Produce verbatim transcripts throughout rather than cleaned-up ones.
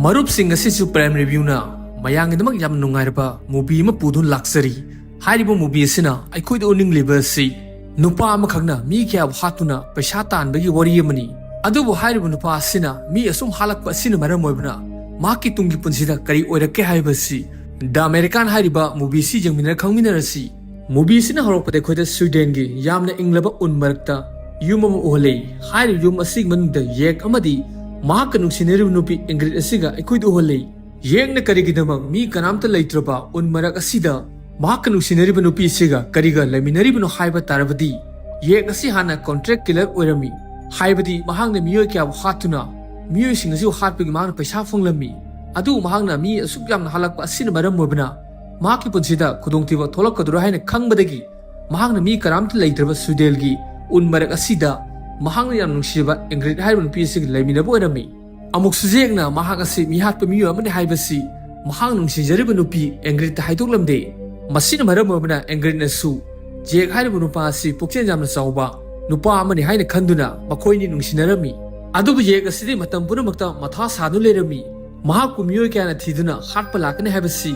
ꯃꯔꯨꯞꯁꯤꯡ, ꯉꯁꯤꯁꯨ Prime Reviewꯅ ꯃꯌꯥꯝꯒꯤꯗꯃꯛ ꯌꯥꯝ ꯅꯨꯡꯉꯥꯏꯔꯕ movie ꯑꯃ ꯄꯨꯗꯨꯅ ꯂꯥꯛꯆꯔꯤ꯫ ꯍꯥꯏꯔꯤꯕ movie ꯑꯁꯤꯅ ꯑꯩꯈꯣꯏꯗ ꯎꯠꯅꯤꯡꯂꯤꯕ ꯑꯁꯤ ꯅꯨꯄꯥ ꯑꯃꯈꯛꯅ ꯃꯤ ꯀꯌꯥꯕꯨ ꯍꯥꯠꯇꯨꯅ ꯄꯩꯁꯥ ꯇꯥꯟꯕꯒꯤ ꯋꯥꯔꯤ ꯑꯃꯅꯤ꯫ ꯑꯗꯨꯕꯨ ꯍꯥꯏꯔꯤꯕ ꯅꯨꯄꯥ ꯑꯁꯤꯅ ꯃꯤ ꯑꯁꯨꯝ ꯍꯥꯠꯂꯛꯄ ꯑꯁꯤꯅ ꯃꯔꯝ ꯑꯣꯏꯕꯅ ꯃꯍꯥꯛꯀꯤ ꯇꯨꯡꯒꯤ ꯄꯨꯟꯁꯤꯗ ꯀꯔꯤ ꯑꯣꯏꯔꯛꯀꯦ ꯍꯥꯏꯕꯁꯤ The American ꯍꯥꯏꯔꯤꯕ movie ꯑꯁꯤ ꯌꯦꯡꯃꯤꯟꯅꯔ ꯈꯪꯃꯤꯟꯅꯔꯁꯤ꯫ Movie ꯑꯁꯤꯅ ꯍꯧꯔꯛꯄꯗ ꯑꯩꯈꯣꯏꯗ ꯁ꯭ꯋꯤꯗꯦꯟꯒꯤ ꯌꯥꯝꯅ ꯏꯪꯂꯕ ꯎꯟ ꯃꯔꯛꯇ ꯌꯨꯝ ꯑꯃ ꯎꯍꯜꯂꯤ꯫ ꯍꯥꯏꯔꯤꯕ ꯌꯨꯝ ꯑꯁꯤꯒꯤ ꯃꯅꯨꯡꯗ ꯌꯦꯛ ꯑꯃꯗꯤ ꯃꯍꯥꯛꯀ ꯅꯨꯡꯁꯤꯅꯔꯤꯕ ꯅꯨꯄꯤ ꯏꯪꯒ꯭ꯔꯤꯠ ꯑꯁꯤꯒ ꯑꯩꯈꯣꯏꯗ ꯎꯍꯜꯂꯤ꯫ ꯌꯦꯛꯅ ꯀꯔꯤꯒꯤꯗꯃꯛ ꯃꯤ ꯀꯅꯥꯝꯇ ꯂꯩꯇ꯭ꯔꯕ ꯎꯟ ꯃꯔꯛ ꯑꯁꯤꯗ ꯃꯍꯥꯛꯀ ꯅꯨꯡꯁꯤꯅꯔꯤꯕ ꯅꯨꯄꯤ ꯑꯁꯤꯒ ꯀꯔꯤꯒ ꯂꯩꯃꯤꯟꯅꯔꯤꯕꯅꯣ ꯍꯥꯏꯕ ꯇꯥꯔꯕꯗꯤ, ꯌꯦꯛ ꯑꯁꯤ ꯍꯥꯟꯅ contract killer ꯑꯣꯏꯔꯝꯃꯤ꯫ ꯍꯥꯏꯕꯗꯤ ꯃꯍꯥꯛꯅ ꯃꯤꯑꯣꯏ ꯀꯌꯥꯕꯨ ꯍꯥꯠꯇꯨꯅ ꯃꯤꯑꯣꯏꯁꯤꯡ ꯑꯁꯤꯕꯨ ꯍꯥꯠꯄꯒꯤ ꯃꯍꯥꯛꯅ ꯄꯩꯁꯥ ꯐꯪꯂꯝꯃꯤ꯫ ꯑꯗꯨꯕꯨ ꯃꯍꯥꯛꯅ ꯃꯤ ꯑꯁꯨꯛ ꯌꯥꯝꯅ ꯍꯥꯠꯂꯛꯄ ꯑꯁꯤꯅ ꯃꯔꯝ ꯑꯣꯏꯕꯅ ꯃꯍꯥꯛꯀꯤ ꯄꯨꯟꯁꯤꯗ ꯈꯨꯗꯣꯡꯊꯤꯕ ꯊꯣꯛꯂꯛꯀꯗꯧꯔꯦ ꯍꯥꯏꯅ ꯈꯪꯕꯗꯒꯤ ꯃꯍꯥꯛꯅ ꯃꯤ ꯀꯅꯥꯝꯇ ꯂꯩꯇ꯭ꯔꯕ ꯁ꯭ꯋꯤꯗꯦꯜꯒꯤ ꯎꯟ ꯃꯔꯛ ꯑꯁꯤꯗ ꯃꯍꯥꯛꯅ ꯌꯥꯝ ꯅꯨꯡꯁꯤꯖꯕ ꯏꯪꯒ꯭ꯔꯤꯠ ꯍꯥꯏꯔꯤꯕ ꯅꯨꯄꯤ ꯑꯁꯤꯒ ꯂꯩꯃꯤꯟꯅꯕ ꯑꯣꯏꯔꯝꯃꯤ꯫ ꯑꯃꯨꯛꯁꯨ ꯌꯦꯛꯅ ꯃꯍꯥꯛ ꯑꯁꯤ ꯃꯤꯍꯥꯠꯄ ꯃꯤꯑꯣꯏ ꯑꯃꯅꯤ ꯍꯥꯏꯕꯁꯤ ꯃꯍꯥꯛ ꯅꯨꯡꯁꯤꯖꯔꯤꯕ ꯅꯨꯄꯤ ꯏꯪꯒ꯭ꯔꯤꯠꯇ ꯍꯥꯏꯗꯣꯛꯂꯝꯗꯦ꯫ ꯃꯁꯤꯅ ꯃꯔꯝ ꯑꯣꯏꯕꯅ ꯏꯪꯒ꯭ꯔꯤꯠꯅꯁꯨ ꯖꯦꯛ ꯍꯥꯏꯔꯤꯕ ꯅꯨꯄꯥ ꯑꯁꯤ ꯄꯨꯛꯆꯦꯜ ꯌꯥꯝꯅ ꯆꯥꯎꯕ ꯅꯨꯄꯥ ꯑꯃꯅꯤ ꯍꯥꯏꯅ ꯈꯟꯗꯨꯅ ꯃꯈꯣꯏꯅꯤ ꯅꯨꯡꯁꯤꯅꯔꯝꯃꯤ꯫ ꯑꯗꯨꯕꯨ ꯖꯦꯛ ꯑꯁꯤꯗꯤ ꯃꯇꯝ ꯄꯨꯝꯅꯃꯛꯇ ꯃꯊꯥ ꯁꯥꯗꯨꯅ ꯂꯩꯔꯝꯃꯤ꯫ ꯃꯍꯥꯛꯄꯨ ꯃꯤꯑꯣꯏ ꯀꯌꯥꯅ ꯊꯤꯗꯨꯅ ꯍꯥꯠꯄ ꯂꯥꯛꯀꯅꯤ ꯍꯥꯏꯕꯁꯤ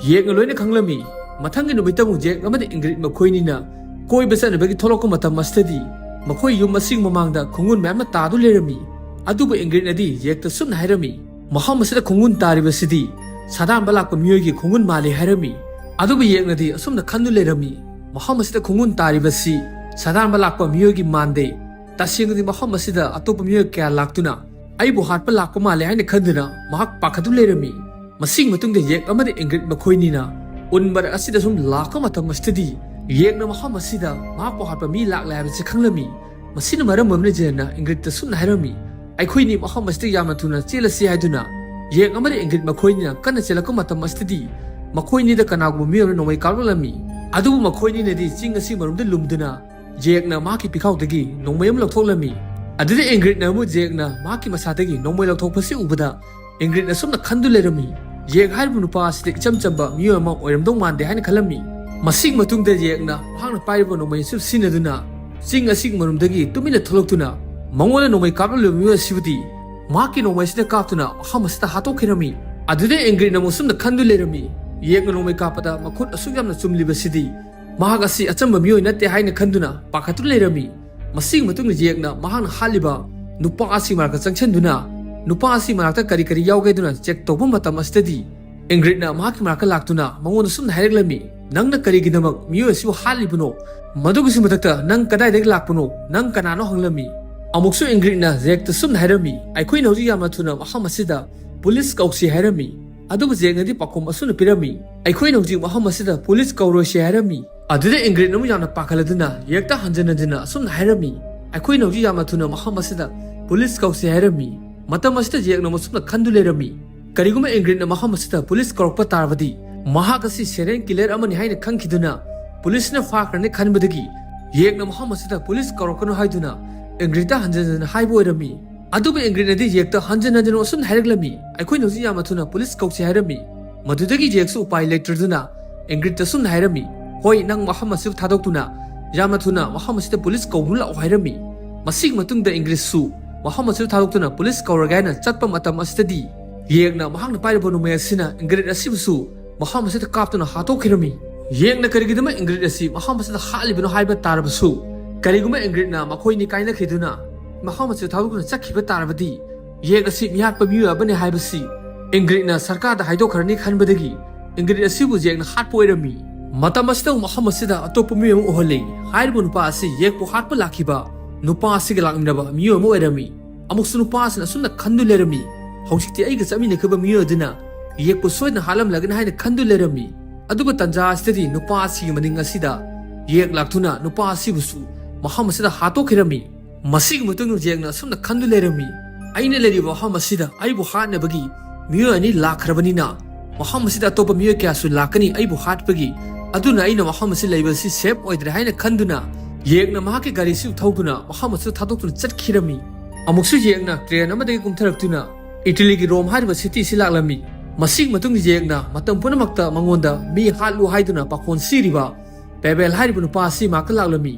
ꯌꯦꯛꯅ ꯂꯣꯏꯅ ꯈꯪꯂꯝꯃꯤ꯫ ꯃꯊꯪꯒꯤ ꯅꯨꯃꯤꯠꯇ ꯑꯃꯨꯛ ꯖꯦꯛ ꯑꯃꯗꯤ ꯏꯪꯒ꯭ꯔꯤꯠ ꯃꯈꯣꯏꯅꯤꯅ ꯀꯣꯏꯕ ꯆꯠꯅꯕꯒꯤ ꯊꯣꯛꯂꯛꯄ ꯃꯇꯝ ꯑꯁꯤꯗꯗꯤ ꯃꯈꯣꯏ ꯌꯨꯝ ꯑꯁꯤꯒꯤ ꯃꯃꯥꯡꯗ ꯈꯣꯡꯒꯨꯟ ꯃꯌꯥꯝ ꯑꯃ ꯇꯥꯗꯨꯅ ꯂꯩꯔꯝꯃꯤ꯫ ꯑꯗꯨꯕꯨ ꯏꯪꯒ꯭ꯔꯤꯠꯅꯗꯤ ꯖꯦꯛꯇ ꯁꯨꯝꯅ ꯍꯥꯏꯔꯝꯃꯤ, "ꯃꯐꯝ ꯑꯁꯤꯗ ꯈꯣꯡꯒꯨꯟ ꯇꯥꯔꯤꯕꯁꯤꯗꯤ ꯁꯥꯗꯥꯟꯕ ꯂꯥꯛꯄ ꯃꯤꯑꯣꯏꯒꯤ ꯈꯣꯡꯒꯨꯟ ꯃꯥꯜꯂꯤ" ꯍꯥꯏꯔꯝꯃꯤ꯫ ꯑꯗꯨꯕꯨ ꯌꯦꯛꯅꯗꯤ ꯑꯁꯨꯝꯅ ꯈꯟꯗꯨꯅ ꯂꯩꯔꯝꯃꯤ, "ꯃꯐꯝ ꯑꯁꯤꯗ ꯈꯣꯡꯒꯨꯟ ꯇꯥꯔꯤꯕꯁꯤ ꯁꯥꯗꯥꯟꯕ ꯂꯥꯛꯄ ꯃꯤꯑꯣꯏꯒꯤ ꯃꯥꯟꯗꯦ꯫ ꯇꯁꯦꯡꯅꯗꯤ ꯃꯐꯝ ꯑꯁꯤꯗ ꯑꯇꯣꯞꯄ ꯃꯤꯑꯣꯏ ꯀꯌꯥ ꯂꯥꯛꯇꯨꯅ ꯑꯩꯕꯨ ꯍꯥꯠꯄ ꯂꯥꯛꯄ ꯃꯥꯜꯂꯦ" ꯍꯥꯏꯅ ꯈꯟꯗꯨꯅ ꯃꯍꯥꯛ ꯄꯥꯈꯠꯇꯨꯅ ꯂꯩꯔꯝꯃꯤ꯫ ꯃꯁꯤꯒꯤ ꯃꯇꯨꯡꯗ ꯌꯦꯛ ꯑꯃꯗꯤ ꯏꯪꯒ꯭ꯔꯤꯠ ꯃꯈꯣꯏꯅꯤꯅ ꯎꯟ ꯃꯔꯛ ꯑꯁꯤꯗ ꯁꯨꯝ ꯂꯥꯛꯄ ꯃꯇꯝ ꯑꯁꯤꯗꯗꯤ ꯌꯦꯛꯅ ꯃꯐꯝ ꯑꯁꯤꯗ ꯃꯍꯥꯛꯄꯨ ꯍꯥꯠꯄ ꯃꯤ ꯂꯥꯛꯂꯦ ꯍꯥꯏꯕꯁꯤ ꯈꯪꯂꯝꯃꯤ꯫ ꯃꯁꯤꯅ ꯃꯔꯝ ꯑꯣꯏꯗꯨꯅ ꯖꯦꯟꯅ ꯏꯪꯒ꯭ꯔꯤꯠꯇ ꯁꯨꯝꯅ ꯍꯥꯏꯔꯝꯃꯤ, "ꯑꯩꯈꯣꯏꯅꯤ ꯃꯐꯝ ꯑꯁꯤꯗ ꯌꯥꯝꯅ ꯊꯨꯅ ꯆꯦꯜꯂꯁꯤ" ꯍꯥꯏꯗꯨꯅ ꯌꯦꯛ ꯑꯃꯗꯤ ꯏꯪꯒ꯭ꯔꯤꯠ ꯃꯈꯣꯏꯅꯤꯅ ꯀꯟꯅ ꯆꯦꯜꯂꯛꯄ ꯃꯇꯝ ꯑꯁꯤꯗꯗꯤ ꯃꯈꯣꯏꯅꯤꯗ ꯀꯅꯥꯒꯨꯝꯕ ꯃꯤꯑꯣꯏ ꯑꯃꯅ ꯅꯣꯡꯃꯩ ꯀꯥꯞꯂꯛꯂꯝꯃꯤ꯫ ꯑꯗꯨꯕꯨ ꯃꯈꯣꯏꯅꯤꯅꯗꯤ ꯆꯤꯡ ꯑꯁꯤ ꯃꯔꯨꯝꯗ ꯂꯨꯝꯗꯨꯅ ꯖꯦꯛꯅ ꯃꯍꯥꯛꯀꯤ ꯄꯤꯈꯥꯎꯗꯒꯤ ꯅꯣꯡꯃꯩ ꯑꯃ ꯂꯧꯊꯣꯛꯂꯝꯃꯤ꯫ ꯑꯗꯨꯗ ꯏꯪꯒ꯭ꯔꯤꯠꯅ ꯑꯃꯨꯛ ꯖꯦꯛꯅ ꯃꯍꯥꯛꯀꯤ ꯃꯁꯥꯗꯒꯤ ꯅꯣꯡꯃꯩ ꯂꯧꯊꯣꯛꯄꯁꯤ ꯎꯕꯗ ꯏꯪꯒ꯭ꯔꯤꯠ ꯑꯁꯨꯝꯅ ꯈꯟꯗꯨ ꯂꯩꯔꯝꯃꯤ, ꯖꯦꯛ ꯍꯥꯏꯔꯤꯕ ꯅꯨꯄꯥ ꯑꯁꯤꯗꯤ ꯏꯆꯝ ꯆꯝꯕ ꯃꯤꯑꯣꯏ ꯑꯃ ꯑꯣꯏꯔꯝꯗꯧ ꯃꯥꯟꯗꯦ ꯍꯥꯏꯅ ꯈꯜꯂꯝꯃꯤ꯫ ꯃꯁꯤꯒꯤ ꯃꯇꯨꯡꯗ ꯖꯦꯛꯅ ꯃꯍꯥꯛꯅ ꯄꯥꯏꯔꯤꯕ ꯅꯣꯡꯃꯩ ꯑꯁꯤ ꯁꯤꯖꯤꯟꯅꯗꯨꯅ ꯆꯤꯡ ꯑꯁꯤꯒꯤ ꯃꯅꯨꯡꯗꯒꯤ ꯇꯨꯃꯤꯟꯅ ꯊꯣꯛꯂꯛꯇꯨꯅ ꯃꯉꯣꯟꯗ ꯅꯣꯡꯃꯩ ꯀꯥꯞꯂꯛꯂꯤꯕ ꯃꯤꯑꯣꯏ ꯑꯁꯤꯕꯨꯗꯤ ꯃꯍꯥꯛꯀꯤ ꯅꯣꯡꯃꯩꯁꯤꯅ ꯀꯥꯞꯇꯨꯅ ꯃꯐꯝ ꯑꯁꯤꯗ ꯍꯥꯠꯇꯣꯛꯈꯤꯔꯝꯃꯤ꯫ ꯑꯗꯨꯗ ꯏꯪꯒ꯭ꯔꯤꯠꯅ ꯑꯃꯨꯛ ꯁꯨꯝꯅ ꯈꯟꯗꯨ ꯂꯩꯔꯝꯃꯤ, ꯌꯦꯛꯅ ꯅꯣꯡꯃꯩ ꯀꯥꯞꯄꯗ ꯃꯈꯨꯠ ꯑꯁꯨꯛ ꯌꯥꯝꯅ ꯆꯨꯝꯂꯤꯕꯁꯤꯗꯤ ꯃꯍꯥꯛ ꯑꯁꯤ ꯑꯆꯝꯕ ꯃꯤꯑꯣꯏ ꯅꯠꯇꯦ ꯍꯥꯏꯅ ꯈꯟꯗꯨꯅ ꯄꯥꯈꯠꯇꯨꯅ ꯂꯩꯔꯝꯃꯤ꯫ ꯃꯁꯤꯒꯤ ꯃꯇꯨꯡꯗ ꯌꯦꯛꯅ ꯃꯍꯥꯛꯅ ꯍꯥꯠꯂꯤꯕ ꯅꯨꯄꯥ ꯑꯁꯤ ꯃꯅꯥꯛꯇ ꯆꯪꯁꯤꯟꯗꯨꯅ ꯅꯨꯄꯥ ꯑꯁꯤ ꯃꯅꯥꯛꯇ ꯀꯔꯤ ꯀꯔꯤ ꯌꯥꯎꯒꯦ ꯍꯥꯏꯗꯨꯅ ꯆꯦꯛ ꯇꯧꯕ ꯃꯇꯝ ꯑꯁꯤꯗꯗꯤ ꯏꯪꯒ꯭ꯔꯤꯠꯅ ꯃꯍꯥꯛꯀꯤ ꯃꯅꯥꯛꯇ ꯂꯥꯛꯇꯨꯅ ꯃꯉꯣꯟꯗ ꯁꯨꯝꯅ ꯍꯥꯏꯔꯛꯂꯝꯃꯤ, "ꯅꯪꯅ ꯀꯔꯤꯒꯤꯗꯃꯛ ꯃꯤꯑꯣꯏ ꯑꯁꯤꯕꯨ ꯍꯥꯠꯂꯤꯕꯅꯣ? ꯃꯗꯨꯒꯤꯁꯨ ꯃꯊꯛꯇ ꯅꯪ ꯀꯗꯥꯏꯗꯒꯤ ꯂꯥꯛꯄꯅꯣ? ꯅꯪ ꯀꯅꯥꯅꯣ?" ꯍꯪꯂꯝꯃꯤ꯫ ꯑꯃꯨꯛꯁꯨ ꯏꯪꯒ꯭ꯔꯤꯠꯅ ꯖꯦꯛꯇ ꯁꯨꯝꯅ ꯍꯥꯏꯔꯝꯃꯤ, "ꯑꯩꯈꯣꯏꯅ ꯍꯧꯖꯤꯛ ꯌꯥꯝꯅ ꯊꯨꯅ ꯃꯐꯝ ꯑꯁꯤꯗ ꯄꯨꯂꯤꯁ ꯀꯧꯁꯤ" ꯍꯥꯏꯔꯝꯃꯤ꯫ ꯑꯗꯨꯕꯨ ꯖꯦꯛꯅꯗꯤ ꯄꯥꯎꯈꯨꯝ ꯑꯁꯨꯝꯅ ꯄꯤꯔꯝꯃꯤ, "ꯑꯩꯈꯣꯏꯅ ꯍꯧꯖꯤꯛ ꯃꯐꯝ ꯑꯁꯤꯗ ꯄꯨꯂꯤꯁ ꯀꯧꯔꯣꯏꯁꯤ" ꯍꯥꯏꯔꯝꯃꯤ꯫ ꯑꯗꯨꯗ ꯏꯪꯒ꯭ꯔꯤꯠ ꯑꯃꯨꯛ ꯌꯥꯝꯅ ꯄꯥꯈꯠꯂꯗꯨꯅ ꯖꯦꯛꯇ ꯍꯟꯖꯤꯟ ꯍꯟꯖꯤꯟꯅ ꯑꯁꯨꯝꯅ ꯍꯥꯏꯔꯝꯃꯤ, "ꯑꯩꯈꯣꯏꯅ ꯍꯧꯖꯤꯛ ꯌꯥꯝꯅ ꯊꯨꯅ ꯃꯐꯝ ꯑꯁꯤꯗ ꯄꯨꯂꯤꯁ ꯀꯧꯁꯤ" ꯍꯥꯏꯔꯝꯃꯤ꯫ ꯃꯇꯝ ꯑꯁꯤꯗ ꯖꯦꯛꯅ ꯑꯃꯨꯛ ꯁꯨꯝꯅ ꯈꯟꯗꯨ ꯂꯩꯔꯝꯃꯤ, ꯀꯔꯤꯒꯨꯝꯕ ꯏꯪꯒ꯭ꯔꯤꯠꯅ ꯃꯐꯝ ꯑꯁꯤꯗ ꯄꯨꯂꯤꯁ ꯀꯧꯔꯛꯄ ꯇꯥꯔꯕꯗꯤ ꯃꯍꯥꯛ ꯑꯁꯤ ꯁꯦꯔꯦꯟ ꯀꯤꯂꯔ ꯑꯃꯅꯤ ꯍꯥꯏꯅ ꯈꯟꯈꯤꯗꯨꯅ ꯄꯨꯂꯤꯁꯅ ꯐꯥꯈ꯭ꯔꯅꯤ ꯈꯟꯕꯗꯒꯤ ꯌꯦꯛꯅ ꯃꯐꯝ ꯑꯁꯤꯗ ꯄꯨꯂꯤꯁ ꯀꯧꯔꯛꯀꯅꯨ ꯍꯥꯏꯗꯨꯅ ꯏꯪꯒ꯭ꯔꯤꯠꯇ ꯍꯟꯖꯤꯟ ꯍꯟꯖꯤꯟ ꯍꯥꯏꯕ ꯑꯣꯏꯔꯝꯃꯤ꯫ ꯑꯗꯨꯕꯨ ꯏꯪꯒ꯭ꯔꯤꯠꯅꯗꯤ ꯌꯦꯛꯇ ꯍꯟꯖꯤꯟ ꯍꯟꯖꯤꯟ ꯑꯁꯨꯝꯅ ꯍꯥꯏꯔꯛꯂꯝꯃꯤ, "ꯑꯩꯈꯣꯏꯅ ꯍꯧꯖꯤꯛ ꯌꯥꯝꯅ ꯊꯨꯅ ꯄꯨꯂꯤꯁ ꯀꯧꯁꯤ" ꯍꯥꯏꯔꯝꯃꯤ꯫ ꯃꯗꯨꯗꯒꯤ ꯌꯦꯛꯁꯨ ꯎꯄꯥꯏ ꯂꯩꯇ꯭ꯔꯗꯨꯅ ꯏꯪꯒ꯭ꯔꯤꯠꯇ ꯑꯁꯨꯝꯅ ꯍꯥꯏꯔꯝꯃꯤ, "ꯍꯣꯏ, ꯅꯪ ꯃꯐꯝ ꯑꯁꯤꯕꯨ ꯊꯥꯗꯣꯛꯇꯨꯅ ꯌꯥꯝꯅ ꯊꯨꯅ ꯃꯐꯝ ꯑꯁꯤꯗ ꯄꯨꯂꯤꯁ ꯀꯧꯗꯨꯅ ꯂꯥꯛꯑꯣ" ꯍꯥꯏꯔꯝꯃꯤ꯫ ꯃꯁꯤꯒꯤ ꯃꯇꯨꯡꯗ ꯏꯪꯒ꯭ꯔꯤꯠꯁꯨ ꯃꯐꯝ ꯑꯁꯤꯗ ꯊꯥꯗꯣꯛꯇꯨꯅ ꯄꯨꯂꯤꯁ ꯀꯧꯔꯒꯦ ꯍꯥꯏꯅ ꯆꯠꯄ ꯃꯇꯝ ꯑꯁꯤꯗꯗꯤ ꯌꯦꯛꯅ ꯃꯍꯥꯛꯅ ꯄꯥꯏꯔꯤꯕ ꯅꯣꯡꯃꯩ ꯑꯁꯤꯅ ꯏꯪꯒ꯭ꯔꯤꯠ ꯑꯁꯤꯕꯨꯁꯨ ꯃꯐꯝ ꯑꯁꯤꯗ ꯀꯥꯞꯇꯨꯅ ꯍꯥꯠꯇꯣꯛꯈꯤꯔꯝꯃꯤ꯫ ꯌꯦꯛꯅ ꯀꯔꯤꯒꯤꯗꯃꯛ ꯏꯪꯒ꯭ꯔꯤꯠ ꯑꯁꯤ ꯃꯐꯝ ꯑꯁꯤꯗ ꯍꯥꯠꯂꯤꯕꯅꯣ ꯍꯥꯏꯕ ꯇꯥꯔꯕꯁꯨ, ꯀꯔꯤꯒꯨꯝꯕ ꯏꯪꯒ꯭ꯔꯤꯠꯅ ꯃꯈꯣꯏꯅꯤ ꯀꯥꯏꯅꯈꯤꯗꯨꯅ ꯃꯐꯝ ꯑꯁꯤꯗ ꯊꯥꯗꯣꯛꯇꯨꯅ ꯆꯠꯈꯤꯕ ꯇꯥꯔꯕꯗꯤ, ꯌꯦꯛ ꯑꯁꯤ ꯃꯤꯍꯥꯠꯄ ꯃꯤꯑꯣꯏ ꯑꯃꯅꯤ ꯍꯥꯏꯕꯁꯤ ꯏꯪꯒ꯭ꯔꯤꯠꯅ ꯁꯔꯀꯥꯔꯗ ꯍꯥꯏꯗꯣꯛꯈ꯭ꯔꯅꯤ ꯈꯟꯕꯗꯒꯤ ꯏꯪꯒ꯭ꯔꯤꯠ ꯑꯁꯤꯕꯨ ꯌꯦꯛꯅ ꯍꯥꯠꯄ ꯑꯣꯏꯔꯝꯃꯤ꯫ ꯃꯇꯝ ꯑꯁꯤꯗ ꯃꯐꯝ ꯑꯁꯤꯗ ꯑꯇꯣꯞꯄ ꯃꯤꯑꯣꯏ ꯑꯃ ꯎꯍꯜꯂꯤ꯫ ꯍꯥꯏꯔꯤꯕ ꯅꯨꯄꯥ ꯑꯁꯤ ꯌꯦꯛꯄꯨ ꯍꯥꯠꯄ ꯂꯥꯛꯈꯤꯕ ꯅꯨꯄꯥ ꯑꯁꯤꯒ ꯂꯥꯛꯃꯤꯟꯅꯕ ꯃꯤꯑꯣꯏ ꯑꯃ ꯑꯣꯏꯔꯝꯃꯤ꯫ ꯑꯃꯨꯛꯁꯨ ꯅꯨꯄꯥ ꯑꯁꯤꯅ ꯑꯁꯨꯝꯅ ꯈꯟꯗꯨ ꯂꯩꯔꯝꯃꯤ, "ꯍꯧꯖꯤꯛꯇꯤ ꯑꯩꯒ ꯆꯠꯃꯤꯟꯅꯈꯤꯕ ꯃꯤꯑꯣꯏ ꯑꯗꯨꯅ ꯌꯦꯛꯄꯨ ꯁꯣꯏꯗꯅ ꯍꯥꯠꯂꯝꯂꯒꯅꯤ" ꯍꯥꯏꯅ ꯈꯟꯗꯨ ꯂꯩꯔꯝꯃꯤ꯫ ꯑꯗꯨꯕꯨ ꯇꯟꯖꯥ ꯑꯁꯤꯗꯗꯤ ꯅꯨꯄꯥ ꯑꯁꯤꯒꯤ ꯃꯅꯤꯡ ꯑꯁꯤꯗ ꯌꯦꯛ ꯂꯥꯛꯇꯨꯅ ꯅꯨꯄꯥ ꯑꯁꯤꯕꯨꯁꯨ ꯃꯐꯝ ꯑꯁꯤꯗ ꯍꯥꯠꯇꯣꯛꯈꯤꯔꯝꯃꯤ꯫ ꯃꯁꯤꯒꯤ ꯃꯇꯨꯡꯗ ꯌꯦꯛꯅ ꯑꯁꯨꯝꯅ ꯈꯟꯗꯨ ꯂꯩꯔꯝꯃꯤ, "ꯑꯩꯅ ꯂꯩꯔꯤꯕ ꯃꯐꯝ ꯑꯁꯤꯗ ꯑꯩꯕꯨ ꯍꯥꯠꯅꯕꯒꯤ ꯃꯤꯑꯣꯏ ꯑꯅꯤ ꯂꯥꯛꯈ꯭ꯔꯕꯅꯤꯅ ꯃꯐꯝ ꯑꯁꯤꯗ ꯑꯇꯣꯞꯄ ꯃꯤꯑꯣꯏ ꯀꯌꯥꯁꯨ ꯂꯥꯛꯀꯅꯤ ꯑꯩꯕꯨ ꯍꯥꯠꯄꯒꯤ, ꯑꯗꯨꯅ ꯑꯩꯅ ꯃꯐꯝ ꯑꯁꯤ ꯂꯩꯕ ꯑꯁꯤ ꯁꯦꯐ ꯑꯣꯏꯗ꯭ꯔꯦ" ꯍꯥꯏꯅ ꯈꯟꯗꯨꯅ ꯌꯦꯛꯅ ꯃꯍꯥꯛꯀꯤ ꯒꯥꯔꯤꯁꯨ ꯊꯧꯗꯨꯅ ꯃꯐꯝ ꯑꯁꯤꯗ ꯊꯥꯗꯣꯛꯇꯨꯅ ꯆꯠꯈꯤꯔꯝꯃꯤ꯫ ꯑꯃꯨꯛꯁꯨ ꯌꯦꯛꯅ ꯇ꯭ꯔꯦꯟ ꯑꯃꯗꯒꯤ ꯀꯨꯝꯊꯔꯛꯇꯨꯅ ꯏꯇꯂꯤꯒꯤ ꯔꯣꯝ ꯍꯥꯏꯔꯤꯕ ꯁꯤꯇꯤ ꯑꯁꯤ ꯂꯥꯛꯂꯝꯃꯤ꯫ ꯃꯁꯤꯒꯤ ꯃꯇꯨꯡꯗ ꯌꯦꯛꯅ ꯃꯇꯝ ꯄꯨꯝꯅꯃꯛꯇ ꯃꯉꯣꯟꯗ ꯃꯤ ꯍꯥꯠꯂꯨ ꯍꯥꯏꯗꯨꯅ ꯄꯥꯈꯣꯟ ꯁꯤꯔꯤꯕ ꯄꯦꯕꯦꯜ ꯍꯥꯏꯔꯤꯕ ꯅꯨꯄꯥ ꯑꯁꯤ ꯃꯍꯥꯛꯀ ꯂꯥꯛꯂꯝꯃꯤ꯫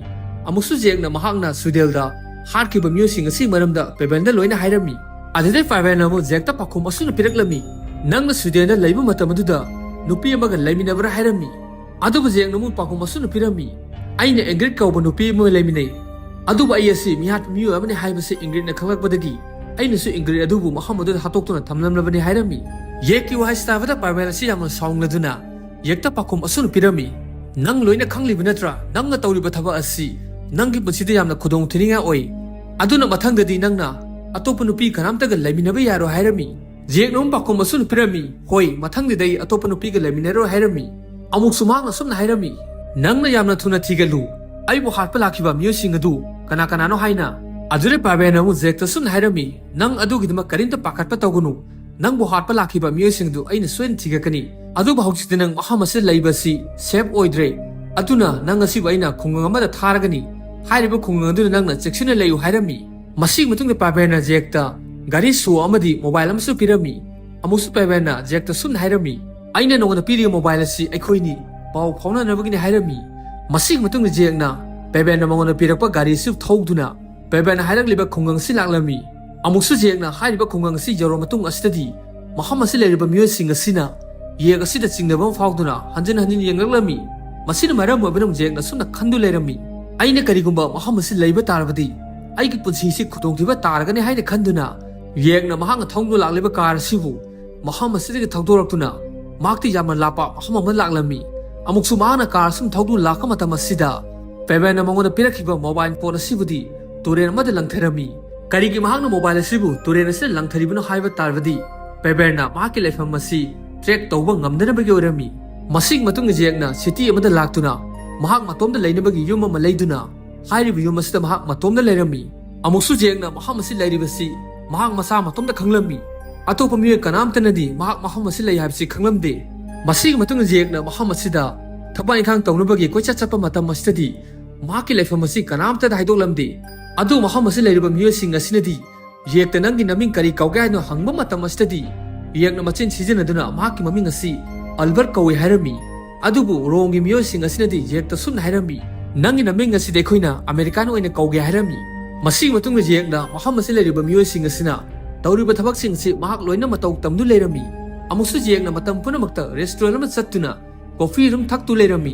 ꯑꯃꯨꯛꯁꯨ ꯖꯦꯛꯅ ꯃꯍꯥꯛꯅ ꯁ꯭ꯋꯤꯗꯦꯜꯗ ꯍꯥꯠꯈꯤꯕ ꯃꯤꯑꯣꯏꯁꯤꯡ ꯑꯁꯤꯒꯤ ꯃꯔꯝꯗ ꯄꯦꯕꯦꯜꯗ ꯂꯣꯏꯅ ꯍꯥꯏꯔꯝꯃꯤ꯫ ꯑꯗꯨꯗꯩ ꯄꯥꯏꯕꯦꯟꯅ ꯑꯃꯨꯛ ꯖꯦꯛꯇ ꯄꯥꯎꯈꯨꯝ ꯑꯁꯨꯝꯅ ꯄꯤꯔꯛꯂꯝꯃꯤ, "ꯅꯪꯅ ꯁ꯭ꯋꯤꯗꯦꯟꯗ ꯂꯩꯕ ꯃꯇꯝ ꯑꯗꯨꯗ ꯅꯨꯄꯤ ꯑꯃꯒ ꯂꯩꯃꯤꯟꯅꯕ꯭ꯔꯥ?" ꯍꯥꯏꯔꯝꯃꯤ꯫ ꯑꯗꯨꯕꯨ ꯖꯦꯛꯅ ꯑꯃꯨꯛ ꯄꯥꯎꯈꯨꯝ ꯑꯁꯨꯝꯅ ꯄꯤꯔꯝꯃꯤ, "ꯑꯩꯅ ꯏꯪꯒ꯭ꯔꯤꯠ ꯀꯧꯕ ꯅꯨꯄꯤ ꯑꯃꯒ ꯂꯩꯃꯤꯟꯅꯩ꯫ ꯑꯗꯨꯕꯨ ꯑꯩ ꯑꯁꯤ ꯃꯤꯍꯥꯠꯄ ꯃꯤꯑꯣꯏ ꯑꯃꯅꯤ ꯍꯥꯏꯕꯁꯤ ꯏꯪꯒ꯭ꯔꯤꯠꯅ ꯈꯪꯂꯛꯄꯗꯒꯤ ꯑꯩꯅꯁꯨ ꯏꯪꯒ꯭ꯔꯤꯠ ꯑꯗꯨꯕꯨ ꯃꯐꯝ ꯑꯗꯨꯗ ꯍꯥꯠꯇꯣꯛꯇꯨꯅ ꯊꯝꯂꯝꯂꯕꯅꯤ" ꯍꯥꯏꯔꯝꯃꯤ꯫ ꯖꯦꯛꯀꯤ ꯋꯥꯍꯩꯁꯤ ꯇꯥꯕꯗ ꯄꯥꯏꯕꯦꯟ ꯑꯁꯤ ꯌꯥꯝꯅ ꯁꯥꯎꯅꯤꯡꯂꯗꯨꯅ ꯖꯦꯛꯇ ꯄꯥꯎꯈꯨꯝ ꯑꯁꯨꯝꯅ ꯄꯤꯔꯝꯃꯤ, "ꯅꯪ ꯂꯣꯏꯅ ꯈꯪꯂꯤꯕ ꯅꯠꯇ꯭ꯔꯥ? ꯅꯪꯅ ꯇꯧꯔꯤꯕ ꯊꯕꯛ ꯑꯁꯤ ꯅꯪꯒꯤ ꯄꯨꯟꯁꯤꯗ ꯌꯥꯝꯅ ꯈꯨꯗꯣꯡ ꯊꯤꯅꯤꯡꯉꯥꯏ ꯑꯣꯏ꯫ ꯑꯗꯨꯅ ꯃꯊꯪꯗꯗꯤ ꯅꯪꯅ ꯑꯇꯣꯞꯄ ꯅꯨꯄꯤ ꯀꯅꯥꯝꯇꯒ ꯂꯩꯃꯤꯟꯅꯕ ꯌꯥꯔꯣꯏ" ꯍꯥꯏꯔꯝꯃꯤ꯫ ꯖꯦꯛꯅ ꯑꯃꯨꯛ ꯄꯥꯎꯈꯨꯝ ꯑꯁꯨꯝꯅ ꯄꯤꯔꯝꯃꯤ, "ꯍꯣꯏ, ꯃꯊꯪꯗꯗꯤ ꯑꯩ ꯑꯇꯣꯞꯄ ꯅꯨꯄꯤꯒ ꯂꯩꯃꯤꯟꯅꯔꯣꯏ" ꯍꯥꯏꯔꯝꯃꯤ꯫ ꯑꯃꯨꯛꯁꯨ ꯃꯍꯥꯛꯅ ꯑꯁꯨꯝꯅ ꯍꯥꯏꯔꯝꯃꯤ, "ꯅꯪꯅ ꯌꯥꯝꯅ ꯊꯨꯅ ꯊꯤꯒꯠꯂꯨ, ꯑꯩꯕꯨ ꯍꯥꯠꯄ ꯂꯥꯛꯈꯤꯕ ꯃꯤꯑꯣꯏꯁꯤꯡ ꯑꯗꯨ ꯀꯅꯥ ꯀꯅꯥꯅꯣ ꯍꯥꯏꯅ"꯫ ꯑꯗꯨꯗꯩ ꯄꯥꯏꯕꯦꯟꯅ ꯑꯃꯨꯛ ꯖꯦꯛꯇ ꯑꯁꯨꯝꯅ ꯍꯥꯏꯔꯝꯃꯤ, "ꯅꯪ ꯑꯗꯨꯒꯤꯗꯃꯛ ꯀꯔꯤꯝꯇ ꯄꯥꯈꯠꯄ ꯇꯧꯒꯅꯨ꯫ ꯅꯪꯕꯨ ꯍꯥꯠꯄ ꯂꯥꯛꯈꯤꯕ ꯃꯤꯑꯣꯏꯁꯤꯡ ꯑꯗꯨ ꯑꯩꯅ ꯁꯣꯏꯗꯅ ꯊꯤꯒꯠꯀꯅꯤ꯫ ꯑꯗꯨꯕꯨ ꯍꯧꯖꯤꯛꯇꯤ ꯅꯪ ꯃꯐꯝ ꯑꯁꯤꯗ ꯂꯩꯕꯁꯤ ꯁꯦꯐ ꯑꯣꯏꯗ꯭ꯔꯦ꯫ ꯑꯗꯨꯅ ꯅꯪ ꯑꯁꯤꯕꯨ ꯑꯩꯅ ꯈꯨꯡꯒꯪ ꯑꯃꯗ ꯊꯥꯔꯒꯅꯤ꯫ ꯍꯥꯏꯔꯤꯕ ꯈꯨꯡꯒꯪ ꯑꯗꯨꯗ ꯅꯪꯅ ꯆꯦꯛꯁꯤꯟꯅ ꯂꯩꯌꯨ" ꯍꯥꯏꯔꯝꯃꯤ꯫ ꯃꯁꯤꯒꯤ ꯃꯇꯨꯡꯗ ꯄꯥꯏꯕꯦꯟꯅ ꯖꯦꯛꯇ ꯒꯥꯔꯤ ꯁꯣ ꯑꯃꯗꯤ ꯃꯣꯕꯥꯏꯜ ꯑꯃꯁꯨ ꯄꯤꯔꯝꯃꯤ꯫ ꯑꯃꯨꯛꯁꯨ ꯄꯥꯏꯕꯦꯟꯅ ꯖꯦꯛꯇ ꯁꯨꯝꯅ ꯍꯥꯏꯔꯝꯃꯤ, "ꯑꯩꯅ ꯅꯉꯣꯟꯗ ꯄꯤꯔꯤꯕ ꯃꯣꯕꯥꯏꯜ ꯑꯁꯤ ꯑꯩꯈꯣꯏꯅꯤ ꯄꯥꯎ ꯐꯥꯎꯅꯅꯕꯒꯤꯅꯤ" ꯍꯥꯏꯔꯝꯃꯤ꯫ ꯃꯁꯤꯒꯤ ꯃꯇꯨꯡꯗ ꯖꯦꯛꯅ ꯄꯥꯏꯕꯦꯟꯅ ꯃꯉꯣꯟꯗ ꯄꯤꯔꯛꯄ ꯒꯥꯔꯤ ꯑꯁꯤ ꯊꯧꯗꯨꯅ ꯄꯥꯏꯕꯦꯟꯅ ꯍꯥꯏꯔꯛꯂꯤꯕ ꯈꯨꯡꯒꯪ ꯑꯁꯤ ꯂꯥꯛꯂꯝꯃꯤ꯫ ꯑꯃꯨꯛꯁꯨ ꯖꯦꯛꯅ ꯍꯥꯏꯔꯤꯕ ꯈꯨꯡꯒꯪ ꯑꯁꯤ ꯌꯧꯔꯕ ꯃꯇꯨꯡ ꯑꯁꯤꯗꯗꯤ ꯃꯐꯝ ꯑꯁꯤ ꯂꯩꯔꯤꯕ ꯃꯤꯑꯣꯏꯁꯤꯡ ꯑꯁꯤꯅ ꯖꯦꯛ ꯑꯁꯤꯗ ꯆꯤꯡꯅꯕ ꯑꯃ ꯐꯥꯎꯗꯨꯅ ꯍꯟꯖꯤꯟ ꯍꯟꯖꯤꯟ ꯌꯦꯡꯂꯛꯂꯝꯃꯤ꯫ ꯃꯁꯤꯅ ꯃꯔꯝ ꯑꯣꯏꯗꯨꯅ ꯖꯦꯛꯅ ꯁꯨꯝꯅ ꯈꯟꯗꯨ ꯂꯩꯔꯝꯃꯤ, "ꯑꯩꯅ ꯀꯔꯤꯒꯨꯝꯕ ꯃꯐꯝ ꯑꯁꯤ ꯂꯩꯕ ꯇꯥꯔꯕꯗꯤ ꯑꯩꯒꯤ ꯄꯨꯟꯁꯤꯁꯤ ꯈꯨꯗꯣꯡꯊꯤꯕ ꯇꯥꯔꯒꯅꯤ" ꯍꯥꯏꯅ ꯈꯟꯗꯨꯅ ꯖꯦꯛꯅ ꯃꯍꯥꯛꯅ ꯊꯧꯗꯨꯅ ꯂꯥꯛꯂꯤꯕ ꯀꯥꯔ ꯑꯁꯤꯕꯨ ꯃꯐꯝ ꯑꯁꯤꯗꯒꯤ ꯊꯧꯗꯣꯔꯛꯇꯨꯅ ꯃꯍꯥꯛꯇꯤ ꯌꯥꯝꯅ ꯂꯥꯞꯄ ꯃꯐꯝ ꯑꯃ ꯂꯥꯛꯂꯝꯃꯤ꯫ ꯑꯃꯨꯛꯁꯨ ꯃꯍꯥꯛꯅ ꯀꯥꯔ ꯑꯁꯨꯝ ꯊꯧꯗꯨꯅ ꯂꯥꯛꯄ ꯃꯇꯝ ꯑꯁꯤꯗ ꯄꯥꯏꯕꯦꯟꯅ ꯃꯉꯣꯟꯗ ꯄꯤꯔꯛꯈꯤꯕ ꯃꯣꯕꯥꯏꯜ ꯐꯣꯟ ꯑꯁꯤꯕꯨꯗꯤ ꯇꯨꯔꯦꯜ ꯑꯃꯗ ꯂꯪꯊꯔꯝꯃꯤ꯫ ꯀꯔꯤꯒꯤ ꯃꯍꯥꯛꯅ ꯃꯣꯕꯥꯏꯜ ꯑꯁꯤꯕꯨ ꯇꯨꯔꯦꯜ ꯑꯁꯤꯗ ꯂꯪꯊꯔꯤꯕꯅꯣ ꯍꯥꯏꯕ ꯇꯥꯔꯕꯗꯤ ꯄꯥꯏꯕꯦꯟꯅ ꯃꯍꯥꯛꯀꯤ ꯂꯩꯐꯝ ꯑꯁꯤ ꯇ꯭ꯔꯦꯛ ꯇꯧꯕ ꯉꯝꯗꯅꯕꯒꯤ ꯑꯣꯏꯔꯝꯃꯤ꯫ ꯃꯁꯤꯒꯤ ꯃꯇꯨꯡꯗ ꯖꯦꯛꯅ ꯁꯤꯇꯤ ꯑꯃꯗ ꯂꯥꯛꯇꯨꯅ ꯃꯍꯥꯛ ꯃꯇꯣꯝꯗ ꯂꯩꯅꯕꯒꯤ ꯌꯨꯝ ꯑꯃ ꯂꯩꯗꯨꯅ ꯍꯥꯏꯔꯤꯕ ꯌꯨꯝ ꯑꯁꯤꯗ ꯃꯍꯥꯛ ꯃꯇꯣꯝꯗ ꯂꯩꯔꯝꯃꯤ꯫ ꯑꯃꯨꯛꯁꯨ ꯖꯦꯛꯅ ꯃꯐꯝ ꯑꯁꯤ ꯂꯩꯔꯤꯕꯁꯤ ꯃꯍꯥꯛ ꯃꯁꯥ ꯃꯇꯣꯝꯇ ꯈꯪꯂꯝꯃꯤ꯫ ꯑꯇꯣꯞꯄ ꯃꯤꯑꯣꯏ ꯀꯅꯥꯝꯇꯅꯗꯤ ꯃꯍꯥꯛ ꯃꯐꯝ ꯑꯁꯤ ꯂꯩ ꯍꯥꯏꯕꯁꯤ ꯈꯪꯂꯝꯗꯦ꯫ ꯃꯁꯤꯒꯤ ꯃꯇꯨꯡꯗ ꯖꯦꯛꯅ ꯃꯐꯝ ꯑꯁꯤꯗ ꯊꯕꯛ ꯏꯪꯈꯥꯡ ꯇꯧꯅꯕꯒꯤ ꯀꯣꯏꯆꯠ ꯆꯠꯄ ꯃꯇꯝ ꯑꯁꯤꯗꯗꯤ ꯃꯍꯥꯛꯀꯤ ꯂꯩꯐꯝ ꯑꯁꯤ ꯀꯅꯥꯝꯇꯗ ꯍꯥꯏꯗꯣꯛꯂꯝꯗꯦ꯫ ꯑꯗꯨ ꯃꯐꯝ ꯑꯁꯤ ꯂꯩꯔꯤꯕ ꯃꯤꯑꯣꯏꯁꯤꯡ ꯑꯁꯤꯅꯗꯤ ꯖꯦꯛꯇ "ꯅꯪꯒꯤ ꯅꯃꯤꯡ ꯀꯔꯤ ꯀꯧꯒꯦ?" ꯍꯥꯏꯅ ꯍꯪꯕ ꯃꯇꯝ ꯑꯁꯤꯗꯗꯤ ꯖꯦꯛꯅ ꯃꯆꯤꯟ ꯊꯤꯖꯤꯟꯅꯗꯨꯅ ꯃꯍꯥꯛꯀꯤ ꯃꯃꯤꯡ ꯑꯁꯤ ꯑꯜꯕꯔꯠ ꯀꯧꯏ ꯍꯥꯏꯔꯝꯃꯤ꯫ ꯑꯗꯨꯕꯨ ꯔꯣꯝꯒꯤ ꯃꯤꯑꯣꯏꯁꯤꯡ ꯑꯁꯤꯅꯗꯤ ꯖꯦꯛꯇ ꯁꯨꯝꯅ ꯍꯥꯏꯔꯝꯃꯤ, "ꯅꯪꯒꯤ ꯅꯃꯤꯡ ꯑꯁꯤꯗꯤ ꯑꯩꯈꯣꯏꯅ ꯑꯃꯦꯔꯤꯀꯥꯟ ꯑꯣꯏꯅ ꯀꯧꯒꯦ" ꯍꯥꯏꯔꯝꯃꯤ꯫ ꯃꯁꯤꯒꯤ ꯃꯇꯨꯡꯗ ꯖꯦꯛꯅ ꯃꯐꯝ ꯑꯁꯤꯗ ꯂꯩꯔꯤꯕ ꯃꯤꯑꯣꯏꯁꯤꯡ ꯑꯁꯤꯅ ꯇꯧꯔꯤꯕ ꯊꯕꯛꯁꯤꯡ ꯑꯁꯤ ꯃꯍꯥꯛ ꯂꯣꯏꯅ ꯃꯇꯧ ꯇꯝꯗꯨꯅ ꯂꯩꯔꯝꯃꯤ꯫ ꯑꯃꯨꯛꯁꯨ ꯖꯦꯛꯅ ꯃꯇꯝ ꯄꯨꯝꯅꯃꯛꯇ ꯔꯦꯁꯇꯨꯔꯦꯟ ꯑꯃ ꯆꯠꯇꯨꯅ ꯀꯣꯐꯤ ꯑꯗꯨꯝ ꯊꯛꯇꯨ ꯂꯩꯔꯝꯃꯤ꯫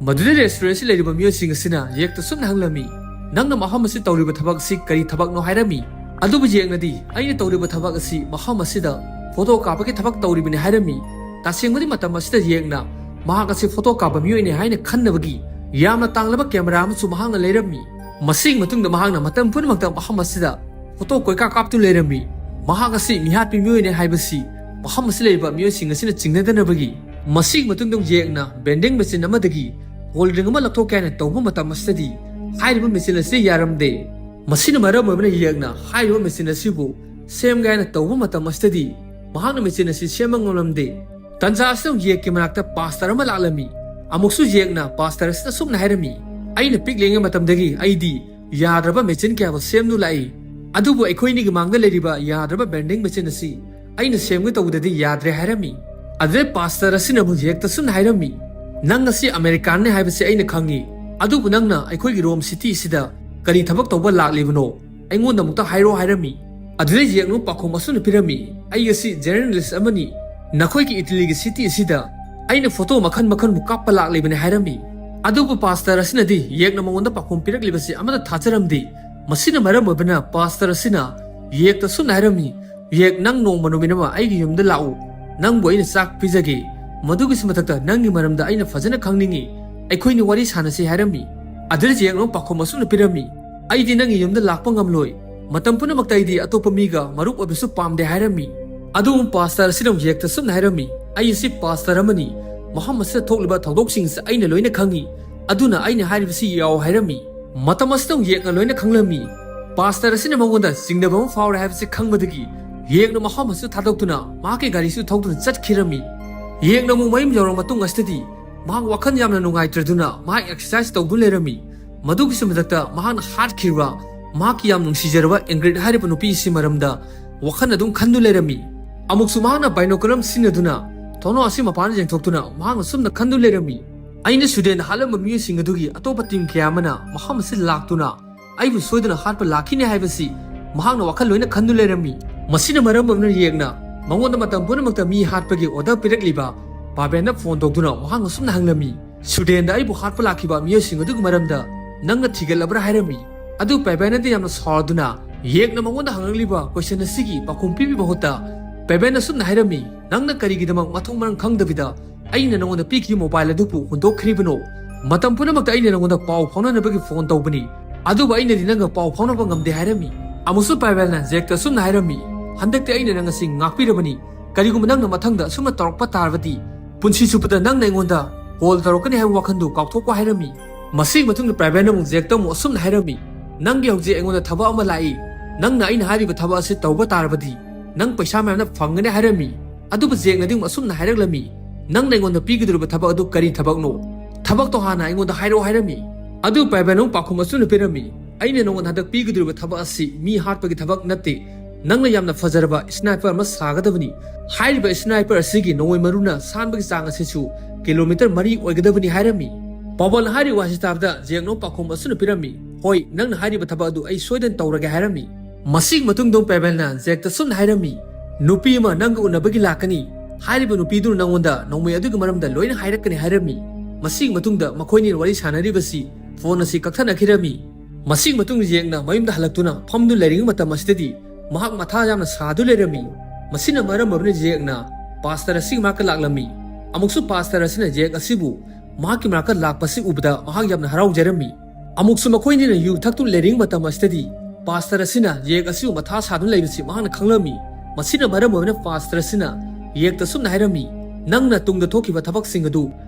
ꯃꯗꯨꯗ ꯔꯦꯁꯇꯨꯔꯦꯟꯁꯤ ꯂꯩꯔꯤꯕ ꯃꯤꯑꯣꯏꯁꯤꯡ ꯑꯁꯤꯅ ꯖꯦꯛꯇ ꯁꯨꯝꯅ ꯍꯪꯂꯝꯃꯤ, "ꯅꯪꯅ ꯃꯐꯝ ꯑꯁꯤ ꯇꯧꯔꯤꯕ ꯊꯕꯛ ꯑꯁꯤ ꯀꯔꯤ ꯊꯕꯛꯅꯣ?" ꯍꯥꯏꯔꯝꯃꯤ꯫ ꯑꯗꯨꯕꯨ ꯖꯦꯛꯅꯗꯤ, "ꯑꯩꯅ ꯇꯧꯔꯤꯕ ꯊꯕꯛ ꯑꯁꯤ ꯃꯐꯝ ꯑꯁꯤꯗ ꯐꯣꯇꯣ ꯀꯥꯞꯄꯒꯤ ꯊꯕꯛ ꯇꯧꯔꯤꯕꯅꯤ" ꯍꯥꯏꯔꯝꯃꯤ꯫ ꯇꯁꯦꯡꯕꯗꯤ ꯃꯇꯝ ꯑꯁꯤꯗ ꯖꯦꯛꯅ ꯃꯍꯥꯛ ꯑꯁꯤ ꯐꯣꯇꯣ ꯀꯥꯞꯄ ꯃꯤꯑꯣꯏꯅꯤ ꯍꯥꯏꯅ ꯈꯟꯅꯕꯒꯤ ꯌꯥꯝꯅ ꯇꯥꯡꯂꯕ ꯀꯦꯃꯦꯔꯥ ꯑꯃꯁꯨ ꯃꯍꯥꯛꯅ ꯂꯩꯔꯝꯃꯤ꯫ ꯃꯁꯤꯒꯤ ꯃꯇꯨꯡꯗ ꯃꯍꯥꯛꯅ ꯃꯇꯝ ꯄꯨꯝꯅꯃꯛꯇ ꯃꯐꯝ ꯑꯁꯤꯗ ꯐꯣꯇꯣ ꯀꯣꯏꯀꯥꯞ ꯀꯥꯞꯇꯨ ꯂꯩꯔꯝꯃꯤ꯫ ꯃꯍꯥꯛ ꯑꯁꯤ ꯃꯤꯍꯥꯠꯄꯤ ꯃꯤꯑꯣꯏꯅꯤ ꯍꯥꯏꯕꯁꯤ ꯃꯐꯝ ꯑꯁꯤ ꯂꯩꯔꯤꯕ ꯃꯤꯑꯣꯏꯁꯤꯡ ꯑꯁꯤꯅ ꯆꯤꯡꯅꯗꯅꯕꯒꯤ꯫ ꯃꯁꯤꯒꯤ ꯃꯇꯨꯡꯗ ꯖꯦꯛꯅ ꯚꯦꯟꯗꯤꯡ ꯃꯦꯆꯤꯟ ꯑꯃꯗꯒꯤ ꯀꯣꯜ ꯗ꯭ꯔꯤꯡ ꯑꯃ ꯂꯧꯊꯣꯛꯀꯦ ꯍꯥꯏꯅ ꯇꯧꯕ ꯃꯇꯝ ꯑꯁꯤꯗꯗꯤ, ꯍꯥꯏꯔꯤꯕ ꯃꯦꯆꯤꯟ ꯑꯁꯤ ꯌꯥꯔꯝꯗꯦ꯫ ꯃꯁꯤꯅ ꯃꯔꯝ ꯑꯣꯏꯕꯅ ꯖꯦꯛꯅ ꯍꯥꯏꯔꯤꯕ ꯃꯦꯆꯤꯟ ꯑꯁꯤꯕꯨ ꯁꯦꯝꯒꯦ ꯍꯥꯏꯅ ꯇꯧꯕ ꯃꯇꯝ ꯑꯁꯤꯗꯗꯤ, ꯃꯍꯥꯛꯅ ꯃꯦꯆꯤꯟ ꯑꯁꯤ ꯁꯦꯝꯕ ꯉꯝꯂꯝꯗꯦ꯫ ꯇꯟꯖꯥ ꯑꯁꯤꯗ ꯖꯦꯛꯀꯤ ꯃꯅꯥꯛꯇ ꯄꯥꯁꯇꯔ ꯑꯃ ꯂꯥꯛꯂꯝꯃꯤ꯫ ꯑꯃꯨꯛꯁꯨ ꯖꯦꯛꯅ ꯄꯥꯁꯇꯔ ꯑꯁꯤꯗ ꯑꯁꯨꯝꯅ ꯍꯥꯏꯔꯝꯃꯤ, "ꯑꯩꯅ ꯄꯤꯛꯂꯤꯉꯩ ꯃꯇꯝꯗꯒꯤ ꯑꯩꯗꯤ ꯌꯥꯗ꯭ꯔꯕ ꯃꯦꯆꯤꯟ ꯀꯌꯥꯕꯨ ꯁꯦꯝꯗꯨꯅ ꯂꯥꯛꯏ, ꯑꯗꯨꯕꯨ ꯑꯩꯈꯣꯏ ꯑꯅꯤꯒꯤ ꯃꯥꯡꯗ ꯂꯩꯔꯤꯕ ꯌꯥꯗ꯭ꯔꯕ ꯚꯦꯟꯗꯤꯡ ꯃꯦꯆꯤꯟ ꯑꯁꯤ ꯑꯩꯅ ꯁꯦꯝꯒꯦ ꯇꯧꯕꯗꯗꯤ ꯌꯥꯗ꯭ꯔꯦ" ꯍꯥꯏꯔꯝꯃꯤ꯫ ꯑꯗꯨꯗꯩ ꯄꯥꯁꯇꯔ ꯑꯁꯤꯅ ꯑꯃꯨꯛ ꯖꯦꯛꯇ ꯁꯨꯝꯅ ꯍꯥꯏꯔꯝꯃꯤ, "ꯅꯪ ꯑꯁꯤ ꯑꯃꯦꯔꯤꯀꯥꯟꯅꯤ ꯍꯥꯏꯕꯁꯤ ꯑꯩꯅ ꯈꯪꯉꯤ, ꯑꯗꯨꯕꯨ ꯅꯪꯅ ꯑꯩꯈꯣꯏꯒꯤ ꯔꯣꯝ ꯁꯤꯇꯤ ꯑꯁꯤꯗ ꯀꯔꯤ ꯊꯕꯛ ꯇꯧꯕ ꯂꯥꯛꯂꯤꯕꯅꯣ? ꯑꯩꯉꯣꯟꯗ ꯑꯃꯨꯛꯇ ꯍꯥꯏꯔꯣ" ꯍꯥꯏꯔꯝꯃꯤ꯫ ꯑꯗꯨꯗꯩ ꯖꯦꯛꯅ ꯑꯃꯨꯛ ꯄꯥꯎꯈꯨꯝ ꯑꯁꯨꯝꯅ ꯄꯤꯔꯝꯃꯤ, "ꯑꯩ ꯑꯁꯤ ꯖꯔꯅꯦꯂꯤꯁ ꯑꯃꯅꯤ꯫ ꯅꯈꯣꯏꯒꯤ ꯏꯇꯂꯤꯒꯤ ꯁꯤꯇꯤ ꯑꯁꯤꯗ ꯑꯩꯅ ꯐꯣꯇꯣ ꯃꯈꯜ ꯃꯈꯜꯕꯨ ꯀꯥꯞꯄ ꯂꯥꯛꯂꯤꯕꯅꯤ" ꯍꯥꯏꯔꯝꯃꯤ꯫ ꯑꯗꯨꯕꯨ ꯄꯥꯁꯇꯔ ꯑꯁꯤꯅꯗꯤ ꯖꯦꯛꯅ ꯃꯉꯣꯟꯗ ꯄꯥꯎꯈꯨꯝ ꯄꯤꯔꯛꯂꯤꯕꯁꯤ ꯑꯃꯠꯇ ꯊꯥꯖꯔꯝꯗꯦ꯫ ꯃꯁꯤꯅ ꯃꯔꯝ ꯑꯣꯏꯕꯅ ꯄꯥꯁꯇꯔ ꯑꯁꯤꯅ ꯖꯦꯛꯇ ꯁꯨꯝꯅ ꯍꯥꯏꯔꯝꯃꯤ, "ꯖꯦꯛ, ꯅꯪ ꯅꯣꯡꯃ ꯅꯨꯃꯤꯠ ꯑꯃ ꯑꯩꯒꯤ ꯌꯨꯝꯗ ꯂꯥꯛꯎ꯫ ꯅꯪꯕꯨ ꯑꯩꯅ ꯆꯥꯛ ꯄꯤꯖꯒꯦ꯫ ꯃꯗꯨꯒꯤꯁꯨ ꯃꯊꯛꯇ ꯅꯪꯒꯤ ꯃꯔꯝꯗ ꯑꯩꯅ ꯐꯖꯅ ꯈꯪꯅꯤꯡꯏ꯫ ꯑꯩꯈꯣꯏꯅꯤ ꯋꯥꯔꯤ ꯁꯥꯟꯅꯁꯤ" ꯍꯥꯏꯔꯝꯃꯤ꯫ ꯑꯗꯨꯗ ꯖꯦꯛꯅ ꯄꯥꯎꯈꯨꯝ ꯑꯁꯨꯝꯅ ꯄꯤꯔꯝꯃꯤ, "ꯑꯩꯗꯤ ꯅꯪꯒꯤ ꯌꯨꯝꯗ ꯂꯥꯛꯄ ꯉꯝꯂꯣꯏ꯫ ꯃꯇꯝ ꯄꯨꯝꯅꯃꯛꯇ ꯑꯩꯗꯤ ꯑꯇꯣꯞꯄ ꯃꯤꯒ ꯃꯔꯨꯞ ꯑꯣꯏꯕꯁꯨ ꯄꯥꯝꯗꯦ" ꯍꯥꯏꯔꯝꯃꯤ꯫ ꯑꯗꯨꯕꯨ ꯄꯥꯁꯇꯔ ꯑꯁꯤꯅ ꯖꯦꯛꯇ ꯁꯨꯝꯅ ꯍꯥꯏꯔꯝꯃꯤ, "ꯑꯩ ꯑꯁꯤ ꯄꯥꯁꯇꯔ ꯑꯃꯅꯤ꯫ ꯃꯐꯝ ꯑꯁꯤꯗ ꯊꯣꯛꯂꯤꯕ ꯊꯧꯗꯣꯛꯁꯤꯡ ꯑꯁꯤ ꯑꯩꯅ ꯂꯣꯏꯅ ꯈꯪꯏ꯫ ꯑꯗꯨꯅ ꯑꯩꯅ ꯍꯥꯏꯔꯤꯕꯁꯤ ꯌꯥꯎ" ꯍꯥꯏꯔꯝꯃꯤ꯫ ꯃꯇꯝ ꯑꯁꯤꯗ ꯖꯦꯛꯅ ꯂꯣꯏꯅ ꯈꯪꯂꯝꯃꯤ꯫ ꯄꯥꯁꯇꯔ ꯑꯁꯤꯅ ꯃꯉꯣꯟꯗ ꯆꯤꯡꯅꯕ ꯑꯃ ꯐꯥꯎꯔꯦ ꯍꯥꯏꯕꯁꯤ ꯈꯪꯕꯗꯒꯤ ꯖꯦꯛꯅ ꯃꯐꯝ ꯑꯁꯤꯗ ꯊꯥꯗꯣꯛꯇꯨꯅ ꯃꯍꯥꯛꯀꯤ ꯒꯥꯔꯤꯁꯨ ꯊꯧꯗꯨꯅ ꯆꯠꯈꯤꯔꯝꯃꯤ꯫ ꯖꯦꯛꯅ ꯑꯃꯨꯛ ꯃꯌꯨꯝ ꯌꯧꯔꯕ ꯃꯇꯨꯡ ꯑꯁꯤꯗꯗꯤ ꯃꯍꯥꯛ ꯋꯥꯈꯜ ꯌꯥꯝꯅ ꯅꯨꯡꯉꯥꯏꯇ꯭ꯔꯗꯨꯅ ꯃꯍꯥꯛ ꯑꯦꯛꯁꯔꯁꯥꯏꯁ ꯇꯧꯗꯨꯅ ꯂꯩꯔꯝꯃꯤ꯫ ꯃꯗꯨꯒꯤꯁꯨ ꯃꯊꯛꯇ ꯃꯍꯥꯛꯅ ꯍꯥꯠꯈꯤꯕ ꯃꯍꯥꯛꯀꯤ ꯌꯥꯝ ꯅꯨꯡꯁꯤꯖꯔꯕ ꯏꯪꯒ꯭ꯔꯤꯠ ꯍꯥꯏꯔꯤꯕ ꯅꯨꯄꯤ ꯑꯁꯤ ꯃꯔꯝꯗ ꯋꯥꯈꯜ ꯑꯗꯨꯝ ꯈꯟꯗꯨꯅ ꯂꯩꯔꯝꯃꯤ꯫ ꯑꯃꯨꯛꯁꯨ ꯃꯍꯥꯛꯅ ꯕꯥꯏꯅꯣꯀꯨꯂꯔ ꯁꯤꯖꯤꯟꯅꯗꯨꯅ ꯊꯣꯡꯅꯥꯎ ꯑꯁꯤ ꯃꯄꯥꯟꯗ ꯌꯦꯡꯊꯣꯛꯇꯨꯅ ꯃꯍꯥꯛꯅ ꯁꯨꯝꯅ ꯈꯟꯗꯨꯅ ꯂꯩꯔꯝꯃꯤ, "ꯑꯩꯅ ꯁ꯭ꯋꯤꯗꯦꯟꯗ ꯍꯥꯠꯂꯝꯕ ꯃꯤꯑꯣꯏꯁꯤꯡ ꯑꯗꯨꯒꯤ ꯑꯇꯣꯞꯄ ꯇꯤꯝ ꯀꯌꯥ ꯑꯃꯅ ꯃꯐꯝ ꯑꯁꯤꯗ ꯂꯥꯛꯇꯨꯅ ꯑꯩꯕꯨ ꯁꯣꯏꯗꯅ ꯍꯥꯠꯄ ꯂꯥꯛꯈꯤꯅꯤ" ꯍꯥꯏꯕꯁꯤ ꯃꯍꯥꯛꯅ ꯋꯥꯈꯜ ꯂꯣꯏꯅ ꯈꯟꯗꯨꯅ ꯂꯩꯔꯝꯃꯤ꯫ ꯃꯁꯤꯅ ꯃꯔꯝ ꯑꯣꯏꯗꯨꯅ ꯌꯦꯛꯅ ꯃꯉꯣꯟꯗ ꯃꯇꯝ ꯄꯨꯝꯅꯃꯛꯇ ꯃꯤ ꯍꯥꯠꯄꯒꯤ order ꯄꯤꯔꯛꯂꯤꯕ ꯄꯥꯕꯦꯟꯗ phone ꯇꯧꯗꯨꯅ ꯃꯍꯥꯛꯅ ꯑꯁꯨꯝꯅ ꯍꯪꯂꯝꯃꯤ, "ꯁ꯭ꯋꯤꯗꯦꯟꯗ ꯑꯩꯕꯨ ꯍꯥꯠꯄ ꯂꯥꯛꯈꯤꯕ ꯃꯤꯑꯣꯏꯁꯤꯡ ꯑꯗꯨꯒꯤ ꯃꯔꯝꯗ ꯅꯪꯅ ꯊꯤꯒꯠꯂꯕ꯭ꯔꯥ?" ꯍꯥꯏꯔꯝꯃꯤ꯫ ꯑꯗꯨ ꯄꯥꯕꯦꯟꯅꯗꯤ ꯌꯥꯝꯅ ꯁꯥꯎꯔꯗꯨꯅ ꯌꯦꯛꯅ ꯃꯉꯣꯟꯗ ꯍꯪꯂꯛꯂꯤꯕ question ꯑꯁꯤꯒꯤ ꯄꯥꯎꯈꯨꯝ ꯄꯤꯕꯒꯤ ꯃꯍꯨꯠꯇ ꯄꯥꯕꯦꯟꯅ ꯑꯁꯨꯝꯅ ꯍꯥꯏꯔꯝꯃꯤ, "ꯅꯪꯅ ꯀꯔꯤꯒꯤꯗꯃꯛ ꯃꯊꯣꯡ ꯃꯔꯝ ꯈꯪꯗꯕꯤꯗ ꯑꯩꯅ ꯅꯉꯣꯟꯗ ꯄꯤꯈꯤꯕ mobile ꯑꯗꯨꯕꯨ ꯍꯨꯟꯗꯣꯛꯈ꯭ꯔꯤꯕꯅꯣ? ꯃꯇꯝ ꯄꯨꯝꯅꯃꯛꯇ ꯑꯩꯅ ꯅꯉꯣꯟꯗ ꯄꯥꯎ ꯐꯥꯎꯅꯅꯕꯒꯤ phone ꯇꯧꯕꯅꯤ, ꯑꯗꯨꯕꯨ ꯑꯩꯅꯗꯤ ꯅꯪꯒ ꯄꯥꯎ ꯐꯥꯎꯅꯕ ꯉꯝꯗꯦ" ꯍꯥꯏꯔꯝꯃꯤ꯫ ꯑꯃꯨꯛꯁꯨ ꯄꯥꯕꯦꯜꯅ ꯖꯦꯛꯇ ꯑꯁꯨꯝꯅ ꯍꯥꯏꯔꯝꯃꯤ, "ꯍꯟꯗꯛꯇꯤ ꯑꯩꯅ ꯅꯪ ꯑꯁꯤ ꯉꯥꯛꯄꯤꯔꯕꯅꯤ, ꯀꯔꯤꯒꯨꯝꯕ ꯅꯪꯅ ꯃꯊꯪꯗ ꯑꯁꯨꯝꯅ ꯇꯧꯔꯛꯄ ꯇꯥꯔꯕꯗꯤ ꯄꯨꯟꯁꯤ ꯆꯨꯞꯄꯗ ꯅꯪꯅ ꯑꯩꯉꯣꯟꯗ call ꯇꯧꯔꯛꯀꯅꯤ ꯍꯥꯏꯕ ꯋꯥꯈꯜꯗꯨ ꯀꯥꯎꯊꯣꯛꯀꯣ" ꯍꯥꯏꯔꯝꯃꯤ꯫ ꯃꯁꯤꯒꯤ ꯃꯇꯨꯡꯗ ꯄꯥꯕꯦꯜꯅ ꯑꯃꯨꯛ ꯖꯦꯛꯇ ꯑꯃꯨꯛ ꯑꯁꯨꯝꯅ ꯍꯥꯏꯔꯝꯃꯤ, "ꯅꯪꯒꯤ ꯍꯧꯖꯤꯛ ꯑꯩꯉꯣꯟꯗ ꯊꯕꯛ ꯑꯃ ꯂꯥꯛꯏ, ꯅꯪꯅ ꯑꯩꯅ ꯍꯥꯏꯔꯤꯕ ꯊꯕꯛ ꯑꯁꯤ ꯇꯧꯕ ꯇꯥꯔꯕꯗꯤ ꯅꯪ ꯄꯩꯁꯥ ꯃꯌꯥꯝꯅ ꯐꯪꯒꯅꯤ" ꯍꯥꯏꯔꯝꯃꯤ꯫ ꯑꯗꯨꯕꯨ ꯖꯦꯛꯅꯗꯤ ꯑꯃꯨꯛ ꯑꯁꯨꯝꯅ ꯍꯥꯏꯔꯛꯂꯝꯃꯤ, "ꯅꯪꯅ ꯑꯩꯉꯣꯟꯗ ꯄꯤꯒꯗꯧꯔꯤꯕ ꯊꯕꯛ ꯑꯗꯨ ꯀꯔꯤ ꯊꯕꯛꯅꯣ? ꯊꯕꯛꯇꯣ ꯍꯥꯟꯅ ꯑꯩꯉꯣꯟꯗ ꯍꯥꯏꯔꯛꯑꯣ" ꯍꯥꯏꯔꯝꯃꯤ꯫ ꯑꯗꯨ ꯄꯥꯕꯦꯜꯅ ꯑꯃꯨꯛ ꯄꯥꯎꯈꯨꯝ ꯑꯁꯨꯝꯅ ꯄꯤꯔꯝꯃꯤ, "ꯑꯩꯅ ꯅꯉꯣꯟꯗ ꯍꯟꯗꯛ ꯄꯤꯒꯗꯧꯔꯤꯕ ꯊꯕꯛ ꯑꯁꯤ ꯃꯤ ꯍꯥꯠꯄꯒꯤ ꯊꯕꯛ ꯅꯠꯇꯦ꯫ ꯅꯪꯅ ꯌꯥꯝꯅ ꯐꯖꯔꯕ sniper ꯑꯃ ꯁꯥꯒꯗꯕꯅꯤ꯫ ꯍꯥꯏꯔꯤꯕ sniper ꯑꯁꯤꯒꯤ ꯅꯣꯡꯃꯩ ꯃꯔꯨꯅ ꯁꯥꯟꯕꯒꯤ ꯆꯥꯡ ꯑꯁꯤꯁꯨ kilometer ꯃꯔꯤ ꯑꯣꯏꯒꯗꯕꯅꯤ" ꯍꯥꯏꯔꯝꯃꯤ꯫ ꯄꯥꯕꯦꯜꯅ ꯍꯥꯏꯔꯤꯕ ꯋꯥꯁꯤ ꯇꯥꯕꯗ ꯖꯦꯛꯅ ꯄꯥꯎꯈꯨꯝ ꯑꯁꯨꯝꯅ ꯄꯤꯔꯝꯃꯤ, "ꯍꯣꯏ, ꯅꯪꯅ ꯍꯥꯏꯔꯤꯕ ꯊꯕꯛ ꯑꯗꯨ ꯑꯩ ꯁꯣꯏꯗꯅ ꯇꯧꯔꯒꯦ" ꯍꯥꯏꯔꯝꯃꯤ꯫ ꯃꯁꯤꯒꯤ ꯃꯇꯨꯡꯗ ꯄꯥꯕꯦꯜꯅ ꯖꯦꯛꯇ ꯑꯁꯨꯝꯅ ꯍꯥꯏꯔꯝꯃꯤ, "ꯅꯨꯄꯤ ꯑꯃ ꯅꯪꯒ ꯎꯅꯕꯒꯤ ꯂꯥꯛꯀꯅꯤ꯫ ꯍꯥꯏꯔꯤꯕ ꯅꯨꯄꯤꯗꯨꯅ ꯅꯪꯉꯣꯟꯗ ꯅꯣꯡꯃꯩ ꯑꯗꯨꯒꯤ ꯃꯔꯝꯗ ꯂꯣꯏꯅ ꯍꯥꯏꯔꯛꯀꯅꯤ" ꯍꯥꯏꯔꯝꯃꯤ꯫ ꯃꯁꯤꯒꯤ ꯃꯇꯨꯡꯗ ꯃꯈꯣꯏꯅꯤ ꯋꯥꯔꯤ ꯁꯥꯟꯅꯔꯤꯕꯁꯤ phone ꯑꯁꯤ ꯀꯛꯊꯠꯅꯈꯤꯔꯝꯃꯤ꯫ ꯃꯁꯤꯒꯤ ꯃꯇꯨꯡ ꯖꯦꯛꯅ ꯃꯌꯨꯝꯗ ꯍꯜꯂꯛꯇꯨꯅ ꯐꯝꯗꯨꯅ ꯂꯩꯔꯤꯉꯩ ꯃꯇꯝ ꯑꯁꯤꯗꯗꯤ ꯃꯍꯥꯛ ꯃꯊꯥ ꯌꯥꯝꯅ ꯁꯥꯗꯨꯅ ꯂꯩꯔꯝꯃꯤ꯫ ꯃꯁꯤꯅ ꯃꯔꯝ ꯑꯣꯏꯗꯨꯅ ꯖꯦꯛꯅ pastor ꯑꯁꯤꯒꯤ ꯃꯅꯥꯛꯇ ꯂꯥꯛꯂꯝꯃꯤ꯫ ꯑꯃꯨꯛꯁꯨ pastor ꯑꯁꯤꯅ ꯖꯦꯛ ꯑꯁꯤꯕꯨ ꯃꯍꯥꯛꯀꯤ ꯃꯅꯥꯛꯇ ꯂꯥꯛꯄꯁꯤ ꯎꯕꯗ ꯃꯍꯥꯛ ꯌꯥꯝꯅ ꯍꯔꯥꯎꯖꯔꯝꯃꯤ꯫ ꯑꯃꯨꯛꯁꯨ ꯃꯈꯣꯏꯅꯤꯅ ꯌꯨ ꯊꯛꯇꯨꯅ ꯂꯩꯔꯤꯉꯩ ꯃꯇꯝ ꯑꯁꯤꯗꯗꯤ pastor ꯑꯁꯤꯅ ꯖꯦꯛ ꯑꯁꯤꯕꯨ ꯃꯊꯥ ꯁꯥꯗꯨꯅ ꯂꯩꯕꯁꯤ ꯃꯍꯥꯛꯅ ꯈꯪꯂꯝꯃꯤ꯫ ꯃꯁꯤꯅ ꯃꯔꯝ ꯑꯣꯏꯗꯨꯅ pastor ꯑꯁꯤꯅ ꯖꯦꯛꯇ ꯑꯁꯨꯝꯅ ꯍꯥꯏꯔꯝꯃꯤ, "ꯅꯪꯅ ꯇꯨꯡꯗ ꯊꯣꯛꯈꯤꯕ ꯊꯕꯛꯁꯤꯡ ꯑꯗꯨ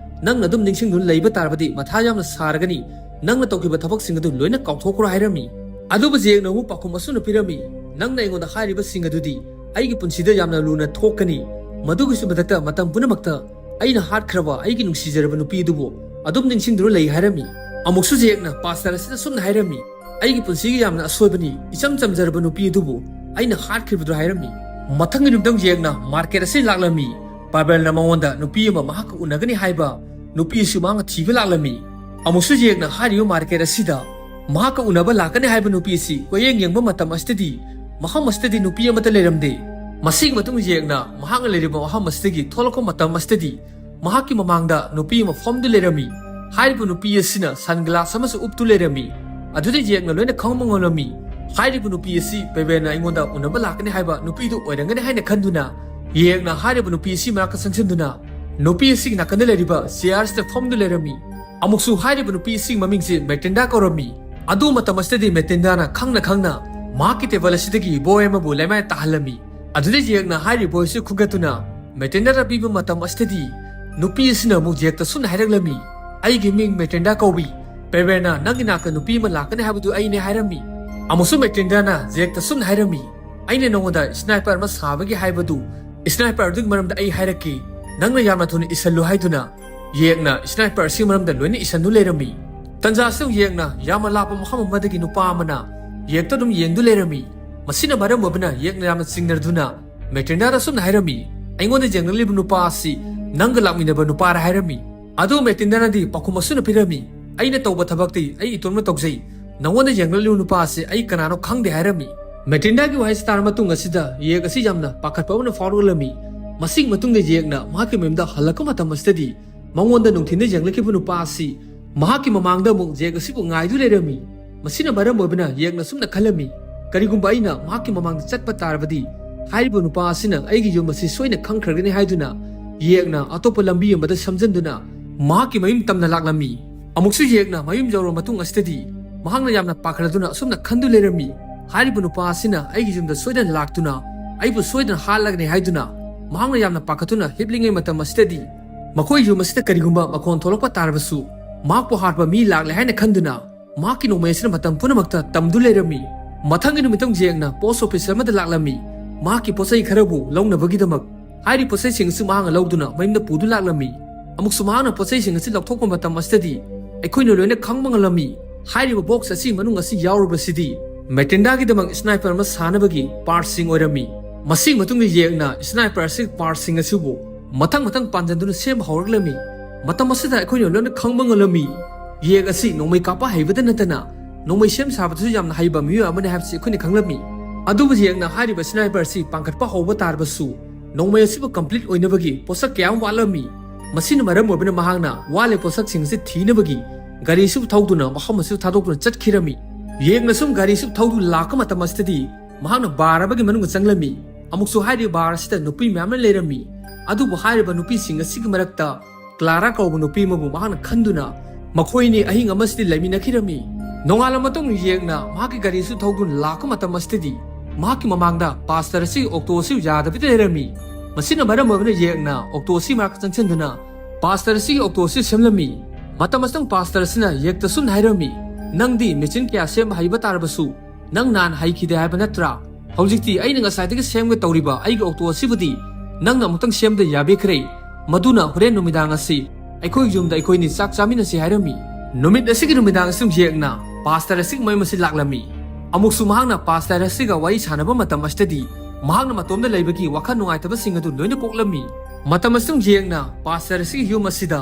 ꯅꯪꯅ ꯑꯗꯨꯝ ꯅꯤꯡꯁꯤꯡꯗꯨꯅ ꯂꯩꯕ ꯇꯥꯔꯕꯗꯤ ꯃꯊꯥ ꯌꯥꯝꯅ ꯁꯥꯔꯒꯅꯤ꯫ ꯅꯪꯅ ꯇꯧꯈꯤꯕ ꯊꯕꯛꯁꯤꯡ ꯑꯗꯨ ꯂꯣꯏꯅ ꯀꯥꯎꯊꯣꯛꯈ꯭ꯔꯣ" ꯍꯥꯏꯔꯝꯃꯤ꯫ ꯑꯗꯨꯕꯨ ꯖꯦꯛꯅ ꯑꯃꯨꯛ ꯄꯥꯎꯈꯨꯝ ꯑꯁꯨꯝꯅ ꯄꯤꯔꯝꯃꯤ, "ꯅꯪꯅ ꯑꯩꯉꯣꯟꯗ ꯍꯥꯏꯔꯤꯕꯁꯤꯡ ꯑꯗꯨꯗꯤ ꯑꯩꯒꯤ ꯄꯨꯟꯁꯤꯗ ꯌꯥꯝꯅ ꯂꯨꯅ ꯊꯣꯛꯀꯅꯤ꯫ ꯃꯗꯨꯒꯤꯁꯨ ꯃꯊꯛꯇ ꯃꯇꯝ ꯄꯨꯝꯅꯃꯛꯇ ꯑꯩꯅ ꯍꯥꯠꯈ꯭ꯔꯕ ꯑꯩꯒꯤ ꯅꯨꯡꯁꯤꯖꯔꯕ ꯅꯨꯄꯤ ꯑꯗꯨꯕꯨ ꯑꯗꯨꯝ ꯅꯤꯡꯁꯤꯡꯗꯨꯅ ꯂꯩ" ꯍꯥꯏꯔꯝꯃꯤ꯫ ꯑꯃꯨꯛꯁꯨ ꯖꯦꯛꯅ pastor ꯑꯁꯤꯗ ꯑꯁꯨꯝꯅ ꯍꯥꯏꯔꯝꯃꯤ, "ꯑꯩꯒꯤ ꯄꯨꯟꯁꯤꯒꯤ ꯌꯥꯝꯅ ꯑꯁꯣꯏꯕꯅꯤ, ꯏꯆꯝ ꯆꯝꯖꯔꯕ ꯅꯨꯄꯤ ꯑꯗꯨꯕꯨ ꯑꯩꯅ ꯍꯥꯠꯈꯤꯕꯗꯨ" ꯍꯥꯏꯔꯝꯃꯤ꯫ ꯃꯊꯪꯒꯤ ꯅꯨꯃꯤꯠꯇꯪ ꯖꯦꯛꯅ market ꯑꯁꯤ ꯂꯥꯛꯂꯝꯃꯤ꯫ ꯄꯥꯕꯦꯜꯅ ꯃꯉꯣꯟꯗ ꯅꯨꯄꯤ ꯑꯃ ꯃꯍꯥꯛꯀ ꯎꯅꯒꯅꯤ ꯍꯥꯏꯕ ꯅꯨꯄꯤ ꯑꯁꯤ ꯃꯍꯥꯛꯅ ꯊꯤꯕ ꯂꯥꯛꯂꯝꯃꯤ꯫ ꯑꯃꯨꯛꯁꯨ ꯖꯦꯛꯅ ꯍꯥꯏꯔꯤꯕ market ꯑꯁꯤꯗ ꯃꯍꯥꯛꯀ ꯎꯅꯕ ꯂꯥꯛꯀꯅꯤ ꯍꯥꯏꯕ ꯅꯨꯄꯤ ꯑꯁꯤ ꯀꯣꯏꯌꯦꯡ ꯌꯦꯡꯕ ꯃꯇꯝ ꯑꯁꯤꯗꯗꯤ ꯃꯐꯝ ꯑꯁꯤꯗꯗꯤ ꯅꯨꯄꯤ ꯑꯃꯠꯇ ꯂꯩꯔꯝꯗꯦ꯫ ꯃꯁꯤꯒꯤ ꯃꯇꯨꯡ ꯌꯦꯛꯅ ꯃꯍꯥꯛꯅ ꯂꯩꯔꯤꯕ ꯃꯐꯝ ꯑꯁꯤꯗꯒꯤ ꯊꯣꯛꯂꯛꯄ ꯃꯇꯝ ꯑꯁꯤꯗꯗꯤ ꯃꯍꯥꯛꯀꯤ ꯃꯃꯥꯡꯗ ꯅꯨꯄꯤ ꯑꯃ ꯐꯝꯗꯨꯅ ꯂꯩꯔꯝꯃꯤ꯫ ꯍꯥꯏꯔꯤꯕ ꯅꯨꯄꯤ ꯑꯁꯤꯅ ꯁꯟ ꯒ꯭ꯂꯥꯁ ꯑꯃꯁꯨ ꯎꯞꯇꯨ ꯂꯩꯔꯝꯃꯤ꯫ ꯑꯗꯨꯗ ꯌꯦꯛꯅ ꯂꯣꯏꯅ ꯈꯪꯕ ꯉꯝꯂꯝꯃꯤ꯫ ꯍꯥꯏꯔꯤꯕ ꯅꯨꯄꯤ ꯑꯁꯤ ꯄꯦꯕꯦꯟꯅ ꯑꯩꯉꯣꯟꯗ ꯎꯅꯕ ꯂꯥꯛꯀꯅꯤ ꯍꯥꯏꯕ ꯅꯨꯄꯤꯗꯨ ꯑꯣꯏꯔꯝꯒꯅꯤ ꯍꯥꯏꯅ ꯈꯟꯗꯨꯅ ꯌꯦꯛꯅ ꯍꯥꯏꯔꯤꯕ ꯅꯨꯄꯤ ꯑꯁꯤ ꯃꯅꯥꯛꯇ ꯆꯪꯁꯤꯟꯗꯨꯅ ꯅꯨꯄꯤ ꯑꯁꯤꯒꯤ ꯅꯥꯀꯟꯗ ꯂꯩꯔꯤꯕ ꯆꯤꯌꯥꯔꯁꯤꯗ ꯐꯝꯗꯨ ꯂꯩꯔꯝꯃꯤ꯫ ꯑꯃꯨꯛꯁꯨ ꯍꯥꯏꯔꯤꯕ ꯅꯨꯄꯤ ꯑꯁꯤꯒꯤ ꯃꯃꯤꯡꯁꯤ ꯃꯦꯇꯤꯟꯗꯥ ꯀꯧꯔꯝꯃꯤ꯫ ꯑꯗꯨ ꯃꯇꯝ ꯑꯁꯤꯗꯗꯤ ꯃꯦꯇꯤꯟꯗꯥꯅ ꯈꯪꯅ ꯈꯪꯅ ꯃꯍꯥꯛꯀꯤ ꯇꯦꯕꯜ ꯑꯁꯤꯗꯒꯤ ꯕꯣꯏ ꯑꯃꯕꯨ ꯂꯩꯃꯥꯏ ꯇꯥꯍꯜꯂꯝꯃꯤ꯫ ꯑꯗꯨꯗ ꯌꯦꯛꯅ ꯍꯥꯏꯔꯤꯕ ꯕꯣꯏ ꯑꯁꯤ ꯈꯨꯝꯒꯠꯇꯨꯅ ꯃꯦꯇꯤꯟꯗꯥꯗ ꯄꯤꯕ ꯃꯇꯝ ꯑꯁꯤꯗꯗꯤ ꯅꯨꯄꯤ ꯑꯁꯤꯅ ꯑꯃꯨꯛ ꯖꯦꯛꯇ ꯁꯨꯝꯅ ꯍꯥꯏꯔꯛꯂꯝꯃꯤ, "ꯑꯩꯒꯤ ꯃꯤꯡ ꯃꯦꯇꯤꯟꯗꯥ ꯀꯧꯏ꯫ ꯄꯦꯕꯦꯟꯅ ꯅꯪꯒꯤ ꯅꯥꯛꯇ ꯅꯨꯄꯤ ꯑꯃ ꯂꯥꯛꯀꯅꯤ ꯍꯥꯏꯕꯗꯨ ꯑꯩꯅꯦ" ꯍꯥꯏꯔꯝꯃꯤ꯫ ꯑꯃꯨꯛꯁꯨ ꯃꯦꯇꯤꯟꯗꯥꯅ ꯖꯦꯛꯇ ꯁꯨꯝꯅ ꯍꯥꯏꯔꯝꯃꯤ, "ꯑꯩꯅ ꯅꯉꯣꯟꯗ ꯁ꯭ꯅꯥꯏꯄꯔ ꯑꯃ ꯁꯥꯕꯒꯤ ꯍꯥꯏꯕꯗꯨ, ꯁ꯭ꯅꯥꯏꯄꯔ ꯑꯗꯨꯒꯤ ꯃꯔꯝꯗ ꯑꯩ ꯍꯥꯏꯔꯛꯀꯦ꯫ ꯅꯪꯅ ꯌꯥꯝꯅ ꯊꯨꯅ ꯏꯁꯜꯂꯨ" ꯍꯥꯏꯗꯨꯅ ꯌꯦꯛꯅ ꯁ꯭ꯅꯥꯏꯄꯔ ꯑꯁꯤꯒꯤ ꯃꯔꯝꯗ ꯂꯣꯏꯅ ꯏꯁꯟꯗꯨ ꯂꯩꯔꯝꯃꯤ꯫ ꯇꯟꯖꯥ ꯑꯁꯤꯗ ꯌꯦꯛꯅ ꯌꯥꯝꯅ ꯂꯥꯞꯄ ꯃꯐꯝ ꯑꯃꯗꯒꯤ ꯅꯨꯄꯥ ꯑꯃꯅ ꯌꯦꯛꯇ ꯑꯗꯨꯝ ꯌꯦꯡꯗꯨ ꯂꯩꯔꯝꯃꯤ꯫ ꯃꯁꯤꯅ ꯃꯔꯝ ꯑꯣꯏꯕꯅ ꯌꯦꯛꯅ ꯌꯥꯝꯅ ꯆꯤꯡꯅꯗꯨꯅ ꯃꯦꯇꯤꯟꯗꯥꯗ ꯑꯁꯨꯝꯅ ꯍꯥꯏꯔꯝꯃꯤ, "ꯑꯩꯉꯣꯟꯗ ꯌꯦꯡꯂꯛꯂꯤꯕ ꯅꯨꯄꯥ ꯑꯁꯤ ꯅꯪꯒ ꯂꯥꯛꯃꯤꯟꯅꯕ ꯅꯨꯄꯥꯔ?" ꯍꯥꯏꯔꯝꯃꯤ꯫ ꯑꯗꯨ ꯃꯦꯇꯤꯟꯗꯥꯅꯗꯤ ꯄꯥꯎꯈꯨꯝ ꯑꯁꯨꯝꯅ ꯄꯤꯔꯝꯃꯤ, "ꯑꯩꯅ ꯇꯧꯕ ꯊꯕꯛꯇꯤ ꯑꯩ ꯏꯇꯣꯝꯅ ꯇꯧꯖꯩ꯫ ꯅꯉꯣꯟꯗ ꯌꯦꯡꯂꯛꯂꯤꯕ ꯅꯨꯄꯥ ꯑꯁꯤ ꯑꯩ ꯀꯅꯥꯅꯣ ꯈꯪꯗꯦ" ꯍꯥꯏꯔꯝꯃꯤ꯫ ꯃꯦꯇꯤꯟꯗꯥꯒꯤ ꯋꯥꯍꯩꯁꯤ ꯇꯥꯔꯕ ꯃꯇꯨꯡ ꯑꯁꯤꯗ ꯌꯦꯛ ꯑꯁꯤ ꯌꯥꯝꯅ ꯄꯥꯈꯠꯄ ꯑꯃꯅ ꯐꯥꯎꯔꯛꯂꯝꯃꯤ꯫ ꯃꯁꯤꯒꯤ ꯃꯇꯨꯡꯗ ꯌꯦꯛꯅ ꯃꯍꯥꯛꯀꯤ ꯃꯌꯨꯝꯗ ꯍꯜꯂꯛꯄ ꯃꯇꯝ ꯑꯁꯤꯗꯗꯤ ꯃꯉꯣꯟꯗ ꯅꯨꯡꯊꯤꯟꯗ ꯌꯦꯡꯂꯛꯈꯤꯕ ꯅꯨꯄꯥ ꯑꯁꯤ ꯃꯍꯥꯛꯀꯤ ꯃꯃꯥꯡꯗ ꯑꯃꯨꯛ ꯖꯦꯛ ꯑꯁꯤꯕꯨ ꯉꯥꯏꯗꯨ ꯂꯩꯔꯝꯃꯤ꯫ ꯃꯁꯤꯅ ꯃꯔꯝ ꯑꯣꯏꯕꯅ ꯌꯦꯛꯅ ꯁꯨꯝꯅ ꯈꯜꯂꯝꯃꯤ, "ꯀꯔꯤꯒꯨꯝꯕ ꯑꯩꯅ ꯃꯍꯥꯛꯀꯤ ꯃꯃꯥꯡꯗ ꯆꯠꯄ ꯇꯥꯔꯕꯗꯤ ꯍꯥꯏꯔꯤꯕ ꯅꯨꯄꯥ ꯑꯁꯤꯅ ꯑꯩꯒꯤ ꯌꯨꯝ ꯑꯁꯤ ꯁꯣꯏꯅ ꯈꯪꯈ꯭ꯔꯒꯅꯤ" ꯍꯥꯏꯗꯨꯅ ꯌꯦꯛꯅ ꯑꯇꯣꯞꯄ ꯂꯝꯕꯤ ꯑꯃꯗ ꯁꯝꯖꯟꯗꯨꯅ ꯃꯍꯥꯛꯀꯤ ꯃꯌꯨꯝ ꯇꯝꯅ ꯂꯥꯛꯂꯝꯃꯤ꯫ ꯑꯃꯨꯛꯁꯨ ꯌꯦꯛꯅ ꯃꯌꯨꯝ ꯌꯧꯔꯕ ꯃꯇꯨꯡ ꯑꯁꯤꯗꯗꯤ ꯃꯍꯥꯛꯅ ꯌꯥꯝꯅ ꯄꯥꯈꯠꯂꯗꯨꯅ ꯑꯁꯨꯝꯅ ꯈꯟꯗꯨ ꯂꯩꯔꯝꯃꯤ, "ꯍꯥꯏꯔꯤꯕ ꯅꯨꯄꯥ ꯑꯁꯤꯅ ꯑꯩꯒꯤ ꯌꯨꯝꯗ ꯁꯣꯏꯗꯅ ꯂꯥꯛꯇꯨꯅ ꯑꯩꯕꯨ ꯁꯣꯏꯗꯅ ꯍꯥꯠꯂꯒꯅꯤ" ꯍꯥꯏꯗꯨꯅ ꯃꯍꯥꯛꯅ ꯌꯥꯝꯅ ꯄꯥꯈꯠꯇꯨꯅ ꯍꯤꯞꯂꯤꯉꯩ ꯃꯇꯝ ꯑꯁꯤꯗꯗꯤ ꯃꯈꯣꯏ ꯌꯨꯝ ꯑꯁꯤꯗ ꯀꯔꯤꯒꯨꯝꯕ ꯃꯈꯣꯟ ꯊꯣꯛꯂꯛꯄ ꯇꯥꯔꯕꯁꯨ ꯃꯍꯥꯛꯄꯨ ꯍꯥꯠꯄ ꯃꯤ ꯂꯥꯛꯂꯦ ꯍꯥꯏꯅ ꯈꯟꯗꯨꯅ ꯃꯍꯥꯛꯀꯤ ꯅꯣꯡꯃꯩ ꯑꯁꯤꯅ ꯃꯇꯝ ꯄꯨꯝꯅꯃꯛꯇ ꯇꯝꯗꯨ ꯂꯩꯔꯝꯃꯤ꯫ ꯃꯊꯪꯒꯤ ꯅꯨꯃꯤꯠꯇ ꯌꯦꯛꯅ ꯄꯣꯁ ꯑꯣꯐꯤꯁ ꯑꯃꯗ ꯂꯥꯛꯂꯝꯃꯤ, ꯃꯍꯥꯛꯀꯤ ꯄꯣꯠꯆꯩ ꯈꯔꯕꯨ ꯂꯧꯅꯕꯒꯤꯗꯃꯛ꯫ ꯍꯥꯏꯔꯤꯕ ꯄꯣꯠꯆꯩꯁꯤꯡ ꯑꯁꯤ ꯃꯍꯥꯛꯅ ꯂꯧꯗꯨꯅ ꯃꯌꯨꯝꯗ ꯄꯨꯗꯨ ꯂꯥꯛꯂꯝꯃꯤ꯫ ꯑꯃꯨꯛꯁꯨ ꯃꯍꯥꯛꯅ ꯄꯣꯠꯆꯩꯁꯤꯡ ꯑꯁꯤ ꯂꯧꯊꯣꯛꯄ ꯃꯇꯝ ꯑꯁꯤꯗꯗꯤ ꯑꯩꯈꯣꯏꯅ ꯂꯣꯏꯅ ꯈꯪꯕ ꯉꯝꯂꯝꯃꯤ꯫ ꯍꯥꯏꯔꯤꯕ ꯕꯣꯛꯁ ꯑꯁꯤꯒꯤ ꯃꯅꯨꯡ ꯑꯁꯤ ꯌꯥꯎꯔꯤꯕꯁꯤꯗꯤ ꯃꯦꯇꯤꯟꯗꯥꯒꯤꯗꯃꯛ ꯁ꯭ꯅꯥꯏꯄꯔ ꯑꯃ ꯁꯥꯅꯕꯒꯤ ꯄꯥꯔꯠꯁꯤꯡ ꯑꯣꯏꯔꯝꯃꯤ꯫ ꯃꯁꯤꯒꯤ ꯃꯇꯨꯡꯗ ꯌꯦꯛꯅ ꯁ꯭ꯅꯥꯏꯄꯔ ꯑꯁꯤ ꯄꯥꯔꯠꯁꯤꯡ ꯑꯁꯤꯕꯨ ꯃꯊꯪ ꯃꯊꯪ ꯄꯥꯟꯖꯟꯗꯨꯅ ꯁꯦꯝꯕ ꯍꯧꯔꯛꯂꯝꯃꯤ꯫ ꯃꯇꯝ ꯑꯁꯤꯗ ꯑꯩꯈꯣꯏꯅ ꯂꯣꯏꯅ ꯈꯪꯕ ꯉꯝꯂꯝꯃꯤ꯫ ꯌꯦꯛ ꯑꯁꯤ ꯅꯣꯡꯃꯩ ꯀꯥꯞꯄ ꯍꯩꯕꯗ ꯅꯠꯇꯅ ꯅꯣꯡꯃꯩ ꯁꯦꯝ ꯁꯥꯕꯗꯁꯨ ꯌꯥꯝꯅ ꯍꯩꯕ ꯃꯤꯑꯣꯏ ꯑꯃꯅꯤ ꯍꯥꯏꯕꯁꯤ ꯑꯩꯈꯣꯏꯅ ꯈꯪꯂꯝꯃꯤ꯫ ꯑꯗꯨꯕꯨ ꯌꯦꯛꯅ ꯍꯥꯏꯔꯤꯕ sniper ꯑꯁꯤ ꯄꯥꯡꯈꯠꯄ ꯍꯧꯕ ꯇꯥꯔꯕꯁꯨ ꯅꯣꯡꯃꯩ ꯑꯁꯤꯕꯨ complete ꯑꯣꯏꯅꯕꯒꯤ ꯄꯣꯠꯁꯛ ꯀꯌꯥ ꯑꯃ ꯋꯥꯠꯂꯝꯃꯤ꯫ ꯃꯁꯤꯅ ꯃꯔꯝ ꯑꯣꯏꯕꯅ ꯃꯍꯥꯛꯅ ꯋꯥꯠꯂꯤꯕ ꯄꯣꯠꯁꯛꯁꯤꯡ ꯑꯁꯤ ꯊꯤꯅꯕꯒꯤ ꯒꯥꯔꯤ ꯑꯁꯤꯕꯨ ꯊꯧꯗꯨꯅ ꯃꯐꯝ ꯑꯁꯤꯕꯨ ꯊꯥꯗꯣꯛꯇꯨꯅ ꯆꯠꯈꯤꯔꯝꯃꯤ꯫ ꯌꯦꯛꯅ ꯁꯨꯝ ꯒꯥꯔꯤ ꯑꯁꯤꯕꯨ ꯊꯧꯗꯨꯅ ꯂꯥꯛꯄ ꯃꯇꯝ ꯑꯁꯤꯗꯗꯤ ꯃꯍꯥꯛꯅ bar ꯑꯃꯒꯤ ꯃꯅꯨꯡꯗ ꯆꯪꯂꯝꯃꯤ꯫ ꯑꯃꯨꯛꯁꯨ ꯍꯥꯏꯔꯤꯕ bar ꯑꯁꯤꯗ ꯅꯨꯄꯤ ꯃꯌꯥꯝꯅ ꯂꯩꯔꯝꯃꯤ꯫ ꯑꯗꯨꯕꯨ ꯍꯥꯏꯔꯤꯕ ꯅꯨꯄꯤꯁꯤꯡ ꯑꯁꯤꯒꯤ ꯃꯔꯛꯇ ꯀ꯭ꯂꯥꯔꯥ ꯀꯧꯕ ꯅꯨꯄꯤ ꯑꯃꯕꯨ ꯃꯍꯥꯛꯅ ꯈꯟꯗꯨꯅ ꯃꯈꯣꯏꯅꯤ ꯑꯍꯤꯡ ꯑꯃꯁꯤꯗ ꯂꯩꯃꯤꯟꯅꯈꯤꯔꯝꯃꯤ꯫ ꯅꯣꯡꯉꯥꯜꯂ ꯃꯇꯨꯡ ꯌꯦꯛꯅ ꯃꯍꯥꯛꯀꯤ ꯒꯥꯔꯤ ꯑꯁꯤ ꯊꯧꯗꯨꯅ ꯂꯥꯛꯄ ꯃꯇꯝ ꯑꯁꯤꯗꯗꯤ ꯃꯍꯥꯛꯀꯤ ꯃꯃꯥꯡꯗ pastor ꯑꯁꯤꯒꯤ auto ꯑꯁꯤ ꯌꯥꯗꯕꯤꯗ ꯂꯩꯔꯝꯃꯤ꯫ ꯃꯁꯤꯅ ꯃꯔꯝ ꯑꯣꯏꯗꯨꯅ ꯌꯦꯛꯅ auto ꯑꯁꯤ ꯃꯅꯥꯛꯇ ꯆꯪꯁꯤꯟꯗꯨꯅ pastor ꯑꯁꯤꯒꯤ auto ꯑꯁꯤ ꯁꯦꯝꯂꯝꯃꯤ꯫ ꯃꯇꯝ ꯑꯁꯤꯗ pastor ꯑꯁꯤꯅ ꯌꯦꯛꯇ ꯁꯨꯝꯅ ꯍꯥꯏꯔꯝꯃꯤ, "ꯅꯪꯗꯤ machine ꯀꯌꯥ ꯁꯦꯝꯕ ꯍꯩꯕ ꯇꯥꯔꯕꯁꯨ ꯅꯪ ꯅꯍꯥꯟ ꯍꯩꯈꯤꯗꯦ ꯍꯥꯏꯕ ꯅꯠꯇ꯭ꯔꯥ? ꯍꯧꯖꯤꯛꯇꯤ ꯑꯩꯅ ꯉꯁꯥꯏꯗꯒꯤ ꯁꯦꯝꯒꯦ ꯇꯧꯔꯤꯕ ꯑꯩꯒꯤ auto ꯑꯁꯤꯕꯨꯗꯤ ꯅꯪꯅ ꯑꯃꯨꯛꯇꯪ ꯁꯦꯝꯕꯗ ꯌꯥꯕꯤꯈ꯭ꯔꯦ꯫ ꯃꯗꯨꯅ ꯍꯣꯔꯦꯟ ꯅꯨꯃꯤꯗꯥꯡ ꯑꯁꯤ ꯑꯩꯈꯣꯏꯒꯤ ꯌꯨꯝꯗ ꯑꯩꯈꯣꯏꯅꯤ ꯆꯥꯛ ꯆꯥꯃꯤꯟꯅꯁꯤ" ꯍꯥꯏꯔꯝꯃꯤ꯫ ꯅꯨꯃꯤꯠ ꯑꯁꯤꯒꯤ ꯅꯨꯃꯤꯗꯥꯡ ꯑꯁꯤ ꯌꯦꯛꯅ pastor ꯑꯁꯤꯒꯤ ꯃꯌꯨꯝ ꯑꯁꯤ ꯂꯥꯛꯂꯝꯃꯤ꯫ ꯑꯃꯨꯛꯁꯨ ꯃꯍꯥꯛꯅ pastor ꯑꯁꯤꯒ ꯋꯥꯔꯤ ꯁꯥꯟꯅꯕ ꯃꯇꯝ ꯑꯁꯤꯗꯗꯤ ꯃꯍꯥꯛꯅ ꯃꯇꯣꯝꯗ ꯂꯩꯕꯒꯤ ꯋꯥꯈꯜ ꯅꯨꯡꯉꯥꯏꯇꯕꯁꯤꯡ ꯑꯗꯨ ꯂꯣꯏꯅ ꯀꯣꯛꯂꯝꯃꯤ꯫ ꯃꯇꯝ ꯑꯁꯤꯗ ꯌꯦꯛꯅ pastor ꯑꯁꯤꯒꯤ ꯌꯨꯝ ꯑꯁꯤꯗ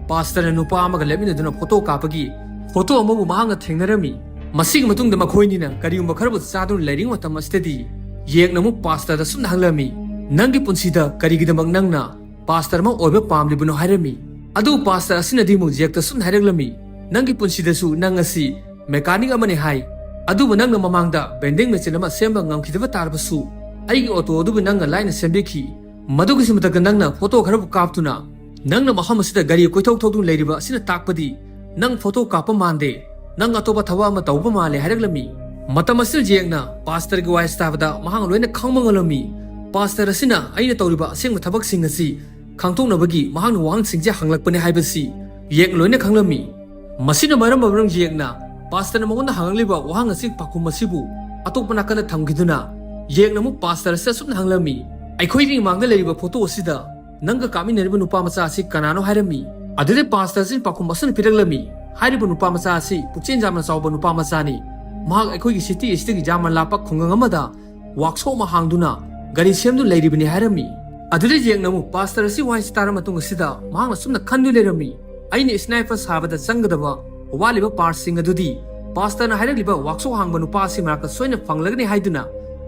pastorꯅ ꯅꯨꯄꯥ ꯑꯃꯒ ꯂꯦꯞꯃꯤꯟꯅꯗꯨꯅ photo ꯀꯥꯞꯄꯒꯤ photo ꯑꯃꯕꯨ ꯃꯍꯥꯛꯅ ꯊꯦꯡꯅꯔꯝꯃꯤ꯫ ꯃꯁꯤꯒꯤ ꯃꯇꯨꯡꯗ ꯃꯈꯣꯏꯅꯤꯅ ꯀꯔꯤꯒꯨꯝꯕ ꯈꯔꯕꯨ ꯆꯥꯗꯨꯅ ꯂꯩꯔꯤꯉꯩ ꯃꯇꯝ ꯑꯁꯤꯗꯗꯤ ꯌꯦꯛꯅ ꯑꯃꯨꯛ pastorꯗ ꯁꯨꯝꯅ ꯍꯪꯂꯝꯃꯤ, "ꯅꯪꯒꯤ ꯄꯨꯟꯁꯤꯗ ꯀꯔꯤꯒꯤꯗꯃꯛ ꯅꯪꯅ pastor ꯑꯃ ꯑꯣꯏꯕ ꯄꯥꯝꯂꯤꯕꯅꯣ?" ꯍꯥꯏꯔꯝꯃꯤ꯫ ꯑꯗꯨ pastor ꯑꯁꯤꯅꯗꯤ ꯑꯃꯨꯛ ꯌꯦꯛꯇ ꯁꯨꯝꯅ ꯍꯥꯏꯔꯛꯂꯝꯃꯤ, "ꯅꯪꯒꯤ ꯄꯨꯟꯁꯤꯗꯁꯨ ꯅꯪ ꯑꯁꯤ mechanic ꯑꯃꯅꯤ ꯍꯥꯏ, ꯑꯗꯨꯕꯨ ꯅꯪꯅ ꯃꯃꯥꯡꯗ vending machine ꯑꯃ ꯁꯦꯝꯕ ꯉꯝꯈꯤꯗꯕ ꯇꯥꯔꯕꯁꯨ ꯑꯩꯒꯤ auto ꯑꯗꯨꯕꯨ ꯅꯪꯅ ꯂꯥꯏꯅ ꯁꯦꯝꯕꯤꯈꯤ꯫ ꯃꯗꯨꯒꯤꯁꯨ ꯃꯊꯛꯇ ꯅꯪꯅ photo ꯈꯔꯕꯨ ꯀꯥꯞꯇꯨꯅ ꯅꯪꯅ ꯃꯐꯝ ꯑꯁꯤꯗ ꯒꯥꯔꯤ ꯀꯣꯏꯊꯧ ꯊꯧꯗꯨꯅ ꯂꯩꯔꯤꯕ ꯑꯁꯤꯅ ꯇꯥꯛꯄꯗꯤ ꯅꯪ photo ꯀꯥꯞꯄ ꯃꯥꯟꯗꯦ, ꯅꯪ ꯑꯇꯣꯞꯄ ꯊꯕꯛ ꯑꯃ ꯇꯧꯕ ꯃꯥꯜꯂꯦ" ꯍꯥꯏꯔꯛꯂꯝꯃꯤ꯫ ꯃꯇꯝ ꯑꯁꯤꯗ ꯌꯦꯛꯅ pastorꯒꯤ ꯋꯥꯍꯩ ꯇꯥꯕꯗ ꯃꯍꯥꯛ ꯂꯣꯏꯅ ꯈꯪꯕ ꯉꯝꯂꯝꯃꯤ꯫ Pastor ꯑꯁꯤꯅ ꯑꯩꯅ ꯇꯧꯔꯤꯕ ꯑꯁꯦꯡꯕ ꯊꯕꯛꯁꯤꯡ ꯑꯁꯤ ꯈꯪꯗꯣꯛꯅꯕꯒꯤ ꯃꯍꯥꯛꯅ ꯋꯥꯍꯪꯁꯤꯡꯁꯦ ꯍꯪꯂꯛꯄꯅꯤ ꯍꯥꯏꯕꯁꯤ ꯌꯦꯛꯅ ꯂꯣꯏꯅ ꯈꯪꯂꯝꯃꯤ꯫ ꯃꯁꯤꯅ ꯃꯔꯝ ꯑꯣꯏꯔꯒ ꯌꯦꯛꯅ pastorꯅ ꯃꯉꯣꯟꯗ ꯍꯪꯂꯛꯂꯤꯕ ꯋꯥꯍꯪ ꯑꯁꯤ ꯄꯥꯎꯈꯨꯝ ꯑꯁꯤꯕꯨ ꯑꯇꯣꯞꯄ ꯅꯥꯀꯟꯗ ꯊꯝꯈꯤꯗꯨꯅ ꯌꯦꯛꯅ ꯑꯃꯨꯛ pastor ꯑꯁꯤꯗ ꯑꯁꯨꯝꯅ ꯍꯪꯂꯝꯃꯤ, "ꯑꯩꯈꯣꯏꯒꯤ ꯃꯥꯡꯗ ꯂꯩꯔꯤꯕ photo ꯑꯁꯤꯗ ꯅꯪꯒ ꯀꯥꯞꯃꯤꯟꯅꯔꯤꯕ ꯅꯨꯄꯥ ꯃꯆꯥ ꯑꯁꯤ ꯀꯅꯥꯅꯣ?" ꯍꯥꯏꯔꯝꯃꯤ꯫ ꯑꯗꯨꯗꯩ pastorꯁꯤꯅ ꯄꯥꯎꯈꯨꯝ ꯑꯁꯨꯝꯅ ꯄꯤꯔꯛꯂꯝꯃꯤ, "ꯍꯥꯏꯔꯤꯕ ꯅꯨꯄꯥ ꯃꯆꯥ ꯑꯁꯤ ꯄꯨꯛꯆꯦꯜ ꯌꯥꯝꯅ ꯆꯥꯎꯕ ꯅꯨꯄꯥ ꯃꯆꯥꯅꯤ꯫ ꯃꯍꯥꯛ ꯑꯩꯈꯣꯏꯒꯤ city ꯑꯁꯤꯗꯒꯤ ꯌꯥꯝꯅ ꯂꯥꯞꯄ ꯈꯨꯡꯒꯪ ꯑꯃꯗ workshop ꯑꯃ ꯍꯥꯡꯗꯨꯅ ꯒꯥꯔꯤ ꯁꯦꯝꯗꯨꯅ ꯂꯩꯔꯤꯕꯅꯤ" ꯍꯥꯏꯔꯝꯃꯤ꯫ ꯑꯗꯨꯗ ꯌꯦꯛꯅ ꯑꯃꯨꯛ pastor ꯑꯁꯤ ꯋꯥꯍꯩꯁꯤ ꯇꯥꯔ ꯃꯇꯨꯡ ꯑꯁꯤꯗ ꯃꯍꯥꯛꯅ ꯁꯨꯝꯅ ꯈꯟꯗꯨꯅ ꯂꯩꯔꯝꯃꯤ, "ꯑꯩꯅ sniper ꯁꯥꯕꯗ ꯆꯪꯒꯗꯕ ꯋꯥꯠꯂꯤꯕ partꯁꯤꯡ ꯑꯗꯨꯗꯤ pastorꯅ ꯍꯥꯏꯔꯛꯂꯤꯕ workshop ꯍꯥꯡꯕ ꯅꯨꯄꯥ ꯑꯁꯤ ꯃꯅꯥꯛꯇ ꯁꯣꯏꯅ ꯐꯪꯂꯒꯅꯤ" ꯍꯥꯏꯗꯨꯅ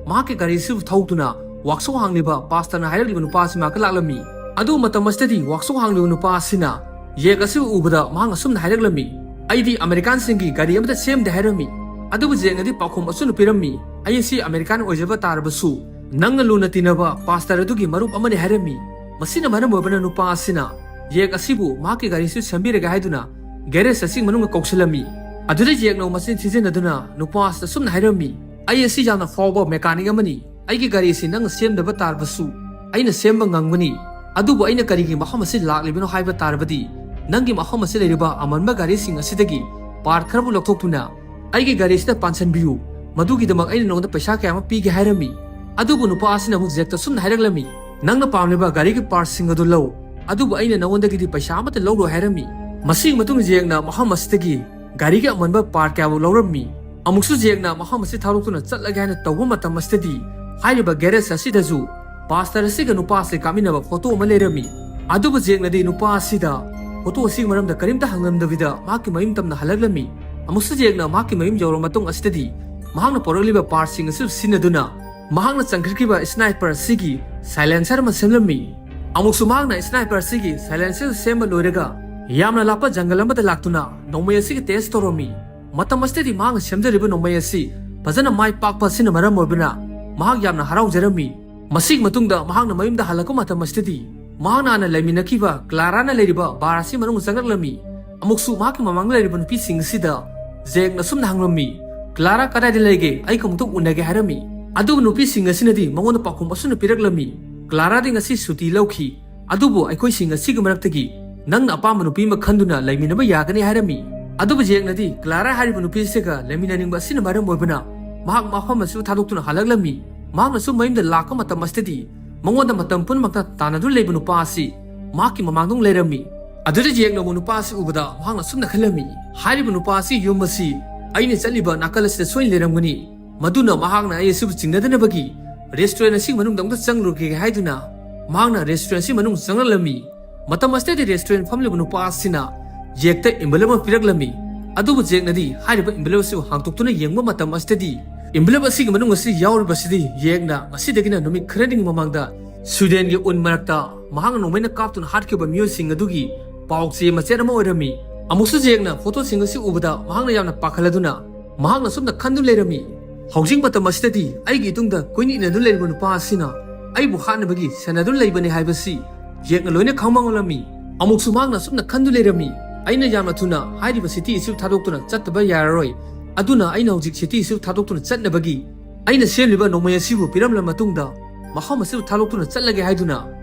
ꯃꯍꯥꯛꯀꯤ ꯒꯥꯔꯤ ꯑꯁꯤꯕꯨ ꯊꯧꯗꯨꯅ ꯋꯥꯛꯁꯣꯞ ꯍꯥꯡꯂꯤꯕ ꯄꯥꯁꯇꯔꯅ ꯍꯥꯏꯔꯛꯂꯤꯕ ꯅꯨꯄꯥ ꯑꯁꯤ ꯃꯅꯥꯛꯇ ꯂꯥꯛꯂꯝꯃꯤ꯫ ꯑꯗꯨ ꯃꯇꯝ ꯑꯁꯤꯗꯗꯤ ꯋꯥꯛꯁꯣꯞ ꯍꯥꯡꯂꯤꯕ ꯅꯨꯄꯥ ꯑꯁꯤꯅ ꯖꯦꯛ ꯑꯁꯤꯕꯨ ꯎꯕꯗ ꯃꯍꯥꯛ ꯑꯁꯨꯝꯅ ꯍꯥꯏꯔꯛꯂꯝꯃꯤ, "ꯑꯩꯗꯤ ꯑꯃꯦꯔꯤꯀꯥꯟꯁꯤꯡꯒꯤ ꯒꯥꯔꯤ ꯑꯃꯠꯇ ꯁꯦꯝꯗꯦ" ꯍꯥꯏꯔꯝꯃꯤ꯫ ꯑꯗꯨꯕꯨ ꯖꯦꯛꯅꯗꯤ ꯄꯥꯎꯈꯨꯝ ꯑꯁꯨꯝꯅ ꯄꯤꯔꯝꯃꯤ, "ꯑꯩ ꯑꯁꯤ ꯑꯃꯦꯔꯤꯀꯥꯟ ꯑꯣꯏꯖꯕ ꯇꯥꯔꯕꯁꯨ ꯅꯪꯅ ꯂꯨꯅ ꯇꯤꯟꯅꯕ ꯄꯥꯁꯇꯔ ꯑꯗꯨꯒꯤ ꯃꯔꯨꯞ ꯑꯃꯅꯤ" ꯍꯥꯏꯔꯝꯃꯤ꯫ ꯃꯁꯤꯅ ꯃꯔꯝ ꯑꯣꯏꯕꯅ ꯅꯨꯄꯥ ꯑꯁꯤꯅ ꯖꯦꯛ ꯑꯁꯤꯕꯨ ꯃꯍꯥꯛꯀꯤ ꯒꯥꯔꯤꯁꯨ ꯁꯦꯝꯕꯤꯔꯒꯦ ꯍꯥꯏꯗꯨꯅ ꯒꯦꯔꯦꯖ ꯑꯁꯤꯒꯤ ꯃꯅꯨꯡꯗ ꯀꯧꯁꯤꯜꯂꯝꯃꯤ꯫ ꯑꯗꯨꯗ ꯖꯦꯛꯅ ꯃꯆꯤꯟ ꯊꯤꯖꯤꯟꯅꯗꯨꯅ ꯅꯨꯄꯥ ꯑꯁꯤꯗ ꯑꯁꯨꯝꯅ ꯍꯥꯏꯔꯝꯃꯤ, "ꯑꯩ ꯑꯁꯤ ꯌꯥꯝꯅ ꯐꯥꯎꯕ ꯃꯦꯀꯥꯅꯤꯛ ꯑꯃꯅꯤ꯫ ꯑꯩꯒꯤ ꯒꯥꯔꯤ ꯑꯁꯤ ꯅꯪꯅ ꯁꯦꯝꯗꯕ ꯇꯥꯔꯕꯁꯨ ꯑꯩꯅ ꯁꯦꯝꯕ ꯉꯝꯒꯅꯤ꯫ ꯑꯗꯨꯕꯨ ꯑꯩꯅ ꯀꯔꯤꯒꯤ ꯃꯐꯝ ꯑꯁꯤ ꯂꯥꯛꯂꯤꯕꯅꯣ ꯍꯥꯏꯕ ꯇꯥꯔꯕꯗꯤ, ꯅꯪꯒꯤ ꯃꯐꯝ ꯑꯁꯤ ꯂꯩꯔꯤꯕ ꯑꯃꯟꯕ ꯒꯥꯔꯤꯁꯤꯡ ꯑꯁꯤꯗꯒꯤ ꯄꯥꯔꯠ ꯈꯔꯕꯨ ꯂꯧꯊꯣꯛꯇꯨꯅ ꯑꯩꯒꯤ ꯒꯥꯔꯤꯁꯤꯗ ꯄꯥꯟꯁꯤꯟꯕꯤꯌꯨ꯫ ꯃꯗꯨꯒꯤꯗꯃꯛ ꯑꯩꯅ ꯅꯉꯣꯟꯗ ꯄꯩꯁꯥ ꯀꯌꯥ ꯑꯃ ꯄꯤꯒꯦ" ꯍꯥꯏꯔꯝꯃꯤ꯫ ꯑꯗꯨꯕꯨ ꯅꯨꯄꯥ ꯑꯁꯤꯅ ꯑꯃꯨꯛ ꯖꯦꯛꯇ ꯑꯁꯨꯝꯅ ꯍꯥꯏꯔꯛꯂꯝꯃꯤ, "ꯅꯪꯅ ꯄꯥꯝꯂꯤꯕ ꯒꯥꯔꯤꯒꯤ ꯄꯥꯔꯠꯁꯤꯡ ꯑꯗꯨ ꯂꯧ, ꯑꯗꯨꯕꯨ ꯑꯩꯅ ꯅꯉꯣꯟꯗꯒꯤꯗꯤ ꯄꯩꯁꯥ ꯑꯃꯠꯇ ꯂꯧꯔꯣꯏ" ꯍꯥꯏꯔꯝꯃꯤ꯫ ꯃꯁꯤꯒꯤ ꯃꯇꯨꯡ ꯖꯦꯛꯅ ꯃꯐꯝ ꯑꯁꯤꯗꯒꯤ ꯒꯥꯔꯤꯒꯤ ꯑꯃꯟꯕ ꯄꯥꯔꯠ ꯀꯌꯥꯕꯨ ꯂꯧꯔꯝꯃꯤ꯫ ꯑꯃꯨꯛꯁꯨ ꯖꯦꯛꯅ ꯃꯐꯝ ꯑꯁꯤ ꯊꯥꯗꯣꯛꯇꯨꯅ ꯆꯠꯂꯒꯦ ꯍꯥꯏꯅ ꯇꯧꯕ ꯃꯇꯝ ꯑꯁꯤꯗꯗꯤ ꯍꯥꯏꯔꯤꯕ ꯒꯦꯔꯦꯖ ꯑꯁꯤꯗꯁꯨ ꯄꯥꯁꯇꯔ ꯑꯁꯤꯒ ꯅꯨꯄꯥ ꯑꯁꯤ ꯀꯥꯞꯃꯤꯟꯅꯕ ꯐꯣꯇꯣ ꯑꯃ ꯂꯩꯔꯝꯃꯤ꯫ ꯑꯗꯨꯕꯨ ꯖꯦꯛꯅꯗꯤ ꯅꯨꯄꯥ ꯑꯁꯤꯗ ꯐꯣꯇꯣ ꯑꯁꯤꯒꯤ ꯃꯔꯝꯗ ꯀꯔꯤꯝꯇ ꯍꯪꯂꯝꯗꯕꯤꯗ ꯃꯍꯥꯛꯀꯤ ꯃꯌꯨꯝ ꯇꯝꯅ ꯍꯜꯂꯛꯂꯝꯃꯤ꯫ ꯑꯃꯨꯛꯁꯨ ꯖꯦꯛꯅ ꯃꯍꯥꯛꯀꯤ ꯃꯌꯨꯝ ꯌꯧꯔꯕ ꯃꯇꯨꯡ ꯑꯁꯤꯗꯗꯤ ꯃꯍꯥꯛꯅ ꯄꯨꯔꯛꯂꯤꯕ ꯄꯥꯔꯠꯁꯤꯡ ꯑꯁꯤ ꯁꯤꯖꯤꯟꯅꯗꯨꯅ ꯃꯍꯥꯛꯅ ꯆꯪꯈꯠꯈꯤꯕ ꯁ꯭ꯅꯥꯏꯄꯔ ꯑꯁꯤꯒꯤ ꯁꯥꯏꯂꯦꯟꯁꯔ ꯑꯃ ꯁꯦꯝꯂꯝꯃꯤ꯫ ꯑꯃꯨꯛꯁꯨ ꯃꯍꯥꯛꯅ ꯁ꯭ꯅꯥꯏꯄꯔ ꯑꯁꯤꯒꯤ ꯁꯥꯏꯂꯦꯟꯁꯔ ꯁꯦꯝꯕ ꯂꯣꯏꯔꯒ ꯌꯥꯝꯅ ꯂꯥꯞꯄ ꯖꯪꯒꯜ ꯑꯃꯗ ꯂꯥꯛꯇꯨꯅ ꯅꯣꯡꯃꯩ ꯑꯁꯤꯒꯤ ꯇꯦꯁ ꯇꯧꯔꯝꯃꯤ꯫ ꯃꯇꯝ ꯑꯁꯤꯗꯗꯤ ꯃꯍꯥꯛꯅ ꯁꯦꯝꯖꯔꯤꯕ ꯅꯣꯡꯃꯩ ꯑꯁꯤ ꯐꯖꯅ ꯃꯥꯏ ꯄꯥꯛꯄ ꯑꯁꯤꯅ ꯃꯔꯝ ꯑꯣꯏꯕꯅ ꯃꯍꯥꯛ ꯌꯥꯝꯅ ꯍꯔꯥꯎꯖꯔꯝꯃꯤ꯫ ꯃꯁꯤꯒꯤ ꯃꯇꯨꯡꯗ ꯃꯍꯥꯛꯅ ꯃꯌꯨꯝꯗ ꯍꯜꯂꯛꯄ ꯃꯇꯝ ꯑꯁꯤꯗꯗꯤ ꯃꯍꯥꯛꯅ ꯍꯥꯟꯅ ꯂꯩꯃꯤꯟꯅꯈꯤꯕ ꯀ꯭ꯂꯥꯔꯥꯅ ꯂꯩꯔꯤꯕ ꯕꯥꯔ ꯑꯁꯤ ꯃꯅꯨꯡ ꯆꯪꯂꯛꯂꯝꯃꯤ꯫ ꯑꯃꯨꯛꯁꯨ ꯃꯍꯥꯛꯀꯤ ꯃꯃꯥꯡꯗ ꯂꯩꯔꯤꯕ ꯅꯨꯄꯤꯁꯤꯡ ꯑꯁꯤꯗ ꯖꯦꯛꯅ ꯑꯁꯨꯝꯅ ꯍꯪꯂꯝꯃꯤ, "ꯀ꯭ꯂꯥꯔꯥ ꯀꯗꯥꯏꯗ ꯂꯩꯒꯦ? ꯑꯩꯒ ꯑꯃꯨꯛꯇ ꯎꯅꯒꯦ" ꯍꯥꯏꯔꯝꯃꯤ꯫ ꯑꯗꯨꯕꯨ ꯅꯨꯄꯤꯁꯤꯡ ꯑꯁꯤꯅꯗꯤ ꯃꯉꯣꯟꯗ ꯄꯥꯎꯈꯨꯝ ꯑꯁꯨꯝꯅ ꯄꯤꯔꯛꯂꯝꯃꯤ, "ꯀ꯭ꯂꯥꯔꯥꯗꯤ ꯉꯁꯤ ꯁꯨꯇꯤ ꯂꯧꯈꯤ, ꯑꯗꯨꯕꯨ ꯑꯩꯈꯣꯏꯁꯤꯡ ꯑꯁꯤꯒꯤ ꯃꯔꯛꯇꯒꯤ ꯅꯪꯅ ꯑꯄꯥꯝꯕ ꯅꯨꯄꯤ ꯑꯃ ꯈꯟꯗꯨꯅ ꯂꯩꯃꯤꯟꯅꯕ ꯌꯥꯒꯅꯤ" ꯍꯥꯏꯔꯝꯃꯤ꯫ ꯑꯗꯨꯕꯨ ꯖꯦꯛꯅꯗꯤ ꯀ꯭ꯂꯥꯔꯥ ꯍꯥꯏꯔꯤꯕ ꯅꯨꯄꯤ ꯑꯁꯤꯒ ꯂꯩꯃꯤꯟꯅꯅꯤꯡꯕ ꯑꯁꯤꯅ ꯃꯔꯝ ꯑꯣꯏꯕꯅ ꯃꯍꯥꯛ ꯃꯐꯝ ꯑꯁꯤ ꯊꯥꯗꯣꯛꯇꯨꯅ ꯍꯜꯂꯛꯂꯝꯃꯤ꯫ ꯃꯍꯥꯛꯅꯁꯨ ꯃꯌꯨꯝꯗ ꯂꯥꯛꯄ ꯃꯇꯝ ꯑꯁꯤꯗꯗꯤ ꯃꯉꯣꯟꯗ ꯃꯇꯝ ꯄꯨꯝꯅꯃꯛꯇ ꯇꯥꯟꯅꯗꯨꯅ ꯂꯩꯕ ꯅꯨꯄꯥ ꯑꯁꯤ ꯃꯍꯥꯛꯀꯤ ꯃꯃꯥꯡꯗ ꯑꯃꯨꯛ ꯂꯩꯔꯝꯃꯤ꯫ ꯑꯗꯨꯗ ꯖꯦꯛꯅ ꯑꯃꯨꯛ ꯅꯨꯄꯥ ꯑꯁꯤ ꯎꯕꯗ ꯃꯍꯥꯛꯅ ꯑꯁꯨꯝꯅ ꯈꯜꯂꯝꯃꯤ, "ꯍꯥꯏꯔꯤꯕ ꯅꯨꯄꯥ ꯑꯁꯤ ꯌꯨꯝ ꯑꯁꯤ ꯑꯩꯅ ꯆꯠꯂꯤꯕ ꯅꯥꯀꯜ ꯑꯁꯤꯗ ꯁꯣꯏꯅ ꯂꯩꯔꯝꯒꯅꯤ꯫ ꯃꯗꯨꯅ ꯃꯍꯥꯛꯅ ꯑꯩ ꯑꯁꯤꯕꯨ ꯆꯤꯡꯅꯗꯅꯕꯒꯤ ꯔꯦꯁꯇꯨꯔꯦꯟ ꯑꯁꯤꯒꯤ ꯃꯅꯨꯡꯗ ꯑꯃꯨꯛꯇ ꯆꯪꯂꯨꯔꯒꯦ" ꯍꯥꯏꯗꯨꯅ ꯃꯍꯥꯛꯅ ꯔꯦꯁꯇꯨꯔꯦꯟ ꯑꯁꯤꯒꯤ ꯃꯅꯨꯡ ꯆꯪꯂꯛꯂꯝꯃꯤ꯫ ꯃꯇꯝ ꯑꯁꯤꯗꯗꯤ ꯔꯦꯁꯇꯨꯔꯦꯟ ꯐꯝꯂꯤꯕ ꯅꯨꯄꯥ ꯑꯁꯤꯅ ꯖꯦꯛꯇ ꯏꯟꯚꯦꯂꯞ ꯑꯃ ꯄꯤꯔꯛꯂꯝꯃꯤ꯫ ꯑꯗꯨꯕꯨ ꯖꯦꯛꯅꯗꯤ ꯍꯥꯏꯔꯤꯕ ꯏꯟꯚꯦꯂꯞ ꯑꯁꯤꯕꯨ ꯍꯥꯡꯗꯣꯛꯇꯨꯅ ꯌꯦꯡꯕ ꯃꯇꯝ ꯑꯁꯤꯗꯗꯤ Envelope ꯑꯁꯤꯒꯤ ꯃꯅꯨꯡ ꯑꯁꯤ ꯌꯥꯎꯔꯤꯕꯁꯤꯗꯤ ꯖꯦꯛꯅ ꯉꯁꯤꯗꯒꯤꯅ ꯅꯨꯃꯤꯠ ꯈꯔꯅꯤꯒꯤ ꯃꯃꯥꯡꯗ ꯁ꯭ꯋꯤꯗꯦꯟꯒꯤ ꯎꯟ ꯃꯔꯛꯇ ꯃꯍꯥꯛꯅ ꯅꯣꯡꯃꯩꯅ ꯀꯥꯞꯇꯨꯅ ꯍꯥꯠꯈꯤꯕ ꯃꯤꯑꯣꯏꯁꯤꯡ ꯑꯗꯨꯒꯤ ꯄꯥꯎ ꯆꯦ ꯃꯆꯦꯠ ꯑꯃ ꯑꯣꯏꯔꯝꯃꯤ꯫ ꯑꯃꯨꯛꯁꯨ ꯖꯦꯛꯅ ꯐꯣꯇꯣꯁꯤꯡ ꯑꯁꯤ ꯎꯕꯗ ꯃꯍꯥꯛꯅ ꯌꯥꯝꯅ ꯄꯥꯈꯠꯂꯗꯨꯅ ꯃꯍꯥꯛꯅ ꯁꯨꯝꯅ ꯈꯟꯗꯨꯅ ꯂꯩꯔꯝꯃꯤ, "ꯍꯧꯖꯤꯛ ꯃꯇꯝ ꯑꯁꯤꯗꯗꯤ ꯑꯩꯒꯤ ꯏꯇꯨꯡꯗ ꯀꯣꯏꯅ ꯏꯟꯅꯗꯨꯅ ꯂꯩꯔꯤꯕ ꯅꯨꯄꯥ ꯑꯁꯤꯅ ꯑꯩꯕꯨ ꯍꯥꯠꯅꯕꯒꯤ ꯁꯦꯟꯅꯗꯨꯅ ꯂꯩꯕꯅꯤ ꯍꯥꯏꯕꯁꯤ ꯖꯦꯛꯅ ꯂꯣꯏꯅ ꯈꯪꯕ ꯉꯝꯂꯝꯃꯤ꯫" ꯑꯃꯨꯛꯁꯨ ꯃꯍꯥꯛꯅ ꯁꯨꯝꯅ ꯈꯟꯗꯨꯅ ꯂꯩꯔꯝꯃꯤ, "ꯑꯩꯅ ꯌꯥꯝꯅ ꯊꯨꯅ ꯍꯥꯏꯔꯤꯕ ꯁꯤꯇꯤ ꯑꯁꯤꯕꯨ ꯊꯥꯗꯣꯛꯇꯨꯅ ꯆꯠꯇꯕ ꯌꯥꯔꯔꯣꯏ꯫ ꯑꯗꯨꯅ ꯑꯩꯅ ꯍꯧꯖꯤꯛ ꯁꯤꯇꯤ ꯑꯁꯤꯕꯨ ꯊꯥꯗꯣꯛꯇꯨꯅ ꯆꯠꯅꯕꯒꯤ ꯑꯩꯅ ꯁꯦꯝꯂꯤꯕ ꯅꯣꯡꯃꯩ ꯑꯁꯤꯕꯨ ꯄꯤꯔꯝꯂꯕ ꯃꯇꯨꯡꯗ ꯃꯐꯝ ꯑꯁꯤꯕꯨ ꯊꯥꯗꯣꯛꯇꯨꯅ ꯆꯠꯂꯒꯦ" ꯍꯥꯏꯗꯨꯅ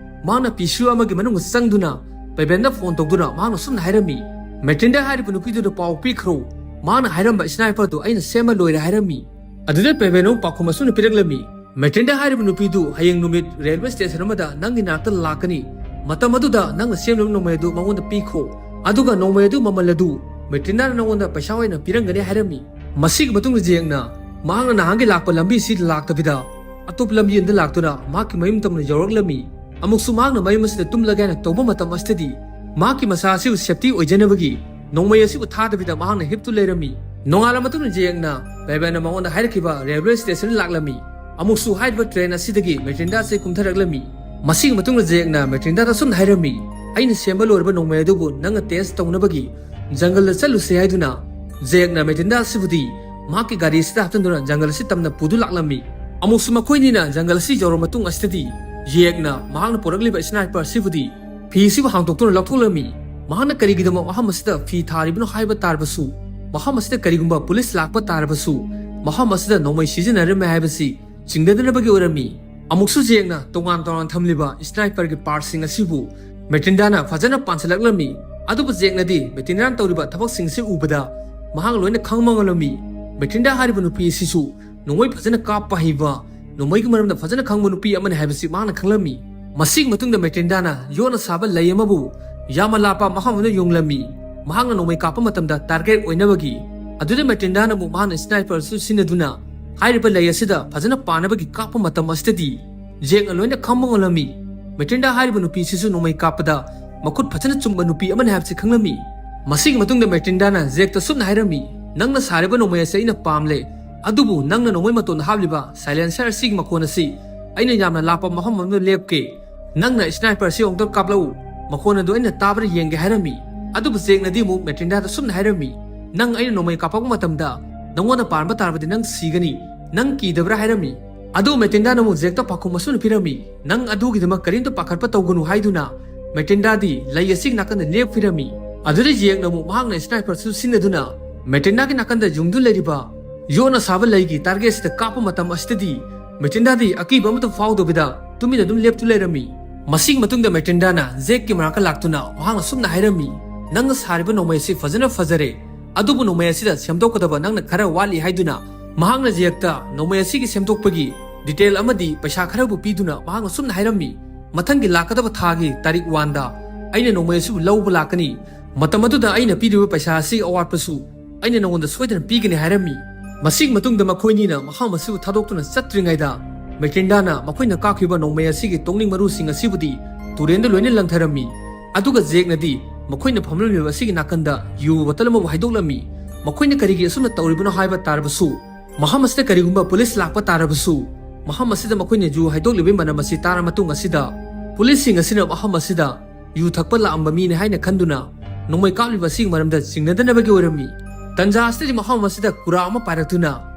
ꯃꯍꯥꯛꯅ ꯄꯤ ꯁꯤ ꯑꯣ ꯑꯃꯒꯤ ꯃꯅꯨꯡꯗ ꯆꯪꯗꯨꯅ ꯄꯦꯕꯦꯟꯗ ꯐꯣꯟ ꯇꯧꯗꯨꯅ ꯃꯍꯥꯛꯅ ꯁꯨꯝꯅ ꯍꯥꯏꯔꯝꯃꯤ, "ꯃꯦꯇꯤꯟꯗꯥ ꯍꯥꯏꯔꯤꯕ ꯅꯨꯄꯤꯗꯨꯗ ꯄꯥꯎ ꯄꯤꯈ꯭ꯔꯣ, ꯃꯥꯅ ꯍꯥꯏꯔꯝꯕ sniper ꯗꯨ ꯑꯩꯅ ꯁꯦꯝꯕ ꯂꯣꯏꯔꯦ" ꯍꯥꯏꯔꯝꯃꯤ꯫ ꯑꯗꯨꯗ ꯄꯦꯕꯦꯟ ꯑꯃꯨꯛ ꯄꯥꯎꯈꯨꯝ ꯑꯁꯨꯝꯅ ꯄꯤꯔꯛꯂꯝꯃꯤ, "ꯃꯦꯇꯤꯟꯗꯥ ꯍꯥꯏꯔꯤꯕ ꯅꯨꯄꯤꯗꯨ ꯍꯌꯦꯡ ꯅꯨꯃꯤꯠ ꯔꯦꯜꯋꯦ ꯁ꯭ꯇꯦꯁꯟ ꯑꯃꯗ ꯅꯪꯒꯤ ꯅꯥꯛꯇ ꯂꯥꯛꯀꯅꯤ꯫ ꯃꯇꯝ ꯑꯗꯨꯗ ꯅꯪꯅ ꯁꯦꯝꯂꯤꯕ ꯅꯣꯡꯃꯩ ꯑꯗꯨ ꯃꯉꯣꯟꯗ ꯄꯤꯈꯣ꯫ ꯑꯗꯨꯒ ꯅꯣꯡꯃꯩ ꯑꯗꯨ ꯃꯃꯜ ꯑꯗꯨ ꯃꯦꯇꯤꯟꯗꯥꯅ ꯅꯉꯣꯟꯗ ꯄꯩꯁꯥ ꯑꯣꯏꯅ ꯄꯤꯔꯝꯒꯅꯤ" ꯍꯥꯏꯔꯝꯃꯤ꯫ ꯃꯁꯤꯒꯤ ꯃꯇꯨꯡꯗ ꯖꯦꯛꯅ ꯃꯍꯥꯛꯅ ꯅꯍꯥꯟꯒꯤ ꯂꯥꯛꯄ ꯂꯝꯕꯤ ꯑꯁꯤꯗ ꯂꯥꯛꯇꯕꯤꯗ ꯑꯇꯣꯞꯄ ꯂꯝꯕꯤ ꯑꯃꯗ ꯂꯥꯛꯇꯨꯅ ꯃꯍꯥꯛꯀꯤ ꯃꯌꯨꯝ ꯇꯝꯅ ꯌꯧꯔꯛꯂꯝꯃꯤ꯫ ꯑꯃꯨꯛꯁꯨ ꯃꯍꯥꯛꯅ ꯃꯌꯨꯝ ꯑꯁꯤꯗ ꯇꯨꯝꯂꯒꯦ ꯍꯥꯏꯅ ꯇꯧꯕ ꯃꯇꯝ ꯑꯁꯤꯗꯗꯤ ꯃꯍꯥꯛꯀꯤ ꯃꯁꯥ ꯑꯁꯤꯕꯨ ꯁꯦꯐꯇꯤ ꯑꯣꯏꯖꯅꯕꯒꯤ ꯅꯣꯡꯃꯩ ꯑꯁꯤꯕꯨ ꯊꯥꯗꯕꯤꯗ ꯃꯍꯥꯛꯅ ꯍꯤꯞꯇꯨ ꯂꯩꯔꯝꯃꯤ꯫ ꯅꯣꯡꯉꯥꯜꯂ ꯃꯇꯨꯡꯗ ꯖꯦꯛꯅ ꯄꯦꯕꯦꯟꯅ ꯃꯉꯣꯟꯗ ꯍꯥꯏꯔꯛꯈꯤꯕ ꯔꯦꯜꯋꯦ ꯁ꯭ꯇꯦꯁꯟ ꯂꯥꯛꯂꯝꯃꯤ꯫ ꯑꯃꯨꯛꯁꯨ ꯍꯥꯏꯔꯤꯕ ꯇ꯭ꯔꯦꯟ ꯑꯁꯤꯗꯒꯤ ꯃꯦꯇꯤꯟꯗꯥ ꯑꯁꯤ ꯀꯨꯝꯊꯔꯛꯂꯝꯃꯤ꯫ ꯃꯁꯤꯒꯤ ꯃꯇꯨꯡꯗ ꯖꯦꯛꯅ ꯃꯦꯇꯤꯟꯗꯥꯗ ꯑꯁꯨꯝꯅ ꯍꯥꯏꯔꯝꯃꯤ, "ꯑꯩꯅ ꯁꯦꯝꯕ ꯂꯣꯏꯔꯕ ꯅꯣꯡꯃꯩ ꯑꯗꯨꯕꯨ ꯅꯪꯅ ꯇꯦꯁ ꯇꯧꯅꯕꯒꯤ ꯖꯪꯒꯜꯗ ꯆꯠꯂꯨꯁꯤ" ꯍꯥꯏꯗꯨꯅ ꯖꯦꯛꯅ ꯃꯦꯇꯤꯟꯗꯥ ꯑꯁꯤꯕꯨꯗꯤ ꯃꯍꯥꯛꯀꯤ ꯒꯥꯔꯤ ꯑꯁꯤꯗ ꯍꯥꯞꯆꯤꯟꯗꯨꯅ ꯖꯪꯒꯜ ꯑꯁꯤ ꯇꯝꯅ ꯄꯨꯗꯨ ꯂꯥꯛꯂꯝꯃꯤ꯫ ꯑꯃꯨꯛꯁꯨ ꯃꯈꯣꯏꯅꯤꯅ ꯖꯪꯒꯜ ꯑꯁꯤ ꯌꯧꯔꯕ ꯃꯇꯨꯡ ꯑꯁꯤꯗꯗꯤ ꯖꯦꯛꯅ ꯃꯍꯥꯛꯅ ꯄꯨꯔꯛꯂꯤꯕ sniper ꯑꯁꯤꯕꯨꯗꯤ ꯐꯤ ꯑꯁꯤꯕꯨ ꯍꯥꯡꯗꯣꯛꯇꯨꯅ ꯂꯧꯊꯣꯛꯂꯝꯃꯤ꯫ ꯃꯍꯥꯛꯅ ꯀꯔꯤꯒꯤꯗꯃꯛ ꯃꯐꯝ ꯑꯁꯤꯗ ꯐꯤ ꯊꯥꯔꯤꯕꯅꯣ ꯍꯥꯏꯕ ꯇꯥꯔꯕꯁꯨ, ꯃꯐꯝ ꯑꯁꯤꯗ ꯀꯔꯤꯒꯨꯝꯕ ꯄꯨꯂꯤꯁ ꯂꯥꯛꯄ ꯇꯥꯔꯕꯁꯨ ꯃꯐꯝ ꯑꯁꯤꯗ ꯅꯣꯡꯃꯩ ꯁꯤꯖꯤꯟꯅꯔꯝꯃꯦ ꯍꯥꯏꯕꯁꯤ ꯆꯤꯡꯅꯗꯅꯕꯒꯤ ꯑꯣꯏꯔꯝꯃꯤ꯫ ꯑꯃꯨꯛꯁꯨ ꯖꯦꯛꯅ ꯇꯣꯉꯥꯟ ꯇꯣꯉꯥꯟ ꯊꯝꯂꯤꯕ sniper ꯒꯤ part ꯁꯤꯡ ꯑꯁꯤꯕꯨ ꯃꯦꯇꯤꯟꯗꯥꯅ ꯐꯖꯅ ꯄꯥꯟꯁꯤꯜꯂꯛꯂꯝꯃꯤ꯫ ꯑꯗꯨꯕꯨ ꯖꯦꯛꯅꯗꯤ ꯃꯦꯇꯤꯟꯗꯥꯅ ꯇꯧꯔꯤꯕ ꯊꯕꯛꯁꯤꯡ ꯑꯁꯤ ꯎꯕꯗ ꯃꯍꯥꯛ ꯂꯣꯏꯅ ꯈꯪꯕ ꯉꯝꯂꯝꯃꯤ꯫ ꯃꯦꯇꯤꯟꯗꯥ ꯍꯥꯏꯔꯤꯕ ꯅꯨꯄꯤ ꯑꯁꯤꯁꯨ ꯅꯣꯡꯃꯩ ꯐꯖꯅ ꯀꯥꯞꯄ ꯍꯩꯕ, ꯅꯣꯡꯃꯩꯒꯤ ꯃꯔꯝꯗ ꯐꯖꯅ ꯈꯪꯕ ꯅꯨꯄꯤ ꯑꯃꯅꯤ ꯍꯥꯏꯕꯁꯤ ꯃꯍꯥꯛꯅ ꯈꯪꯂꯝꯃꯤ꯫ ꯃꯁꯤꯒꯤ ꯃꯇꯨꯡꯗ ꯃꯦꯇꯤꯟꯗꯥꯅ ꯌꯣꯠꯅ ꯁꯥꯕ ꯂꯩ ꯑꯃꯕꯨ ꯌꯥꯝꯅ ꯂꯥꯞꯄ ꯃꯐꯝ ꯑꯃꯗ ꯌꯨꯡꯂꯝꯃꯤ꯫ ꯃꯍꯥꯛꯅ ꯅꯣꯡꯃꯩ ꯀꯥꯞꯄ ꯃꯇꯝꯗ target ꯑꯣꯏꯅꯕꯒꯤ꯫ ꯑꯗꯨꯗ ꯃꯦꯇꯤꯟꯗꯥꯅ ꯑꯃꯨꯛ ꯃꯍꯥꯛꯅ sniper ꯑꯗꯨ ꯁꯤꯖꯤꯟꯅꯗꯨꯅ ꯍꯥꯏꯔꯤꯕ ꯂꯩ ꯑꯁꯤꯗ ꯐꯖꯅ ꯄꯥꯟꯅꯕꯒꯤ ꯀꯥꯞꯄ ꯃꯇꯝ ꯑꯁꯤꯗꯗꯤ ꯖꯦꯛꯅ ꯂꯣꯏꯅ ꯈꯪꯕ ꯉꯝꯂꯝꯃꯤ꯫ ꯃꯦꯇꯤꯟꯗꯥ ꯍꯥꯏꯔꯤꯕ ꯅꯨꯄꯤꯁꯤꯁꯨ ꯅꯣꯡꯃꯩ ꯀꯥꯞꯄꯗ ꯃꯈꯨꯠ ꯐꯖꯅ ꯆꯨꯝꯕ ꯅꯨꯄꯤ ꯑꯃꯅꯤ ꯍꯥꯏꯕꯁꯤ ꯈꯪꯂꯝꯃꯤ꯫ ꯃꯁꯤꯒꯤ ꯃꯇꯨꯡꯗ ꯃꯦꯇꯤꯟꯗꯥꯅ ꯖꯦꯛꯇ ꯁꯨꯝꯅ ꯍꯥꯏꯔꯝꯃꯤ, "ꯅꯪꯅ ꯁꯥꯔꯤꯕ ꯅꯣꯡꯃꯩ ꯑꯁꯤ ꯑꯩꯅ ꯄꯥꯝꯂꯦ꯫ ꯑꯗꯨꯕꯨ ꯅꯪꯅ ꯅꯣꯡꯃꯩ ꯃꯇꯣꯟꯗ ꯍꯥꯞꯂꯤꯕ silencer ꯑꯁꯤꯒꯤ ꯃꯈꯣꯟ ꯑꯁꯤ ꯑꯩꯅ ꯌꯥꯝꯅ ꯂꯥꯞꯄ ꯃꯐꯝ ꯑꯃꯗ ꯂꯦꯞꯀꯦ, ꯅꯪꯅ sniper ꯑꯁꯤ ꯑꯃꯨꯛꯇ ꯀꯥꯞꯂꯛꯎ, ꯃꯈꯣꯟ ꯑꯗꯨ ꯑꯩꯅ ꯇꯥꯕ꯭ꯔꯥ ꯌꯦꯡꯒꯦ ꯍꯥꯏꯔꯝꯃꯤ꯫ ꯑꯗꯨꯕꯨ ꯖꯦꯛꯅꯗꯤ ꯑꯃꯨꯛ ꯃꯦꯇꯤꯟꯗꯥꯗ ꯁꯨꯝꯅ ꯍꯥꯏꯔꯝꯃꯤ, "ꯅꯪ ꯑꯩꯅ ꯅꯣꯡꯃꯩ ꯀꯥꯞꯄꯛꯄ ꯃꯇꯝꯗ ꯅꯪꯉꯣꯟꯗ ꯄꯥꯟꯕ ꯇꯥꯔꯕꯗꯤ ꯅꯪ ꯁꯤꯒꯅꯤ, ꯅꯪ ꯀꯤꯗꯕ꯭ꯔꯥ?" ꯍꯥꯏꯔꯝꯃꯤ꯫ ꯑꯗꯨ ꯃꯦꯇꯤꯟꯗꯥꯅ ꯑꯃꯨꯛ ꯖꯦꯛꯇ ꯄꯥꯎꯈꯨꯝ ꯑꯁꯨꯝꯅ ꯄꯤꯔꯝꯃꯤ, "ꯅꯪ ꯑꯗꯨꯒꯤꯗꯃꯛ ꯀꯔꯤꯝꯇ ꯄꯥꯈꯠꯄ ꯇꯧꯒꯅꯨ" ꯍꯥꯏꯗꯨꯅ ꯃꯦꯇꯤꯟꯗꯥꯗꯤ ꯂꯩ ꯑꯁꯤꯒꯤ ꯅꯥꯀꯟꯗ ꯂꯦꯞꯄꯤꯔꯝꯃꯤ꯫ ꯑꯗꯨꯗ ꯖꯦꯛꯅ ꯑꯃꯨꯛ ꯃꯍꯥꯛꯅ sniper ꯑꯁꯨ ꯁꯤꯖꯤꯟꯅꯗꯨꯅ ꯃꯦꯇꯤꯟꯗꯥꯒꯤ ꯅꯥꯀꯟꯗ ꯌꯨꯡꯗꯨꯅ ꯂꯩꯔꯤꯕ ꯌꯣꯠꯅ ꯁꯥꯕ ꯂꯩꯒꯤ target ꯑꯁꯤꯗ ꯀꯥꯞꯄ ꯃꯇꯝ ꯑꯁꯤꯗꯗꯤ ꯃꯦꯇꯤꯟꯗꯥꯗꯤ ꯑꯀꯤꯕ ꯑꯃꯠꯇ ꯐꯥꯎꯗꯕꯤꯗ ꯇꯨꯃꯤꯟꯅ ꯑꯗꯨꯝ ꯂꯦꯞꯇꯨ ꯂꯩꯔꯝꯃꯤ꯫ ꯃꯁꯤꯒꯤ ꯃꯇꯨꯡꯗ ꯃꯦꯇꯤꯟꯗꯥꯅ ꯖꯦꯛꯀꯤ ꯃꯅꯥꯛꯇ ꯂꯥꯛꯇꯨꯅ ꯃꯍꯥꯛꯅ ꯁꯨꯝꯅ ꯍꯥꯏꯔꯝꯃꯤ, "ꯅꯪꯅ ꯁꯥꯔꯤꯕ ꯅꯣꯡꯃꯩ ꯑꯁꯤ ꯐꯖꯅ ꯐꯖꯔꯦ, ꯑꯗꯨꯕꯨ ꯅꯣꯡꯃꯩ ꯑꯁꯤꯗ ꯁꯦꯝꯗꯣꯛꯀꯗꯕ ꯅꯪꯅ ꯈꯔ ꯋꯥꯠꯂꯤ" ꯍꯥꯏꯗꯨꯅ ꯃꯍꯥꯛꯅ ꯖꯦꯛꯇ ꯅꯣꯡꯃꯩ ꯑꯁꯤꯒꯤ ꯁꯦꯝꯗꯣꯛꯄꯒꯤ detail ꯑꯃꯗꯤ ꯄꯩꯁꯥ ꯈꯔꯕꯨ ꯄꯤꯗꯨꯅ ꯃꯍꯥꯛꯅ ꯁꯨꯝꯅ ꯍꯥꯏꯔꯝꯃꯤ, "ꯃꯊꯪꯒꯤ ꯂꯥꯛꯀꯗꯕ ꯊꯥꯒꯤ ꯇꯥꯔꯤꯛ ꯋꯥꯟꯗ ꯑꯩꯅ ꯅꯣꯡꯃꯩ ꯑꯁꯤꯕꯨ ꯂꯧꯕ ꯂꯥꯛꯀꯅꯤ꯫ ꯃꯇꯝ ꯑꯗꯨꯗ ꯑꯩꯅ ꯄꯤꯔꯤꯕ ꯄꯩꯁꯥ ꯑꯁꯤꯒꯤ ꯑꯋꯥꯠꯄꯁꯨ ꯑꯩꯅ ꯅꯉꯣꯟꯗ ꯁꯣꯏꯗꯅ ꯄꯤꯒꯅꯤ" ꯍꯥꯏꯔꯝꯃꯤ꯫ ꯃꯁꯤꯒꯤ ꯃꯇꯨꯡꯗ ꯃꯈꯣꯏꯅꯤꯅ ꯃꯐꯝ ꯑꯁꯤꯕꯨ ꯊꯥꯗꯣꯛꯇꯨꯅ ꯆꯠꯇ꯭ꯔꯤꯉꯩꯗ ꯃꯦꯇꯤꯟꯗꯥꯅ ꯃꯈꯣꯏꯅ ꯀꯥꯞꯈꯤꯕ ꯅꯣꯡꯃꯩ ꯑꯁꯤꯒꯤ ꯇꯣꯡꯅꯤꯡ ꯃꯔꯨꯁꯤꯡ ꯑꯁꯤꯕꯨꯗꯤ ꯇꯨꯔꯦꯟꯗ ꯂꯣꯏꯅ ꯂꯪꯊꯔꯝꯃꯤ꯫ ꯑꯗꯨꯒ ꯖꯦꯛꯅꯗꯤ ꯃꯈꯣꯏꯅ ꯐꯝꯂꯝꯂꯤꯕ ꯑꯁꯤꯒꯤ ꯅꯥꯀꯟꯗ ꯌꯨ ꯕꯣꯇꯜ ꯑꯃꯕꯨ ꯍꯩꯗꯣꯛꯂꯝꯃꯤ꯫ ꯃꯈꯣꯏꯅ ꯀꯔꯤꯒꯤ ꯑꯁꯨꯝꯅ ꯇꯧꯔꯤꯕꯅꯣ ꯍꯥꯏꯕ ꯇꯥꯔꯕꯁꯨ, ꯃꯐꯝ ꯑꯁꯤꯗ ꯀꯔꯤꯒꯨꯝꯕ ꯄꯨꯂꯤꯁ ꯂꯥꯛꯄ ꯇꯥꯔꯕꯁꯨ, ꯃꯐꯝ ꯑꯁꯤꯗ ꯃꯈꯣꯏꯅ ꯌꯨ ꯍꯩꯗꯣꯛꯂꯤꯕꯒꯤ ꯃꯅꯝ ꯑꯁꯤ ꯇꯥꯔ ꯃꯇꯨꯡ ꯑꯁꯤꯗ ꯄꯨꯂꯤꯁꯁꯤꯡ ꯑꯁꯤꯅ ꯃꯐꯝ ꯑꯁꯤꯗ ꯌꯨ ꯊꯛꯄ ꯂꯥꯛꯑꯝꯕ ꯃꯤꯅꯤ ꯍꯥꯏꯅ ꯈꯟꯗꯨꯅ ꯅꯣꯡꯃꯩ ꯀꯥꯞꯂꯤꯕ ꯑꯁꯤꯒꯤ ꯃꯔꯝꯗ ꯆꯤꯡꯅꯗꯅꯕꯒꯤ ꯑꯣꯏꯔꯝꯃꯤ꯫ ꯇꯟꯖꯥ ꯑꯁꯤꯗꯗꯤ ꯃꯐꯝ ꯑꯁꯤꯗ ꯀꯨꯔꯥ ꯑꯃ ꯄꯥꯏꯔꯛꯇꯨꯅ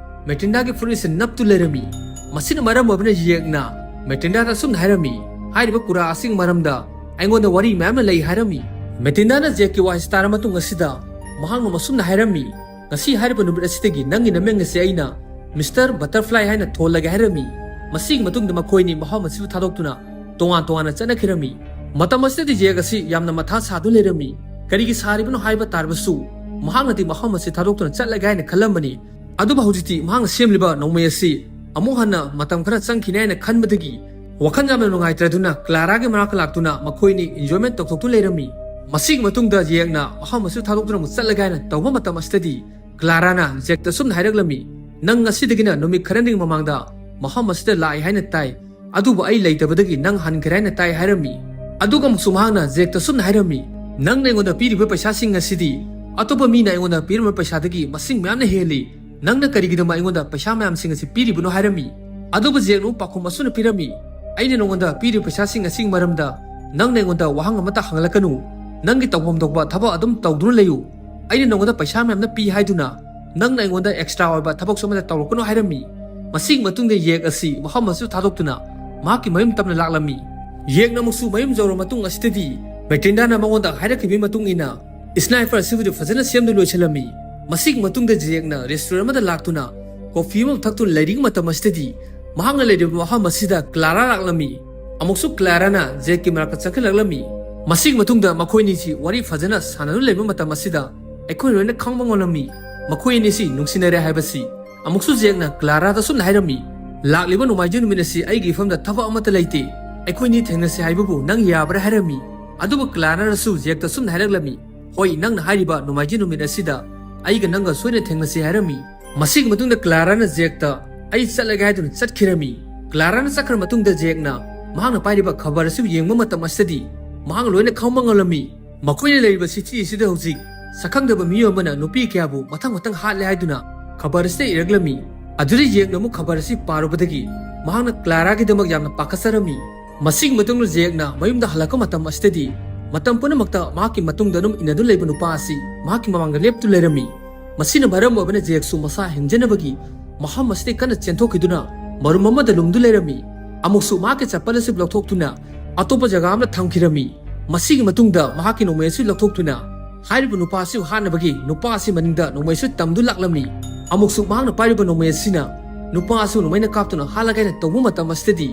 ꯃꯦꯇꯤꯟꯗꯥꯒꯤ ꯐꯨꯔꯤꯠ ꯑꯁꯤ ꯅꯞꯇꯨ ꯂꯩꯔꯝꯃꯤ꯫ ꯃꯁꯤꯅ ꯃꯔꯝ ꯑꯣꯏꯕꯅ ꯖꯦꯛꯅ ꯃꯦꯇꯤꯟꯗꯥꯗ ꯑꯁꯨꯝꯅ ꯍꯥꯏꯔꯝꯃꯤ, "ꯍꯥꯏꯔꯤꯕ ꯀꯨꯔꯥ ꯑꯁꯤꯒꯤ ꯃꯔꯝꯗ ꯑꯩꯉꯣꯟꯗ ꯋꯥꯔꯤ ꯃꯌꯥꯝꯅ ꯂꯩ" ꯍꯥꯏꯔꯝꯃꯤ꯫ ꯃꯦꯇꯤꯟꯗꯥꯅ ꯖꯦꯛꯀꯤ ꯋꯥꯍꯩꯁꯤ ꯇꯥꯔ ꯃꯇꯨꯡ ꯑꯁꯤꯗ ꯃꯍꯥꯛꯅ ꯑꯁꯨꯝꯅ ꯍꯥꯏꯔꯝꯃꯤ, "ꯉꯁꯤ ꯍꯥꯏꯔꯤꯕ ꯅꯨꯃꯤꯠ ꯑꯁꯤꯗꯒꯤ ꯅꯪꯒꯤ ꯅꯃꯤꯡ ꯑꯁꯤ ꯑꯩꯅ Mister Butterfly ꯍꯥꯏꯅ ꯊꯣꯜꯂꯒꯦ" ꯍꯥꯏꯔꯝꯃꯤ꯫ ꯃꯁꯤꯒꯤ ꯃꯇꯨꯡꯗ ꯃꯈꯣꯏꯅꯤ ꯃꯐꯝ ꯑꯁꯤꯕꯨ ꯊꯥꯗꯣꯛꯇꯨꯅ ꯇꯣꯉꯥꯟ ꯇꯣꯉꯥꯟꯅ ꯆꯠꯅꯈꯤꯔꯝꯃꯤ꯫ ꯃꯇꯝ ꯑꯁꯤꯗꯗꯤ ꯖꯦꯛ ꯑꯁꯤ ꯌꯥꯝꯅ ꯃꯊꯥ ꯁꯥꯗꯨꯅ ꯂꯩꯔꯝꯃꯤ꯫ ꯀꯔꯤꯒꯤ ꯁꯥꯔꯤꯕꯅꯣ ꯍꯥꯏꯕ ꯇꯥꯔꯕꯁꯨ ꯃꯍꯥꯛꯅꯗꯤ ꯃꯐꯝ ꯑꯁꯤ ꯊꯥꯗꯣꯛꯇꯨꯅ ꯆꯠꯂꯒꯦ ꯍꯥꯏꯅ ꯈꯜꯂꯝꯕꯅꯤ꯫ ꯑꯗꯨꯕꯨ ꯍꯧꯖꯤꯛꯇꯤ ꯃꯍꯥꯛꯅ ꯁꯦꯝꯂꯤꯕ ꯅꯣꯡꯃꯩ ꯑꯁꯤ ꯑꯃꯨꯛ ꯍꯟꯅ ꯃꯇꯝ ꯈꯔ ꯆꯪꯈꯤꯅꯤ ꯍꯥꯏꯅ ꯈꯟꯕꯗꯒꯤ ꯋꯥꯈꯜ ꯌꯥꯝꯅ ꯅꯨꯡꯉꯥꯏꯇ꯭ꯔꯗꯨꯅ ꯀ꯭ꯂꯥꯔꯥꯒꯤ ꯃꯅꯥꯛꯇ ꯂꯥꯛꯇꯨꯅ ꯃꯈꯣꯏꯅꯤ enjoyment ꯇꯧꯊꯣꯛꯇꯨꯅ ꯂꯩꯔꯝꯃꯤ꯫ ꯃꯁꯤꯒꯤ ꯃꯇꯨꯡꯗ ꯖꯦꯛꯅ ꯃꯐꯝ ꯑꯁꯤ ꯊꯥꯗꯣꯛꯇꯨꯅ ꯑꯃꯨꯛ ꯆꯠꯂꯒꯦ ꯍꯥꯏꯅ ꯇꯧꯕ ꯃꯇꯝ ꯑꯁꯤꯗꯗꯤ ꯀ꯭ꯂꯥꯔꯥꯅ ꯖꯦꯛꯇ ꯑꯁꯨꯝꯅ ꯍꯥꯏꯔꯛꯂꯝꯃꯤ, "ꯅꯪ ꯉꯁꯤꯗꯒꯤꯅ ꯅꯨꯃꯤꯠ ꯈꯔꯅꯤꯒꯤ ꯃꯃꯥꯡꯗ ꯃꯐꯝ ꯑꯁꯤꯗ ꯂꯥꯛꯏ ꯍꯥꯏꯅ ꯇꯥꯏ, ꯑꯗꯨꯕꯨ ꯑꯩ ꯂꯩꯇꯕꯗꯒꯤ ꯅꯪ ꯍꯟꯈ꯭ꯔꯦ ꯍꯥꯏꯅ ꯇꯥꯏ" ꯍꯥꯏꯔꯝꯃꯤ꯫ ꯑꯗꯨꯒ ꯑꯃꯨꯛꯁꯨ ꯃꯍꯥꯛꯅ ꯖꯦꯛꯇ ꯑꯁꯨꯝꯅ ꯍꯥꯏꯔꯝꯃꯤ, "ꯅꯪꯅ ꯑꯩꯉꯣꯟꯗ ꯄꯤꯔꯤꯕ ꯄꯩꯁꯥꯁꯤꯡ ꯑꯁꯤꯗꯤ ꯑꯇꯣꯞꯄ ꯃꯤꯅ ꯑꯩꯉꯣꯟꯗ ꯄꯤꯔꯝꯕ ꯄꯩꯁꯥꯗꯒꯤ ꯃꯁꯤꯡ ꯃꯌꯥꯝꯅ ꯍꯦꯜꯂꯤ꯫ "ꯅꯪꯅ ꯀꯔꯤꯒꯤꯗꯃꯛ ꯑꯩꯉꯣꯟꯗ ꯄꯩꯁꯥ ꯃꯌꯥꯝꯁꯤꯡ ꯑꯁꯤ ꯄꯤꯔꯤꯕꯅꯣ?" ꯍꯥꯏꯔꯝꯃꯤ꯫ ꯑꯗꯨꯕꯨ ꯖꯦꯛꯅ ꯑꯃꯨꯛ ꯄꯥꯎꯈꯨꯝ ꯑꯁꯨꯝꯅ ꯄꯤꯔꯝꯃꯤ, "ꯑꯩꯅ ꯅꯉꯣꯟꯗ ꯄꯤꯔꯤꯕ ꯄꯩꯁꯥꯁꯤꯡ ꯑꯁꯤꯒꯤ ꯃꯔꯝꯗ ꯅꯪꯅ ꯑꯩꯉꯣꯟꯗ ꯋꯥꯍꯪ ꯑꯃꯠꯇ ꯍꯪꯂꯛꯀꯅꯨ꯫ ꯅꯪꯒꯤ ꯇꯧꯐꯝ ꯊꯣꯛꯄ ꯊꯕꯛ ꯑꯗꯨꯝ ꯇꯧꯗꯨꯅ ꯂꯩꯌꯨ꯫ ꯑꯩꯅ ꯅꯉꯣꯟꯗ ꯄꯩꯁꯥ ꯃꯌꯥꯝꯅ ꯄꯤ ꯍꯥꯏꯗꯨꯅ ꯅꯪꯅ ꯑꯩꯉꯣꯟꯗ ꯑꯦꯛꯁꯇ꯭ꯔꯥ ꯑꯣꯏꯕ ꯊꯕꯛꯁꯨ ꯑꯃꯠꯇ ꯇꯧꯔꯛꯀꯅꯨ" ꯍꯥꯏꯔꯝꯃꯤ꯫ ꯃꯁꯤꯒꯤ ꯃꯇꯨꯡꯗ ꯌꯦꯛ ꯑꯁꯤ ꯃꯐꯝ ꯑꯁꯤꯗ ꯊꯥꯗꯣꯛꯇꯨꯅ ꯃꯍꯥꯛꯀꯤ ꯃꯌꯨꯝ ꯇꯝꯅ ꯂꯥꯛꯂꯝꯃꯤ꯫ ꯌꯦꯛꯅ ꯑꯃꯨꯛꯁꯨ ꯃꯌꯨꯝ ꯌꯧꯔꯕ ꯃꯇꯨꯡ ꯑꯁꯤꯗꯗꯤ ꯃꯦꯇꯤꯟꯗꯥꯅ ꯃꯉꯣꯟꯗ ꯍꯥꯏꯔꯛꯈꯤꯕꯒꯤ ꯃꯇꯨꯡ ꯏꯟꯅ ꯁ꯭ꯅꯥꯏꯄꯔ ꯑꯁꯤꯕꯨꯗꯤ ꯐꯖꯅ ꯁꯦꯝꯗꯨꯅ ꯂꯣꯏꯁꯤꯜꯂꯝꯃꯤ꯫ ꯃꯁꯤꯒꯤ ꯃꯇꯨꯡꯗ ꯖꯦꯛꯅ ꯔꯦꯁꯇꯨꯔꯦꯟ ꯑꯃꯗ ꯂꯥꯛꯇꯨꯅ ꯀꯣꯐꯤ ꯑꯃ ꯊꯛꯇꯨꯅ ꯂꯩꯔꯤꯉꯩ ꯃꯇꯝ ꯑꯁꯤꯗꯗꯤ ꯃꯍꯥꯛꯅ ꯂꯩꯔꯤꯕ ꯃꯐꯝ ꯑꯁꯤꯗ ꯀ꯭ꯂꯥꯔꯥ ꯂꯥꯛꯂꯝꯃꯤ꯫ ꯑꯃꯨꯛꯁꯨ ꯀ꯭ꯂꯥꯔꯥꯅ ꯖꯦꯛꯀꯤ ꯃꯅꯥꯛꯇ ꯆꯪꯁꯤꯜꯂꯛꯂꯝꯃꯤ꯫ ꯃꯁꯤꯒꯤ ꯃꯇꯨꯡꯗ ꯃꯈꯣꯏ ꯑꯅꯤꯁꯤ ꯋꯥꯔꯤ ꯐꯖꯅ ꯁꯥꯟꯅꯗꯨꯅ ꯂꯩꯕ ꯃꯇꯝ ꯑꯁꯤꯗ ꯑꯩꯈꯣꯏ ꯂꯣꯏꯅ ꯈꯪꯕ ꯉꯝꯂꯝꯃꯤ ꯃꯈꯣꯏ ꯑꯅꯤꯁꯤ ꯅꯨꯡꯁꯤꯅꯔꯦ ꯍꯥꯏꯕꯁꯤ꯫ ꯑꯃꯨꯛꯁꯨ ꯖꯦꯛꯅ ꯀ꯭ꯂꯥꯔꯥꯗ ꯑꯁꯨꯝꯅ ꯍꯥꯏꯔꯝꯃꯤ, "ꯂꯥꯛꯂꯤꯕ ꯅꯣꯡꯃꯥꯏꯖꯤꯡ ꯅꯨꯃꯤꯠ ꯑꯁꯤ ꯑꯩꯒꯤ ꯏꯐꯝꯗ ꯊꯕꯛ ꯑꯃꯠꯇ ꯂꯩꯇꯦ꯫ ꯑꯩꯈꯣꯏꯅꯤ ꯊꯦꯡꯅꯁꯤ ꯍꯥꯏꯕꯕꯨ ꯅꯪ ꯌꯥꯕ꯭ꯔꯥ?" ꯍꯥꯏꯔꯝꯃꯤ꯫ ꯑꯗꯨꯕꯨ ꯀ꯭ꯂꯥꯔꯥꯅꯁꯨ ꯖꯦꯛꯇ ꯑꯁꯨꯝꯅ ꯍꯥꯏꯔꯛꯂꯝꯃꯤ, "ꯍꯣꯏ, ꯅꯪꯅ ꯍꯥꯏꯔꯤꯕ ꯅꯣꯡꯃꯥꯏꯖꯤꯡ ꯅꯨꯃꯤꯠ ꯑꯁꯤꯗ ꯑꯩꯒ ꯅꯪꯒ ꯁꯣꯏꯗꯅ ꯊꯦꯡꯅꯁꯤ" ꯍꯥꯏꯔꯝꯃꯤ꯫ ꯃꯁꯤꯒꯤ ꯃꯇꯨꯡꯗ ꯀ꯭ꯂꯥꯔꯥꯅ ꯖꯦꯛꯇ "ꯑꯩ ꯆꯠꯂꯒꯦ" ꯍꯥꯏꯗꯨꯅ ꯆꯠꯈꯤꯔꯝꯃꯤ꯫ ꯀ꯭ꯂꯥꯔꯥꯅ ꯆꯠꯈ꯭ꯔ ꯃꯇꯨꯡꯗ ꯖꯦꯛꯅ ꯃꯍꯥꯛꯅ ꯄꯥꯏꯔꯤꯕ ꯈꯕꯔ ꯑꯁꯤꯕꯨ ꯌꯦꯡꯕ ꯃꯇꯝ ꯑꯁꯤꯗꯗꯤ ꯃꯍꯥꯛ ꯂꯣꯏꯅ ꯈꯪꯕ ꯉꯝꯂꯝꯃꯤ꯫ ꯃꯈꯣꯏꯅ ꯂꯩꯔꯤꯕ ꯁꯤꯇꯤ ꯑꯁꯤꯗ ꯍꯧꯖꯤꯛ ꯁꯛꯈꯪꯗꯕ ꯃꯤꯑꯣꯏ ꯑꯃꯅ ꯅꯨꯄꯤ ꯀꯌꯥꯕꯨ ꯃꯊꯪ ꯃꯊꯪ ꯍꯥꯠꯂꯦ ꯍꯥꯏꯗꯨꯅ ꯈꯕꯔ ꯑꯁꯤꯗ ꯏꯔꯛꯂꯝꯃꯤ꯫ ꯑꯗꯨꯗ ꯖꯦꯛꯅ ꯑꯃꯨꯛ ꯈꯕꯔ ꯑꯁꯤ ꯄꯥꯔꯨꯕꯗꯒꯤ ꯃꯍꯥꯛꯅ ꯀ꯭ꯂꯥꯔꯥꯒꯤꯗꯃꯛ ꯌꯥꯝꯅ ꯄꯥꯈꯠꯆꯔꯝꯃꯤ꯫ ꯃꯁꯤꯒꯤ ꯃꯇꯨꯡꯗ ꯖꯦꯛꯅ ꯃꯌꯨꯝꯗ ꯍꯜꯂꯛꯄ ꯃꯇꯝ ꯑꯁꯤꯗꯗꯤ ꯃꯇꯝ ꯄꯨꯝꯅꯃꯛꯇ ꯃꯍꯥꯛꯀꯤ ꯃꯇꯨꯡꯗ ꯑꯗꯨꯝ ꯏꯟꯅꯗꯨꯅ ꯂꯩꯕ ꯅꯨꯄꯥ ꯑꯁꯤ ꯃꯍꯥꯛꯀꯤ ꯃꯃꯥꯡꯗ ꯂꯦꯞꯇꯨꯅ ꯂꯩꯔꯝꯃꯤ꯫ ꯃꯁꯤꯅ ꯃꯔꯝ ꯑꯣꯏꯕꯅ ꯖꯦꯛꯁꯨ ꯃꯁꯥ ꯍꯤꯡꯖꯅꯕꯒꯤ ꯃꯐꯝ ꯑꯁꯤꯗꯒꯤ ꯀꯟꯅ ꯆꯦꯟꯊꯣꯛꯈꯤꯗꯨꯅ ꯃꯔꯨꯝ ꯑꯃꯗ ꯂꯨꯝꯗꯨ ꯂꯩꯔꯝꯃꯤ꯫ ꯑꯃꯨꯛꯁꯨ ꯃꯍꯥꯛꯀꯤ ꯆꯄꯜ ꯑꯁꯤ ꯂꯧꯊꯣꯛꯇꯨꯅ ꯑꯇꯣꯞꯄ ꯖꯒꯥ ꯑꯃꯗ ꯊꯝꯈꯤꯔꯝꯃꯤ꯫ ꯃꯁꯤꯒꯤ ꯃꯇꯨꯡꯗ ꯃꯍꯥꯛꯀꯤ ꯅꯣꯡꯃꯩ ꯑꯁꯤ ꯂꯧꯊꯣꯛꯇꯨꯅ ꯍꯥꯏꯔꯤꯕ ꯅꯨꯄꯥ ꯑꯁꯤꯕꯨ ꯍꯥꯠꯅꯕꯒꯤ ꯅꯨꯄꯥ ꯑꯁꯤ ꯃꯅꯤꯡꯗ ꯅꯣꯡꯃꯩ ꯑꯁꯤ ꯇꯝꯗꯨ ꯂꯥꯛꯂꯝꯃꯤ꯫ ꯑꯃꯨꯛꯁꯨ ꯃꯍꯥꯛꯅ ꯄꯥꯏꯔꯤꯕ ꯅꯣꯡꯃꯩ ꯑꯁꯤꯅ ꯅꯨꯄꯥ ꯑꯁꯤꯕꯨ ꯅꯣꯡꯃꯩꯅ ꯀꯥꯞꯇꯨꯅ ꯍꯥꯠꯂꯒꯦ ꯍꯥꯏꯅ ꯇꯧꯕ ꯃꯇꯝ ꯑꯁꯤꯗꯗꯤ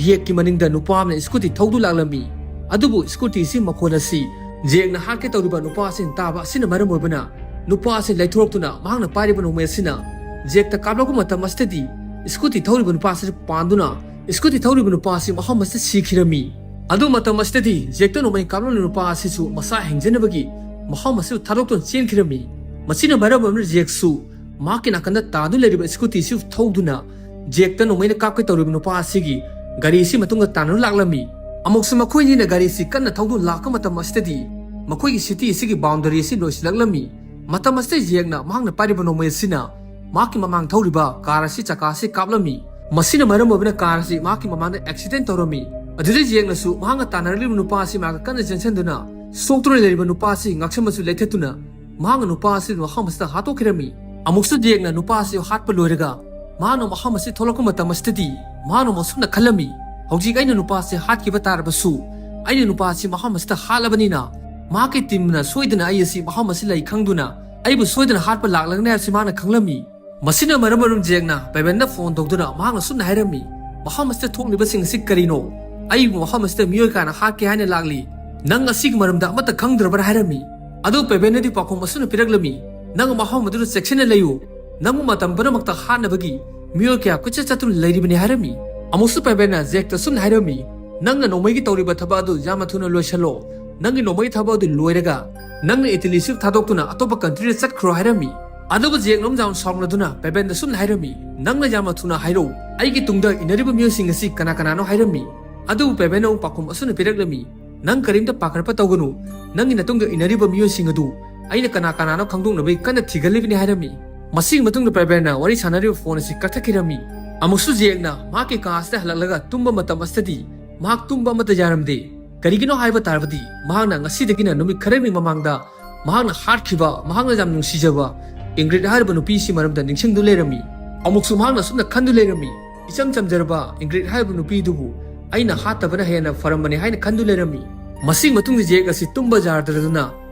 ꯌꯦꯛꯀꯤ ꯃꯅꯤꯡꯗ ꯅꯨꯄꯥ ꯑꯃꯅ ꯁ꯭ꯀꯨꯇꯤ ꯊꯧꯗꯨ ꯂꯥꯛꯂꯝꯃꯤ꯫ ꯑꯗꯨꯕꯨ ꯁ꯭ꯀꯨꯇꯤ ꯑꯁꯤ ꯃꯈꯣꯟ ꯑꯁꯤ ꯖꯦꯛꯅ ꯍꯥꯠꯀꯦ ꯇꯧꯔꯤꯕ ꯅꯨꯄꯥ ꯑꯁꯤꯅ ꯇꯥꯕ ꯑꯁꯤꯅ ꯃꯔꯝ ꯑꯣꯏꯕꯅ ꯅꯨꯄꯥ ꯑꯁꯤ ꯂꯩꯊꯣꯔꯛꯇꯨꯅ ꯃꯍꯥꯛꯅ ꯄꯥꯏꯔꯤꯕ ꯅꯣꯡꯃꯩ ꯑꯁꯤꯅ ꯖꯦꯛꯇ ꯀꯥꯞꯂꯛꯄ ꯃꯇꯝ ꯑꯁꯤꯗꯗꯤ ꯁ꯭ꯀꯨꯇꯤ ꯊꯧꯔꯤꯕ ꯅꯨꯄꯥ ꯑꯁꯤ ꯄꯥꯟꯗꯨꯅ ꯁ꯭ꯀꯨꯇꯤ ꯊꯧꯔꯤꯕ ꯅꯨꯄꯥ ꯑꯁꯤ ꯃꯐꯝ ꯑꯁꯤꯗ ꯁꯤꯈꯤꯔꯝꯃꯤ꯫ ꯑꯗꯨ ꯃꯇꯝ ꯑꯁꯤꯗꯗꯤ ꯖꯦꯛꯇ ꯅꯣꯡꯃꯩ ꯀꯥꯞꯂꯝꯂꯤꯕ ꯅꯨꯄꯥ ꯑꯁꯤꯁꯨ ꯃꯁꯥ ꯍꯤꯡꯖꯅꯕꯒꯤ ꯃꯐꯝ ꯑꯁꯤꯕꯨ ꯊꯥꯗꯣꯛꯇꯨꯅ ꯆꯦꯟꯈꯤꯔꯝꯃꯤ꯫ ꯃꯁꯤꯅ ꯃꯔꯝ ꯑꯣꯏꯗꯨꯅ ꯖꯦꯛꯁꯨ ꯃꯍꯥꯛꯀꯤ ꯅꯥꯀꯟꯗ ꯇꯥꯗꯨꯅ ꯂꯩꯔꯤꯕ ꯁ꯭ꯀꯨꯇꯤ ꯑꯁꯤ ꯊꯧꯗꯨꯅ ꯖꯦꯛꯇ ꯅꯣꯡꯃꯩꯅ ꯀꯥꯞꯀꯦ ꯇꯧꯔꯤꯕ ꯅꯨꯄꯥ ꯑꯁꯤꯒꯤ ꯒꯥꯔꯤ ꯑꯁꯤ ꯃꯇꯨꯡꯗ ꯇꯥꯟꯅꯗꯨꯅ ꯂꯥꯛꯂꯝꯃꯤ꯫ ꯑꯃꯨꯛꯁꯨ ꯃꯈꯣꯏ ꯑꯅꯤꯅ ꯒꯥꯔꯤ ꯑꯁꯤ ꯀꯟꯅ ꯊꯧꯗꯨꯅ ꯂꯥꯛꯄ ꯃꯇꯝ ꯑꯁꯤꯗꯗꯤ ꯃꯈꯣꯏꯒꯤ ꯁꯤꯇꯤ ꯑꯁꯤꯒꯤ ꯕꯥꯎꯟꯗꯔꯤ ꯑꯁꯤ ꯂꯣꯏꯁꯤꯜꯂꯛꯂꯝꯃꯤ꯫ ꯃꯇꯝ ꯑꯁꯤꯗ ꯖꯦꯛꯅ ꯃꯍꯥꯛꯅ ꯄꯥꯏꯔꯤꯕ ꯅꯣꯡꯃꯩ ꯑꯁꯤꯅ ꯃꯍꯥꯛꯀꯤ ꯃꯃꯥꯡ ꯊꯧꯔꯤꯕ ꯀꯥꯔ ꯑꯁꯤ ꯆꯀꯥ ꯑꯁꯤ ꯀꯥꯞꯂꯝꯃꯤ꯫ ꯃꯁꯤꯅ ꯃꯔꯝ ꯑꯣꯏꯕꯅ ꯀꯥꯔ ꯑꯁꯤ ꯃꯍꯥꯛꯀꯤ ꯃꯃꯥꯡꯗ ꯑꯦꯛꯁꯤꯗꯦꯟ ꯇꯧꯔꯝꯃꯤ꯫ ꯑꯗꯨꯗ ꯖꯦꯛꯅꯁꯨ ꯃꯍꯥꯛꯅ ꯇꯥꯟꯅꯔꯛꯂꯤꯕ ꯅꯨꯄꯥ ꯑꯁꯤ ꯃꯍꯥꯛꯀ ꯀꯟꯅ ꯆꯦꯟꯁꯤꯟꯗꯨꯅ ꯁꯣꯛꯇꯨꯅ ꯂꯩꯔꯤꯕ ꯅꯨꯄꯥ ꯑꯁꯤ ꯉꯛꯁꯝ ꯑꯁꯨ ꯂꯩꯊꯠꯇꯨꯅ ꯃꯍꯥꯛꯅ ꯅꯨꯄꯥ ꯑꯁꯤ ꯃꯐꯝ ꯑꯁꯤꯗ ꯍꯥꯠꯇꯣꯛꯈꯤꯔꯝꯃꯤ꯫ ꯑꯃꯨꯛꯁꯨ ꯖꯦꯛꯅ ꯅꯨꯄꯥ ꯑꯁꯤ ꯍꯥꯠꯄ ꯂꯣꯏꯔꯒ ꯃꯍꯥꯛꯅ ꯃꯐꯝ ꯑꯁꯤ ꯊꯣꯛꯂꯛꯄ ꯃꯇꯝ ꯑꯁꯤꯗꯗꯤ ꯃꯍꯥꯛꯅ ꯑꯃꯨꯛ ꯑꯁꯨꯝꯅ ꯈꯜꯂꯝꯃꯤ, "ꯍꯧꯖꯤꯛ ꯑꯩꯅ ꯅꯨꯄꯥ ꯑꯁꯤ ꯍꯥꯠꯈꯤꯕ ꯇꯥꯔꯕꯁꯨ ꯑꯩꯅ ꯅꯨꯄꯥ ꯑꯁꯤ ꯃꯐꯝ ꯑꯁꯤꯗ ꯍꯥꯠꯂꯕꯅꯤꯅ ꯃꯍꯥꯛꯀꯤ ꯇꯤꯝꯅ ꯁꯣꯏꯗꯅ ꯑꯩ ꯑꯁꯤ ꯃꯐꯝ ꯑꯁꯤ ꯂꯩ ꯈꯪꯗꯨꯅ ꯑꯩꯕꯨ ꯁꯣꯏꯗꯅ ꯍꯥꯠꯄ ꯂꯥꯛꯂꯒꯅꯤ" ꯍꯥꯏꯕꯁꯤ ꯃꯍꯥꯛꯅ ꯈꯪꯂꯝꯃꯤ꯫ ꯃꯁꯤꯅ ꯃꯔꯝ ꯑꯣꯏꯔꯝ ꯖꯦꯛꯅ ꯄꯦꯕꯦꯟꯗ ꯐꯣꯟ ꯇꯧꯗꯨꯅ ꯃꯍꯥꯛꯅ ꯁꯨꯝꯅ ꯍꯥꯏꯔꯝꯃꯤ, "ꯃꯐꯝ ꯑꯁꯤꯗ ꯊꯣꯛꯂꯤꯕꯁꯤꯡ ꯑꯁꯤ ꯀꯔꯤꯅꯣ? ꯑꯩꯕꯨ ꯃꯐꯝ ꯑꯁꯤꯗ ꯃꯤꯑꯣꯏ ꯀꯌꯥꯅ ꯍꯥꯠꯀꯦ ꯍꯥꯏꯅ ꯂꯥꯛꯂꯤ? ꯅꯪ ꯑꯁꯤꯒꯤ ꯃꯔꯝꯗ ꯑꯃꯠꯇ ꯈꯪꯗ꯭ꯔꯕ꯭ꯔꯥ?" ꯍꯥꯏꯔꯝꯃꯤ꯫ ꯑꯗꯨ ꯄꯦꯕꯦꯟꯅꯗꯤ ꯄꯥꯎꯈꯨꯝ ꯑꯁꯨꯝꯅ ꯄꯤꯔꯛꯂꯝꯃꯤ, "ꯅꯪ ꯃꯐꯝ ꯑꯗꯨꯗ ꯆꯦꯛꯁꯤꯟꯅ ꯂꯩꯌꯨ꯫ ꯅꯪꯕꯨ ꯃꯇꯝ ꯄꯨꯝꯅꯃꯛꯇ ꯍꯥꯠꯅꯕꯒꯤ ꯃꯤꯑꯣꯏ ꯀꯌꯥ ꯀꯣꯏꯆꯠ ꯆꯠꯇꯨꯅ ꯂꯩꯔꯤꯕꯅꯤ" ꯍꯥꯏꯔꯝꯃꯤ꯫ ꯑꯃꯨꯛꯁꯨ ꯄꯦꯕꯦꯟꯅ ꯖꯦꯛꯇ ꯁꯨꯝꯅ ꯍꯥꯏꯔꯝꯃꯤ, "ꯅꯪꯅ ꯅꯣꯡꯃꯩꯒꯤ ꯇꯧꯔꯤꯕ ꯊꯕꯛ ꯑꯗꯨ ꯌꯥꯝꯅ ꯊꯨꯅ ꯂꯣꯏꯁꯤꯜꯂꯣ꯫ ꯅꯪꯒꯤ ꯅꯣꯡꯃꯩꯒꯤ ꯊꯕꯛ ꯑꯗꯨ ꯂꯣꯏꯔꯒ ꯅꯪꯅ ꯏꯇꯂꯤꯁꯨ ꯊꯥꯗꯣꯛꯇꯨꯅ ꯑꯇꯣꯞꯄ ꯀꯟꯇ꯭ꯔꯤꯗ ꯆꯠꯈ꯭ꯔꯣ" ꯍꯥꯏꯔꯝꯃꯤ꯫ ꯑꯗꯨꯕꯨ ꯖꯦꯛ ꯅꯣꯡ ꯌꯥꯝ ꯁꯥꯎꯅꯗꯨꯅ ꯄꯦꯕꯦꯟꯗ ꯁꯨꯝꯅ ꯍꯥꯏꯔꯝꯃꯤ, "ꯅꯪꯅ ꯌꯥꯝꯅ ꯊꯨꯅ ꯍꯥꯏꯔꯛꯎ, ꯑꯩꯒꯤ ꯇꯨꯡꯗ ꯏꯟꯅꯔꯤꯕ ꯃꯤꯑꯣꯏꯁꯤꯡ ꯑꯁꯤ ꯀꯅꯥ ꯀꯅꯥꯅꯣ?" ꯍꯥꯏꯔꯝꯃꯤ꯫ ꯑꯗꯨꯕꯨ ꯄꯦꯕꯦꯟꯅ ꯑꯃꯨꯛ ꯄꯥꯎꯈꯨꯝ ꯑꯁꯨꯝꯅ ꯄꯤꯔꯛꯂꯝꯃꯤ, "ꯅꯪ ꯀꯔꯤꯝꯇ ꯄꯥꯈꯠꯄ ꯇꯧꯒꯅꯨ꯫ ꯅꯪꯒꯤ ꯅꯇꯨꯡꯗ ꯏꯟꯅꯔꯤꯕ ꯃꯤꯑꯣꯏꯁꯤꯡ ꯑꯗꯨ ꯑꯩꯅ ꯀꯅꯥ ꯀꯅꯥꯅꯣ ꯈꯪꯗꯣꯛꯅꯕꯒꯤ ꯀꯟꯅ ꯊꯤꯒꯠꯂꯤꯕꯅꯤ" ꯍꯥꯏꯔꯝꯃꯤ꯫ ꯃꯁꯤꯒꯤ ꯃꯇꯨꯡꯗ ꯄꯦꯕꯦꯟꯅ ꯋꯥꯔꯤ ꯁꯥꯟꯅꯔꯤꯕ ꯐꯣꯟ ꯑꯁꯤ ꯀꯛꯊꯠꯈꯤꯔꯝꯃꯤ꯫ ꯑꯃꯨꯛꯁꯨ ꯖꯦꯛꯅ ꯃꯍꯥꯛꯀꯤ ꯀꯥ ꯑꯁꯤꯗ ꯍꯜꯂꯛꯂꯒ ꯇꯨꯝꯕ ꯃꯇꯝ ꯑꯁꯤꯗꯗꯤ ꯃꯍꯥꯛ ꯇꯨꯝꯕ ꯑꯃꯠꯇ ꯌꯥꯔꯝꯗꯦ꯫ ꯀꯔꯤꯒꯤꯅꯣ ꯍꯥꯏꯕ ꯇꯥꯔꯕꯗꯤ ꯃꯍꯥꯛꯅ ꯉꯁꯤꯗꯒꯤꯅ ꯅꯨꯃꯤꯠ ꯈꯔꯒꯤ ꯃꯃꯥꯡꯗ ꯃꯍꯥꯛꯅ ꯍꯥꯠꯈꯤꯕ, ꯃꯍꯥꯛꯅ ꯌꯥꯝ ꯅꯨꯡꯁꯤꯖꯕ ꯏꯪꯒ꯭ꯔꯤꯠ ꯍꯥꯏꯔꯤꯕ ꯅꯨꯄꯤꯁꯤ ꯃꯔꯝꯗ ꯅꯤꯡꯁꯤꯡꯗꯨ ꯂꯩꯔꯝꯃꯤ꯫ ꯑꯃꯨꯛꯁꯨ ꯃꯍꯥꯛꯅ ꯑꯁꯨꯝꯅ ꯈꯟꯗꯨ ꯂꯩꯔꯝꯃꯤ, "ꯏꯆꯝ ꯆꯝꯖꯔꯕ ꯏꯪꯒ꯭ꯔꯤꯠ ꯍꯥꯏꯔꯤꯕ ꯅꯨꯄꯤꯗꯨꯕꯨ ꯑꯩꯅ ꯍꯥꯠꯇꯕꯅ ꯍꯦꯟꯅ ꯐꯔꯝꯕꯅꯤ" ꯍꯥꯏꯅ ꯈꯟꯗꯨ ꯂꯩꯔꯝꯃꯤ꯫ ꯃꯁꯤꯒꯤ ꯃꯇꯨꯡꯗ ꯖꯦꯛ ꯑꯁꯤ ꯇꯨꯝꯕ ꯌꯥꯗ꯭ꯔꯗꯨꯅ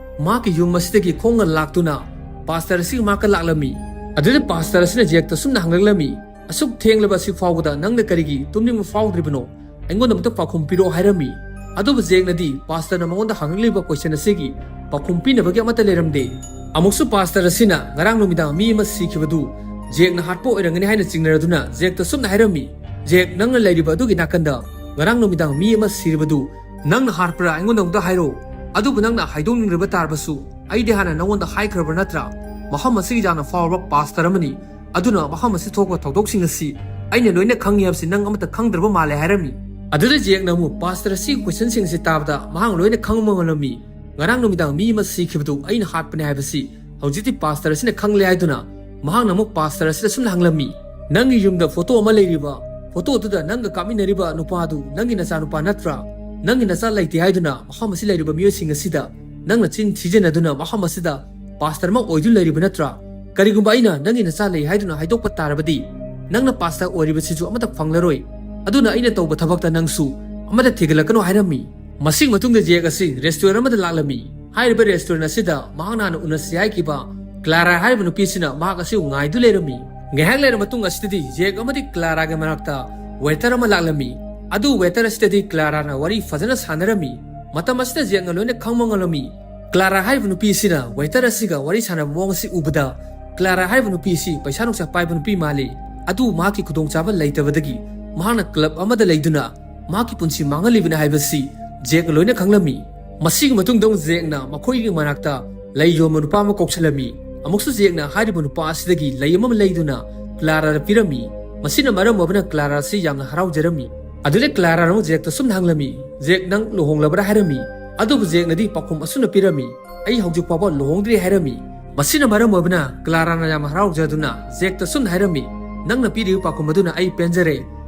ꯃꯍꯥꯛꯀꯤ ꯌꯨꯝ ꯑꯁꯤꯗꯒꯤ ꯈꯣꯡꯅ ꯂꯥꯛꯇꯨꯅ ꯄꯥꯁꯇꯔ ꯑꯁꯤꯒꯤ ꯃꯅꯥꯛꯇ ꯂꯥꯛꯂꯝꯃꯤ꯫ ꯑꯗꯨꯗ ꯄꯥꯁꯇꯔ ꯑꯁꯤꯅ ꯖꯦꯛꯇ ꯁꯨꯝꯅ ꯍꯪꯂꯛꯂꯝꯃꯤ, "ꯑꯁꯨꯛ ꯊꯦꯡꯂꯕ ꯑꯁꯤ ꯐꯥꯎꯕꯗ ꯅꯪꯅ ꯀꯔꯤꯒꯤ ꯇꯨꯝꯅꯤꯡꯕ ꯐꯥꯎꯗ꯭ꯔꯤꯕꯅꯣ? ꯑꯩꯉꯣꯟꯗ ꯑꯃꯨꯛꯇ ꯄꯥꯎꯈꯨꯝ ꯄꯤꯔꯛꯑꯣ" ꯍꯥꯏꯔꯝꯃꯤ꯫ ꯑꯗꯨꯕꯨ ꯖꯦꯛꯅꯗꯤ ꯄꯥꯁꯇꯔꯅ ꯃꯉꯣꯟꯗ ꯍꯪꯂꯛꯂꯤꯕ ꯀꯣꯏꯁꯟ ꯑꯁꯤꯒꯤ ꯄꯥꯎꯈꯨꯝ ꯄꯤꯅꯕꯒꯤ ꯑꯃꯠꯇ ꯂꯩꯔꯝꯗꯦ꯫ ꯑꯃꯨꯛꯁꯨ ꯄꯥꯁꯇꯔ ꯑꯁꯤꯅ ꯉꯔꯥꯡ ꯅꯨꯃꯤꯗꯥꯡ ꯃꯤ ꯑꯃ ꯁꯤꯈꯤꯕꯗꯨ ꯖꯦꯛꯅ ꯍꯥꯠꯄ ꯑꯣꯏꯔꯝꯒꯅꯤ ꯍꯥꯏꯅ ꯆꯤꯡꯅꯔꯗꯨꯅ ꯖꯦꯛꯇ ꯁꯨꯝꯅ ꯍꯥꯏꯔꯝꯃꯤ, "ꯖꯦꯛ, ꯅꯪꯅ ꯂꯩꯔꯤꯕ ꯑꯗꯨꯒꯤ ꯅꯥꯀꯟꯗ ꯉꯔꯥꯡ ꯅꯨꯃꯤꯗꯥꯡ ꯃꯤ ꯑꯃ ꯁꯤꯔꯤꯕꯗꯨ ꯅꯪꯅ ꯍꯥꯠꯄ꯭ꯔꯥ? ꯑꯩꯉꯣꯟꯗ ꯑꯃꯨꯛꯇ ꯍꯥꯏꯔꯛꯑꯣ꯫ ꯑꯗꯨꯕꯨ ꯅꯪꯅ ꯍꯥꯏꯗꯣꯛꯅꯤꯡꯂꯕ ꯇꯥꯔꯕꯁꯨ ꯑꯩꯗꯤ ꯍꯥꯟꯅ ꯅꯉꯣꯟꯗ ꯍꯥꯏꯈ꯭ꯔꯕ ꯅꯠꯇ꯭ꯔꯥ? ꯃꯐꯝ ꯑꯁꯤꯒꯤ ꯌꯥꯝꯅ ꯐꯥꯎꯔꯕ ꯄꯥꯁꯇꯔ ꯑꯃꯅꯤ꯫ ꯑꯗꯨꯅ ꯃꯐꯝ ꯑꯁꯤ ꯊꯣꯛꯄ ꯊꯧꯗꯣꯛꯁꯤꯡ ꯑꯁꯤ ꯑꯩꯅ ꯂꯣꯏꯅ ꯈꯪꯉꯤ ꯍꯥꯏꯕꯁꯤ ꯅꯪ ꯑꯃꯠꯇ ꯈꯪꯗ꯭ꯔꯕ ꯃꯥꯜꯂꯦ" ꯍꯥꯏꯔꯝꯃꯤ꯫ ꯑꯗꯨꯗ ꯖꯦꯛꯅ ꯑꯃꯨꯛ ꯄꯥꯁꯇꯔ ꯑꯁꯤꯒꯤ ꯀꯣꯏꯁꯟꯁꯤꯡ ꯑꯁꯤ ꯇꯥꯕꯗ ꯃꯍꯥꯛ ꯂꯣꯏꯅ ꯈꯪꯕ ꯉꯝꯂꯝꯃꯤ꯫ ꯉꯔꯥꯡ ꯅꯨꯃꯤꯗꯥꯡ ꯃꯤ ꯑꯃ ꯁꯤꯈꯤꯕꯗꯨ ꯑꯩꯅ ꯍꯥꯠꯄꯅꯦ ꯍꯥꯏꯕꯁꯤ ꯍꯧꯖꯤꯛꯇꯤ ꯄꯥꯁꯇꯔ ꯑꯁꯤꯅ ꯈꯪꯂꯦ ꯍꯥꯏꯗꯨꯅ ꯃꯍꯥꯛꯅ ꯑꯃꯨꯛ ꯄꯥꯁꯇꯔ ꯑꯁꯤꯗ ꯁꯨꯝꯅ ꯍꯪꯂꯝꯃꯤ, "ꯅꯪꯒꯤ ꯌꯨꯝꯗ ꯐꯣꯇꯣ ꯑꯃ ꯂꯩꯔꯤꯕ, ꯐꯣꯇꯣꯗꯨꯗ ꯅꯪꯒ ꯀꯥꯞꯃꯤꯟꯅꯔꯤꯕ ꯅꯨꯄꯥꯗꯨ ꯅꯪꯒꯤ ꯅꯆꯥꯅꯨꯄꯥ ꯅꯠꯇ꯭ꯔꯥ? ꯅꯪꯒꯤ ꯅꯆꯥ ꯂꯩꯇꯦ ꯍꯥꯏꯗꯨꯅ ꯃꯐꯝ ꯑꯁꯤ ꯂꯩꯔꯤꯕ ꯃꯤꯑꯣꯏꯁꯤꯡ ꯑꯁꯤꯗ ꯅꯪꯅ ꯆꯤꯟ ꯊꯤꯖꯤꯟꯅꯗꯨꯅ ꯃꯐꯝ ꯑꯁꯤꯗ ꯄꯥꯁꯇꯔ ꯑꯃ ꯑꯣꯏꯗꯨꯅ ꯂꯩꯔꯤꯕ ꯅꯠꯇ꯭ꯔꯥ? ꯀꯔꯤꯒꯨꯝꯕ ꯑꯩꯅ ꯅꯪꯒꯤ ꯅꯆꯥ ꯂꯩ ꯍꯥꯏꯗꯨꯅ ꯍꯥꯏꯗꯣꯛꯄ ꯇꯥꯔꯕꯗꯤ, ꯅꯪꯅ ꯄꯥꯁꯇꯔ ꯑꯣꯏꯔꯤꯕꯁꯤꯁꯨ ꯑꯃꯠꯇ ꯐꯪꯂꯔꯣꯏ꯫ ꯑꯗꯨꯅ ꯑꯩꯅ ꯇꯧꯕ ꯊꯕꯛꯇ ꯅꯪꯁꯨ ꯑꯃꯠꯇ ꯊꯤꯒꯠꯂꯛꯀꯅꯨ" ꯍꯥꯏꯔꯝꯃꯤ꯫ ꯃꯁꯤꯒꯤ ꯃꯇꯨꯡꯗ ꯖꯦꯛ ꯑꯁꯤ ꯔꯦꯁꯇꯨꯔꯦꯟ ꯑꯃꯗ ꯂꯥꯛꯂꯝꯃꯤ꯫ ꯍꯥꯏꯔꯤꯕ ꯔꯦꯁꯇꯨꯔꯦꯟ ꯑꯁꯤꯗ ꯃꯍꯥꯛꯅ ꯍꯥꯟꯅ ꯎꯅꯁꯤ ꯍꯥꯏꯈꯤꯕ ꯀ꯭ꯂꯥꯔꯥ ꯍꯥꯏꯔꯤꯕ ꯅꯨꯄꯤ ꯑꯁꯤꯅ ꯃꯍꯥꯛ ꯑꯁꯤꯕꯨ ꯉꯥꯏꯗꯨ ꯂꯩꯔꯝꯃꯤ꯫ ꯉꯥꯏꯍꯥꯛ ꯂꯩꯔꯕ ꯃꯇꯨꯡ ꯑꯁꯤꯗꯗꯤ ꯖꯦꯛ ꯑꯃꯗꯤ ꯀ꯭ꯂꯥꯔꯥꯒꯤ ꯃꯅꯥꯛꯇ ꯋꯦꯇꯔ ꯑꯃ ꯂꯥꯛꯂꯝꯃꯤ꯫ ꯑꯗꯨ ꯋꯦꯇꯔ ꯑꯁꯤꯗꯗꯤ ꯀ꯭ꯂꯥꯔꯥꯅ ꯋꯥꯔꯤ ꯐꯖꯅ ꯁꯥꯟꯅꯔꯝꯃꯤ꯫ ꯃꯇꯝ ꯑꯁꯤꯗ ꯖꯦꯛꯅ ꯂꯣꯏꯅ ꯈꯪꯕ ꯉꯝꯂꯝꯃꯤ꯫ ꯀ꯭ꯂꯥꯔꯥ ꯍꯥꯏꯔꯤꯕ ꯅꯨꯄꯤ ꯑꯁꯤꯅ ꯋꯦꯇꯔ ꯑꯁꯤꯒ ꯋꯥꯔꯤ ꯁꯥꯟꯅꯕ ꯃꯑꯣꯡ ꯑꯁꯤ ꯎꯕꯗ, ꯀ꯭ꯂꯥꯔꯥ ꯍꯥꯏꯔꯤꯕ ꯅꯨꯄꯤ ꯑꯁꯤ ꯄꯩꯁꯥ ꯅꯨꯡꯁꯥ ꯄꯥꯏꯕ ꯅꯨꯄꯤ ꯃꯥꯜꯂꯤ꯫ ꯑꯗꯨꯕꯨ ꯃꯍꯥꯛꯀꯤ ꯈꯨꯗꯣꯡꯆꯥꯕ ꯂꯩꯇꯕꯗꯒꯤ ꯃꯍꯥꯛꯅ ꯀ꯭ꯂꯕ ꯑꯃꯗ ꯂꯩꯗꯨꯅ ꯃꯍꯥꯛꯀꯤ ꯄꯨꯟꯁꯤ ꯃꯥꯡꯍꯜꯂꯤꯕꯅꯤ ꯍꯥꯏꯕꯁꯤ ꯖꯦꯛꯅ ꯂꯣꯏꯅ ꯈꯪꯂꯝꯃꯤ꯫ ꯃꯁꯤꯒꯤ ꯃꯇꯨꯡꯗ ꯑꯃꯨꯛ ꯖꯦꯛꯅ ꯃꯈꯣꯏꯒꯤ ꯃꯅꯥꯛꯇ ꯂꯩ ꯌꯣꯟꯕ ꯅꯨꯄꯥ ꯑꯃ ꯀꯧꯁꯤꯜꯂꯝꯃꯤ꯫ ꯑꯃꯨꯛꯁꯨ ꯖꯦꯛꯅ ꯍꯥꯏꯔꯤꯕ ꯅꯨꯄꯥ ꯑꯁꯤꯗꯒꯤ ꯂꯩ ꯑꯃ ꯂꯩꯗꯨꯅ ꯀ꯭ꯂꯥꯔꯥꯗ ꯄꯤꯔꯝꯃꯤ꯫ ꯃꯁꯤꯅ ꯃꯔꯝ ꯑꯣꯏꯕꯅ ꯀ꯭ꯂꯥꯔꯥ ꯑꯁꯤ ꯌꯥꯝꯅ ꯍꯔꯥꯎꯖꯔꯝꯃꯤ꯫ ꯑꯗꯨꯗꯩ ꯀ꯭ꯂꯥꯔꯥꯅ ꯑꯃꯨꯛ ꯖꯦꯛꯇ ꯁꯨꯝꯅ ꯍꯪꯂꯝꯃꯤ, "ꯖꯦꯛ, ꯅꯪ ꯂꯨꯍꯣꯡꯂꯕ꯭ꯔꯥ?" ꯍꯥꯏꯔꯝꯃꯤ꯫ ꯑꯗꯨꯕꯨ ꯖꯦꯛꯅꯗꯤ ꯄꯥꯎꯈꯨꯝ ꯑꯁꯨꯝꯅ ꯄꯤꯔꯝꯃꯤ, "ꯑꯩ ꯍꯧꯖꯤꯛ ꯐꯥꯎꯕ ꯂꯨꯍꯣꯡꯗ꯭ꯔꯤ" ꯍꯥꯏꯔꯝꯃꯤ꯫ ꯃꯁꯤꯅ ꯃꯔꯝ ꯑꯣꯏꯕꯅ ꯀ꯭ꯂꯥꯔꯥꯅ ꯌꯥꯝ ꯍꯔꯥꯎꯖꯗꯨꯅ ꯖꯦꯛꯇ ꯁꯨꯝꯅ ꯍꯥꯏꯔꯝꯃꯤ, "ꯅꯪꯅ ꯄꯤꯔꯤꯕ ꯄꯥꯎꯈꯨꯝ ꯑꯗꯨꯅ ꯑꯩ ꯄꯦꯟꯖꯔꯦ꯫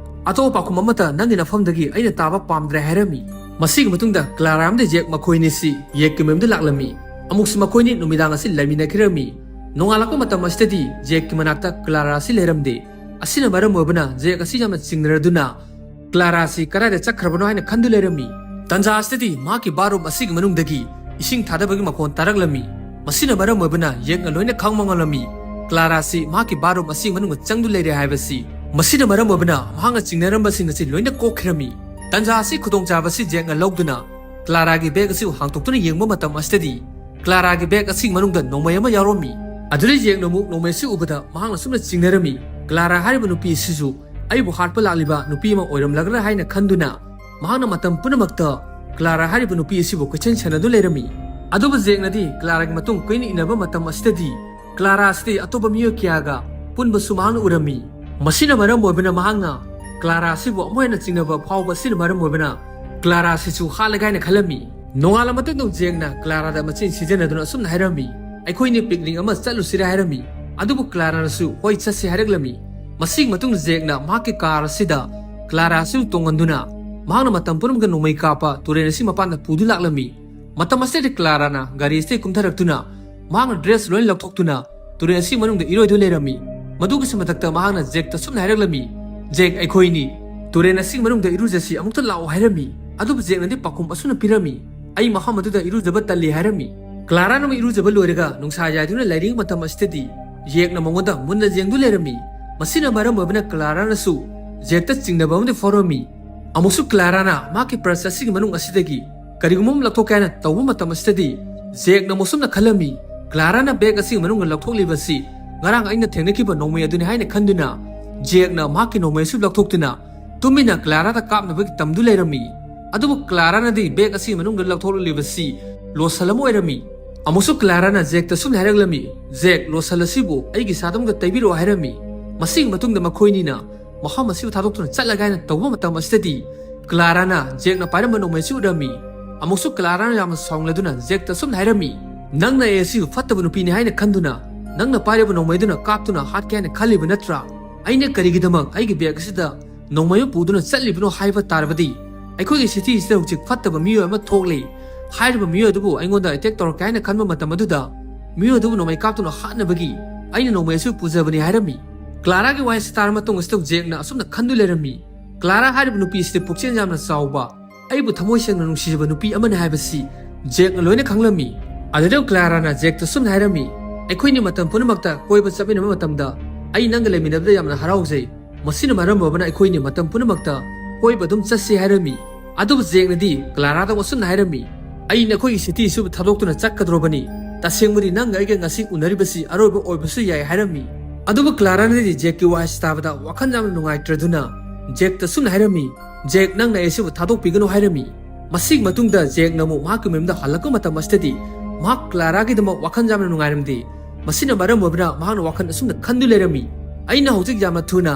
ꯑꯇꯣꯞꯄ ꯄꯥꯎꯈꯨꯝ ꯑꯃꯠꯇ ꯅꯪꯒꯤ ꯅꯐꯝꯗꯒꯤ ꯑꯩꯅ ꯇꯥꯕ ꯄꯥꯝꯗ꯭ꯔꯦ" ꯍꯥꯏꯔꯝꯃꯤ꯫ ꯃꯁꯤꯒꯤ ꯃꯇꯨꯡꯗ ꯀ꯭ꯂꯥꯔꯥ ꯑꯃꯗꯤ ꯖꯦꯛ ꯃꯈꯣꯏ ꯑꯅꯤꯁꯤ ꯌꯦꯛꯀꯤ ꯃꯌꯨꯝꯗ ꯂꯥꯛꯂꯝꯃꯤ꯫ ꯑꯃꯨꯛꯁꯨ ꯃꯈꯣꯏꯅꯤ ꯅꯨꯃꯤꯗꯥꯡ ꯑꯁꯤ ꯂꯩꯃꯤꯟꯅꯈꯤꯔꯝꯃꯤ꯫ ꯅꯣꯡꯉꯥꯜꯂꯛꯄ ꯃꯇꯝ ꯑꯁꯤꯗꯗꯤ ꯖꯦꯛꯀꯤ ꯃꯅꯥꯛꯇ ꯀ꯭ꯂꯥꯔꯥ ꯑꯁꯤ ꯂꯩꯔꯝꯗꯦ꯫ ꯑꯁꯤꯅ ꯃꯔꯝ ꯑꯣꯏꯕꯅ ꯖꯦꯛ ꯑꯁꯤ ꯌꯥꯝꯅ ꯆꯤꯡꯅꯔꯗꯨꯅ ꯀ꯭ꯂꯥꯔꯥ ꯑꯁꯤ ꯀꯗꯥꯏꯗ ꯆꯠꯈ꯭ꯔꯕꯅꯣ ꯍꯥꯏꯅ ꯈꯟꯗꯨ ꯂꯩꯔꯝꯃꯤ꯫ ꯇꯟꯖꯥ ꯑꯁꯤꯗꯗꯤ ꯃꯍꯥꯛꯀꯤ ꯕꯥꯠꯔꯨꯝ ꯑꯁꯤꯒꯤ ꯃꯅꯨꯡꯗꯒꯤ ꯏꯁꯤꯡ ꯊꯥꯗꯕꯒꯤ ꯃꯈꯣꯟ ꯇꯥꯔꯛꯂꯝꯃꯤ꯫ ꯃꯁꯤꯅ ꯃꯔꯝ ꯑꯣꯏꯕꯅ ꯖꯦꯛꯅ ꯂꯣꯏꯅ ꯈꯪꯕ ꯉꯝꯂꯝꯃꯤ꯫ ꯀ꯭ꯂꯥꯔꯥ ꯑꯁꯤ ꯃꯍꯥꯛꯀꯤ ꯕꯥꯠꯔꯨꯝ ꯑꯁꯤꯒꯤ ꯃꯅꯨꯡꯗ ꯆꯪꯗꯨ ꯂꯩꯔꯦ ꯍꯥꯏꯕꯁꯤ꯫ ꯃꯁꯤꯅ ꯃꯔꯝ ꯑꯣꯏꯕꯅ ꯃꯍꯥꯛꯅ ꯆꯤꯡꯅꯔꯝꯕꯁꯤꯡ ꯑꯁꯤ ꯂꯣꯏꯅ ꯀꯣꯛꯈꯤꯔꯝꯃꯤ꯫ ꯇꯟꯖꯥ ꯑꯁꯤ ꯈꯨꯗꯣꯡꯆꯥꯕ ꯑꯁꯤ ꯖꯦꯛꯅ ꯂꯧꯗꯨꯅ ꯀ꯭ꯂꯥꯔꯥꯒꯤ ꯕꯦꯒ ꯑꯁꯤ ꯍꯥꯡꯗꯣꯛꯇꯨꯅ ꯌꯦꯡꯕ ꯃꯇꯝ ꯑꯁꯤꯗꯗꯤ ꯀ꯭ꯂꯥꯔꯥꯒꯤ ꯕꯦꯒ ꯑꯁꯤꯒꯤ ꯃꯅꯨꯡꯗ ꯅꯣꯡꯃꯩ ꯑꯃ ꯌꯥꯎꯔꯝꯃꯤ꯫ ꯑꯗꯨꯗ ꯖꯦꯛꯅ ꯑꯃꯨꯛ ꯅꯣꯡꯃꯩ ꯑꯁꯤ ꯎꯕꯗ ꯃꯍꯥꯛꯅ ꯁꯨꯝꯅ ꯆꯤꯡꯅꯔꯝꯃꯤ, "ꯀ꯭ꯂꯥꯔꯥ ꯍꯥꯏꯔꯤꯕ ꯅꯨꯄꯤ ꯑꯁꯤꯁꯨ ꯑꯩꯕꯨ ꯍꯥꯠꯄ ꯂꯥꯛꯂꯤꯕ ꯅꯨꯄꯤ ꯑꯃ ꯑꯣꯏꯔꯝꯂꯒ꯭ꯔꯥ" ꯍꯥꯏꯅ ꯈꯟꯗꯨꯅ ꯃꯍꯥꯛꯅ ꯃꯇꯝ ꯄꯨꯝꯅꯃꯛꯇ ꯀ꯭ꯂꯥꯔꯥ ꯍꯥꯏꯔꯤꯕ ꯅꯨꯄꯤ ꯑꯁꯤꯕꯨ ꯀꯣꯏꯁꯟ ꯁꯦꯟꯅꯗꯨ ꯂꯩꯔꯝꯃꯤ꯫ ꯑꯗꯨꯕꯨ ꯖꯦꯛꯅꯗꯤ ꯀ꯭ꯂꯥꯔꯥꯒꯤ ꯃꯇꯨꯡ ꯀꯨꯏꯅ ꯏꯟꯅꯕ ꯃꯇꯝ ꯑꯁꯤꯗꯗꯤ ꯀ꯭ꯂꯥꯔꯥ ꯑꯁꯤꯗꯤ ꯑꯇꯣꯞꯄ ꯃꯤꯑꯣꯏ ꯀꯌꯥꯒ ꯄꯨꯟꯕꯁꯨ ꯃꯍꯥꯛꯅ ꯎꯔꯝꯃꯤ꯫ ꯃꯁꯤꯅ ꯃꯔꯝ ꯑꯣꯏꯕꯅ ꯃꯍꯥꯛꯅ ꯀ꯭ꯂꯥꯔꯥ ꯑꯁꯤꯕꯨ ꯑꯃꯨꯛ ꯍꯦꯟꯅ ꯆꯤꯡꯅꯕ ꯐꯥꯎꯕ ꯑꯁꯤꯅ ꯃꯔꯝ ꯑꯣꯏꯕꯅ ꯀ꯭ꯂꯥꯔꯥ ꯑꯁꯤꯁꯨ ꯍꯥꯠꯂꯒꯦ ꯍꯥꯏꯅ ꯈꯜꯂꯝꯃꯤ꯫ ꯅꯣꯡꯉꯥꯜꯂ ꯃꯇꯨꯡꯗ ꯖꯦꯛꯅ ꯀ꯭ꯂꯥꯔꯥꯗ ꯃꯆꯤꯟ ꯁꯤꯖꯤꯟꯅꯗꯨꯅ ꯑꯁꯨꯝꯅ ꯍꯥꯏꯔꯝꯃꯤ, "ꯑꯩꯈꯣꯏꯅꯤ ꯄꯤꯛꯅꯤꯛ ꯑꯃ ꯆꯠꯂꯨꯁꯤꯔ?" ꯍꯥꯏꯔꯝꯃꯤ꯫ ꯑꯗꯨꯕꯨ ꯀ꯭ꯂꯥꯔꯥꯅꯁꯨ ꯍꯣꯏ ꯆꯠꯁꯤ ꯍꯥꯏꯔꯛꯂꯝꯃꯤ꯫ ꯃꯁꯤꯒꯤ ꯃꯇꯨꯡꯗ ꯖꯦꯛꯅ ꯃꯍꯥꯛꯀꯤ ꯀꯥꯔ ꯑꯁꯤꯗ ꯀ꯭ꯂꯥꯔꯥ ꯑꯁꯤꯕꯨ ꯇꯣꯡꯍꯟꯗꯨꯅ ꯃꯍꯥꯛꯅ ꯃꯇꯝ ꯄꯨꯝꯅꯃꯛꯇ ꯅꯣꯡꯃꯩ ꯀꯥꯞꯄ ꯇꯨꯔꯦꯜ ꯑꯁꯤ ꯃꯄꯥꯟꯗ ꯄꯨꯗꯨꯅ ꯂꯥꯛꯂꯝꯃꯤ꯫ ꯃꯇꯝ ꯑꯁꯤꯗ ꯀ꯭ꯂꯥꯔꯥꯅ ꯒꯥꯔꯤ ꯑꯁꯤꯗꯒꯤ ꯀꯨꯝꯊꯔꯛꯇꯨꯅ ꯃꯍꯥꯛꯅ ꯗ꯭ꯔꯦꯁ ꯂꯣꯏꯅ ꯂꯧꯊꯣꯛꯇꯨꯅ ꯇꯨꯔꯦꯜ ꯑꯁꯤꯒꯤ ꯃꯅꯨꯡꯗ ꯏꯔꯣꯏꯗꯨꯅ ꯂꯩꯔꯝꯃꯤ꯫ ꯃꯗꯨꯒꯤꯁꯨ ꯃꯊꯛꯇ ꯃꯍꯥꯛꯅ ꯖꯦꯛꯇ ꯁꯨꯝꯅ ꯍꯥꯏꯔꯛꯂꯝꯃꯤ, "ꯖꯦꯛ, ꯑꯩꯈꯣꯏꯅꯤ ꯇꯨꯔꯦꯜ ꯑꯁꯤꯒꯤ ꯃꯅꯨꯡꯗ ꯏꯔꯨꯖꯁꯤ, ꯑꯃꯨꯛꯇ ꯂꯥꯛꯑꯣ" ꯍꯥꯏꯔꯝꯃꯤ꯫ ꯑꯗꯨꯕꯨ ꯖꯦꯛꯅꯗꯤ ꯄꯥꯎꯈꯨꯝ ꯑꯁꯨꯝꯅ ꯄꯤꯔꯝꯃꯤ, "ꯑꯩ ꯃꯐꯝ ꯑꯗꯨꯗ ꯏꯔꯨꯖꯕ ꯇꯜꯂꯤ" ꯍꯥꯏꯔꯝꯃꯤ꯫ ꯀ꯭ꯂꯥꯔꯥꯅ ꯑꯃꯨꯛ ꯏꯔꯨꯖꯕ ꯂꯣꯏꯔꯒ ꯅꯨꯡꯁꯥ ꯌꯥꯏꯗꯨꯅ ꯂꯩꯔꯤꯉꯩ ꯃꯇꯝ ꯑꯁꯤꯗꯗꯤ ꯖꯦꯛꯅ ꯃꯉꯣꯟꯗ ꯃꯨꯟꯅ ꯌꯦꯡꯗꯨꯅ ꯂꯩꯔꯝꯃꯤ꯫ ꯃꯁꯤꯅ ꯃꯔꯝ ꯑꯣꯏꯕꯅ ꯀ꯭ꯂꯥꯔꯥꯅꯁꯨ ꯖꯦꯛꯇ ꯆꯤꯡꯅꯕ ꯑꯃꯗꯤ ꯐꯥꯎꯔꯝꯃꯤ꯫ ꯑꯃꯨꯛꯁꯨ ꯀ꯭ꯂꯥꯔꯥꯅ ꯃꯍꯥꯛꯀꯤ ꯄꯔꯁ ꯑꯁꯤꯒꯤ ꯃꯅꯨꯡ ꯑꯁꯤꯗꯒꯤ ꯀꯔꯤꯒꯨꯝꯕ ꯑꯃ ꯂꯧꯊꯣꯛꯀꯦ ꯍꯥꯏꯅ ꯇꯧꯕ ꯃꯇꯝ ꯑꯁꯤꯗꯗꯤ ꯖꯦꯛꯅ ꯑꯃꯨꯛꯁꯨꯝꯅ ꯈꯜꯂꯝꯃꯤ, "ꯀ꯭ꯂꯥꯔꯥꯅ ꯕꯦꯒ ꯑꯁꯤꯒꯤ ꯃꯅꯨꯡꯗ ꯂꯧꯊꯣꯛꯂꯤꯕꯁꯤ ꯉꯔꯥꯡ ꯑꯩꯅ ꯊꯦꯡꯅꯈꯤꯕ ꯅꯣꯡꯃꯩ ꯑꯗꯨꯅꯤ" ꯍꯥꯏꯅ ꯈꯟꯗꯨꯅ ꯖꯦꯛꯅ ꯃꯍꯥꯛꯀꯤ ꯅꯣꯡꯃꯩ ꯑꯁꯤ ꯂꯧꯊꯣꯛꯇꯨꯅ ꯇꯨꯃꯤꯟꯅ ꯀ꯭ꯂꯥꯔꯥꯗ ꯀꯥꯞꯅꯕꯒꯤ ꯇꯝꯗꯨ ꯂꯩꯔꯝꯃꯤ꯫ ꯑꯗꯨꯕꯨ ꯀ꯭ꯂꯥꯔꯥꯅꯗꯤ ꯕꯦꯒ ꯑꯁꯤꯒꯤ ꯃꯅꯨꯡꯗ ꯂꯧꯊꯣꯛꯂꯤꯕꯁꯤ ꯂꯣꯁꯜ ꯑꯃ ꯑꯣꯏꯔꯝꯃꯤ꯫ ꯑꯃꯨꯛꯁꯨ ꯀ꯭ꯂꯥꯔꯥꯅ ꯖꯦꯛꯇ ꯁꯨꯝꯅ ꯍꯥꯏꯔꯛꯂꯝꯃꯤ, "ꯖꯦꯛ, ꯂꯣꯁꯜ ꯑꯁꯤꯕꯨ ꯑꯩꯒꯤ ꯏꯁꯥꯗ ꯑꯃꯨꯛꯇ ꯇꯩꯕꯤꯔꯛꯑꯣ" ꯍꯥꯏꯔꯝꯃꯤ꯫ ꯃꯁꯤꯒꯤ ꯃꯇꯨꯡꯗ ꯃꯈꯣꯏꯅꯤꯅ ꯃꯐꯝ ꯑꯁꯤꯕꯨ ꯊꯥꯗꯣꯛꯇꯨꯅ ꯆꯠꯂꯒꯦ ꯍꯥꯏꯅ ꯇꯧꯕ ꯃꯇꯝ ꯑꯁꯤꯗꯗꯤ ꯀ꯭ꯂꯥꯔꯥꯅ ꯖꯦꯛꯅ ꯄꯥꯏꯔꯝꯕ ꯅꯣꯡꯃꯩ ꯑꯁꯤ ꯎꯔꯝꯃꯤ꯫ ꯑꯃꯨꯛꯁꯨ ꯀ꯭ꯂꯥꯔꯥꯅ ꯌꯥꯝꯅ ꯁꯥꯎꯅꯤꯡꯂꯗꯨꯅ ꯖꯦꯛꯇ ꯁꯨꯝꯅ ꯍꯥꯏꯔꯝꯃꯤ, "ꯅꯪꯅ ꯑꯩ ꯑꯁꯤꯕꯨ ꯐꯠꯇꯕ ꯅꯨꯄꯤꯅꯤ ꯍꯥꯏꯅ ꯈꯟꯗꯨꯅ ꯅꯪꯅ ꯄꯥꯏꯔꯤꯕ ꯅꯣꯡꯃꯩꯗꯨꯅ ꯀꯥꯞꯇꯨꯅ ꯍꯥꯠꯀꯦ ꯍꯥꯏꯅ ꯈꯜꯂꯤꯕ ꯅꯠꯇ꯭ꯔꯥ? ꯑꯩꯅ ꯀꯔꯤꯒꯤꯗꯃꯛ ꯑꯩꯒꯤ ꯕꯦꯒ ꯑꯁꯤꯗ ꯅꯣꯡꯃꯩ ꯑꯃ ꯄꯨꯗꯨꯅ ꯆꯠꯂꯤꯕꯅꯣ ꯍꯥꯏꯕ ꯇꯥꯔꯕꯗꯤ ꯑꯩꯈꯣꯏꯒꯤ ꯁꯤꯇꯤ ꯑꯁꯤꯗ ꯍꯧꯖꯤꯛ ꯐꯠꯇꯕ ꯃꯤꯑꯣꯏ ꯑꯃ ꯊꯣꯛꯂꯤ꯫ ꯍꯥꯏꯔꯤꯕ ꯃꯤꯑꯣꯏ ꯑꯗꯨꯕꯨ ꯑꯩꯉꯣꯟꯗ ꯑꯦꯇꯦꯛ ꯇꯧꯔꯛꯀꯦ ꯍꯥꯏꯅ ꯈꯟꯕ ꯃꯇꯝ ꯑꯗꯨꯗ ꯃꯤꯑꯣꯏ ꯑꯗꯨꯕꯨ ꯅꯣꯡꯃꯩ ꯀꯥꯞꯇꯨꯅ ꯍꯥꯠꯅꯕꯒꯤ ꯑꯩꯅ ꯅꯣꯡꯃꯩ ꯑꯁꯤ ꯄꯨꯖꯕꯅꯤ" ꯍꯥꯏꯔꯝꯃꯤ꯫ ꯀ꯭ꯂꯥꯔꯥꯒꯤ ꯋꯥꯍꯩ ꯑꯁꯤ ꯇꯥꯔꯕ ꯃꯇꯨꯡ ꯑꯁꯤꯗ ꯖꯦꯛꯅ ꯑꯁꯨꯝꯅ ꯈꯟꯗꯨ ꯂꯩꯔꯝꯃꯤ, "ꯀ꯭ꯂꯥꯔꯥ ꯍꯥꯏꯔꯤꯕ ꯅꯨꯄꯤ ꯑꯁꯤꯗꯤ ꯄꯨꯛꯆꯦꯜ ꯌꯥꯝꯅ ꯆꯥꯎꯕ, ꯑꯩꯕꯨ ꯊꯃꯣꯏ ꯁꯦꯡꯅ ꯅꯨꯡꯁꯤꯖꯕ ꯅꯨꯄꯤ ꯑꯃꯅꯤ ꯍꯥꯏꯕꯁꯤ ꯖꯦꯛꯅ ꯂꯣꯏꯅ ꯈꯪꯂꯝꯃꯤ"꯫ ꯑꯗꯨꯗ ꯀ꯭ꯂꯥꯔꯥꯅ ꯖꯦꯛꯇ ꯁꯨꯝꯅ ꯍꯥꯏꯔꯝꯃꯤ, "ꯑꯩꯈꯣꯏꯅꯤ ꯃꯇꯝ ꯄꯨꯝꯅꯃꯛꯇ ꯀꯣꯏꯕ ꯆꯠꯃꯤꯟꯅꯕ ꯃꯇꯝꯗ ꯑꯩ ꯅꯪꯒ ꯂꯩꯃꯤꯟꯅꯕꯗ ꯌꯥꯝꯅ ꯍꯔꯥꯎꯖꯩ꯫ ꯃꯁꯤꯅ ꯃꯔꯝ ꯑꯣꯏꯕꯅ ꯑꯩꯈꯣꯏꯅꯤ ꯃꯇꯝ ꯄꯨꯝꯅꯃꯛꯇ ꯀꯣꯏꯕ ꯑꯗꯨꯝ ꯆꯠꯁꯤ" ꯍꯥꯏꯔꯝꯃꯤ꯫ ꯑꯗꯨꯕꯨ ꯖꯦꯛꯅꯗꯤ ꯀ꯭ꯂꯥꯔꯥꯗ ꯑꯁꯨꯝꯅ ꯍꯥꯏꯔꯝꯃꯤ, "ꯑꯩ ꯅꯈꯣꯏꯒꯤ ꯁꯤꯇꯤ ꯑꯁꯤꯕꯨ ꯊꯥꯗꯣꯛꯇꯨꯅ ꯆꯠꯀꯗꯧꯔꯕꯅꯤ꯫ ꯇꯁꯦꯡꯕꯗꯤ ꯅꯪꯒ ꯑꯩꯒ ꯉꯁꯤ ꯎꯅꯔꯤꯕꯁꯤ ꯑꯔꯣꯏꯕ ꯑꯣꯏꯕꯁꯨ ꯌꯥꯏ" ꯍꯥꯏꯔꯝꯃꯤ꯫ ꯑꯗꯨꯕꯨ ꯀ꯭ꯂꯥꯔꯥꯅꯗꯤ ꯖꯦꯛꯀꯤ ꯋꯥꯍꯩꯁꯤ ꯇꯥꯕꯗ ꯋꯥꯈꯜ ꯌꯥꯝꯅ ꯅꯨꯡꯉꯥꯏꯇ꯭ꯔꯗꯨꯅ ꯖꯦꯛꯇ ꯁꯨꯝꯅ ꯍꯥꯏꯔꯝꯃꯤ, "ꯖꯦꯛ, ꯅꯪꯅ ꯑꯩ ꯑꯁꯤꯕꯨ ꯊꯥꯗꯣꯛꯄꯤꯒꯅꯨ" ꯍꯥꯏꯔꯝꯃꯤ꯫ ꯃꯁꯤꯒꯤ ꯃꯇꯨꯡꯗ ꯖꯦꯛꯅ ꯑꯃꯨꯛ ꯃꯍꯥꯛꯀꯤ ꯃꯌꯨꯝꯗ ꯍꯜꯂꯛꯄ ꯃꯇꯝ ꯑꯁꯤꯗꯗꯤ ꯃꯍꯥꯛ ꯀ꯭ꯂꯥꯔꯥꯒꯤꯗꯃꯛ ꯋꯥꯈꯜ ꯌꯥꯝꯅ ꯅꯨꯡꯉꯥꯏꯔꯝꯗꯦ꯫ ꯃꯁꯤꯅ ꯃꯔꯝ ꯑꯣꯏꯕꯅ ꯃꯍꯥꯛꯅ ꯋꯥꯈꯜ ꯑꯁꯨꯝꯅ ꯈꯟꯗꯨ ꯂꯩꯔꯝꯃꯤ, "ꯑꯩꯅ ꯍꯧꯖꯤꯛ ꯌꯥꯝꯅ ꯊꯨꯅ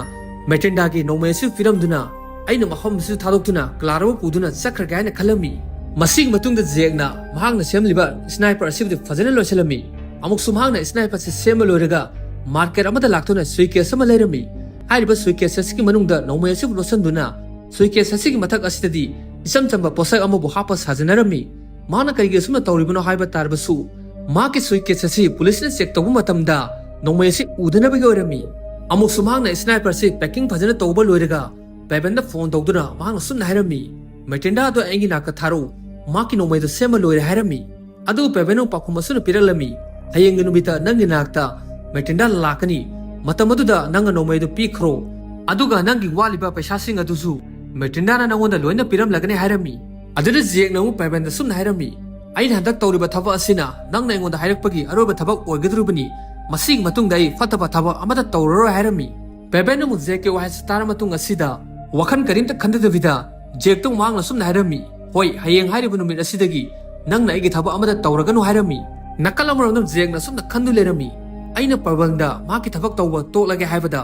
ꯃꯦꯇꯤꯟꯗꯥꯒꯤ ꯅꯣꯡꯃꯩ ꯑꯁꯤ ꯄꯤꯔꯝꯗꯨꯅ ꯑꯩꯅ ꯃꯐꯝ ꯑꯁꯤꯗ ꯊꯥꯗꯣꯛꯇꯨꯅ ꯀ꯭ꯂꯥꯔꯥꯕꯨ ꯄꯨꯗꯨꯅ ꯆꯠꯈ꯭ꯔꯒꯦ" ꯍꯥꯏꯅ ꯈꯜꯂꯝꯃꯤ꯫ ꯃꯁꯤꯒꯤ ꯃꯇꯨꯡꯗ ꯖꯦꯛꯅ ꯃꯍꯥꯛꯅ ꯁꯦꯝꯂꯤꯕ ꯁ꯭ꯅꯥꯏꯄꯔ ꯑꯁꯤꯕꯨꯗꯤ ꯐꯖꯅ ꯂꯣꯏꯁꯤꯜꯂꯝꯃꯤ꯫ ꯑꯃꯨꯛꯁꯨ ꯃꯍꯥꯛꯅ ꯁ꯭ꯅꯥꯏꯄꯔ ꯑꯁꯤ ꯁꯦꯝꯕ ꯂꯣꯏꯔꯒ ꯃꯥꯔꯀꯦꯠ ꯑꯃꯗ ꯂꯥꯛꯇꯨꯅ ꯁꯨꯏꯀꯦꯁ ꯑꯃ ꯂꯩꯔꯝꯃꯤ꯫ ꯍꯥꯏꯔꯤꯕ ꯁꯨꯏꯀꯦꯁ ꯑꯁꯤꯒꯤ ꯃꯅꯨꯡꯗ ꯅꯣꯡꯃꯩ ꯑꯁꯤꯕꯨ ꯂꯣꯠꯁꯤꯟꯗꯨꯅ ꯁꯨꯏꯀꯦꯁ ꯑꯁꯤꯒꯤ ꯃꯊꯛ ꯑꯁꯤꯗꯗꯤ ꯏꯆꯝ ꯆꯝꯕ ꯄꯣꯠꯁꯛ ꯑꯃꯕꯨ ꯍꯥꯞꯄ ꯁꯥꯖꯤꯟꯅꯔꯝꯃꯤ꯫ ꯃꯍꯥꯛꯅ ꯀꯔꯤꯒꯤ ꯑꯁꯨꯝꯅ ꯇꯧꯔꯤꯕꯅꯣ ꯍꯥꯏꯕ ꯇꯥꯔꯕꯁꯨ, ꯃꯍꯥꯛꯀꯤ ꯁꯨꯏꯀꯦꯁ ꯑꯁꯤ ꯄꯨꯂꯤꯁꯅ ꯆꯦꯛ ꯇꯧꯕ ꯃꯇꯝꯗ ꯅꯣꯡꯃꯩ ꯑꯁꯤ ꯎꯗꯅꯕꯒꯤ ꯑꯣꯏꯔꯝꯃꯤ꯫ ꯑꯃꯨꯛꯁꯨ ꯃꯍꯥꯛꯅ ꯁ꯭ꯅꯥꯏꯄꯔ ꯑꯁꯤ ꯄꯦꯀꯤꯡ ꯐꯖꯅ ꯇꯧꯕ ꯂꯣꯏꯔꯒ ꯄꯦꯕꯦꯟꯗ ꯐꯣꯟ ꯇꯧꯗꯨꯅ ꯃꯍꯥꯛꯅ ꯁꯨꯝꯅ ꯍꯥꯏꯔꯝꯃꯤ, "ꯃꯦꯇꯤꯟꯗꯥꯗꯣ ꯑꯩꯒꯤ ꯅꯥꯛꯇ ꯊꯥꯔꯛꯎ, ꯃꯍꯥꯛꯀꯤ ꯅꯣꯡꯃꯩꯗꯣ ꯁꯦꯝꯕ ꯂꯣꯏꯔꯦ" ꯍꯥꯏꯔꯝꯃꯤ꯫ ꯑꯗꯨꯕꯨ ꯄꯦꯕꯦꯟꯅ ꯄꯥꯎꯈꯨꯝ ꯑꯁꯨꯝꯅ ꯄꯤꯔꯛꯂꯝꯃꯤ, "ꯍꯌꯦꯡꯒꯤ ꯅꯨꯃꯤꯠꯇ ꯅꯪꯒꯤ ꯅꯥꯛꯇ ꯃꯦꯇꯤꯟꯗꯥ ꯂꯥꯛꯀꯅꯤ, ꯃꯇꯝ ꯑꯗꯨꯗ ꯅꯪꯅ ꯅꯣꯡꯃꯩꯗꯨ ꯄꯤꯈ꯭ꯔꯣ, ꯑꯗꯨꯒ ꯅꯪꯒꯤ ꯋꯥꯠꯂꯤꯕ ꯄꯩꯁꯥꯁꯤꯡ ꯑꯗꯨꯁꯨ ꯃꯦꯇꯤꯟꯗꯥꯅ ꯅꯪꯉꯣꯟꯗ ꯂꯣꯏꯅ ꯄꯤꯔꯝꯂꯒꯅꯤ" ꯍꯥꯏꯔꯝꯃꯤ꯫ ꯑꯗꯨꯗ ꯖꯦꯛꯅ ꯑꯃꯨꯛ ꯄꯦꯕꯦꯟꯗ ꯁꯨꯝꯅ ꯍꯥꯏꯔꯝꯃꯤ, "ꯑꯩꯅ ꯍꯟꯗꯛ ꯇꯧꯔꯤꯕ ꯊꯕꯛ ꯑꯁꯤꯅ ꯅꯪꯅ ꯑꯩꯉꯣꯟꯗ ꯍꯥꯏꯔꯛꯄꯒꯤ ꯑꯔꯣꯏꯕ ꯊꯕꯛ ꯑꯣꯏꯒꯗꯧꯔꯤꯕꯅꯤ, ꯃꯁꯤꯒꯤ ꯃꯇꯨꯡꯗ ꯑꯩ ꯐꯠꯇꯕ ꯊꯕꯛ ꯑꯃꯠꯇ ꯇꯧꯔꯔꯣꯏ" ꯍꯥꯏꯔꯝꯃꯤ꯫ ꯄꯦꯕꯦꯟ ꯑꯃꯨꯛ ꯖꯦꯛꯀꯤ ꯋꯥꯍꯩꯁꯤ ꯇꯥꯔ ꯃꯇꯨꯡ ꯑꯁꯤꯗ ꯋꯥꯈꯜ ꯀꯔꯤꯝꯇ ꯈꯟꯊꯗꯕꯤꯗ ꯖꯦꯛꯇ ꯃꯍꯥꯛꯅ ꯁꯨꯝꯅ ꯍꯥꯏꯔꯝꯃꯤ, "ꯍꯣꯏ, ꯍꯌꯦꯡ ꯍꯥꯏꯔꯤꯕ ꯅꯨꯃꯤꯠ ꯑꯁꯤꯗꯒꯤ ꯅꯪꯅ ꯑꯩꯒꯤ ꯊꯕꯛ ꯑꯃꯠꯇ ꯇꯧꯔꯒꯅꯨ" ꯍꯥꯏꯔꯝꯃꯤ꯫ ꯅꯥꯀꯜ ꯑꯃꯔꯣꯝꯗ ꯖꯦꯛꯅ ꯁꯨꯝꯅ ꯈꯟꯗꯨ ꯂꯩꯔꯝꯃꯤ, "ꯑꯩꯅ ꯄꯔꯕꯜꯗ ꯃꯍꯥꯛꯀꯤ ꯊꯕꯛ ꯇꯧꯕ ꯇꯣꯛꯂꯒꯦ" ꯍꯥꯏꯕꯗ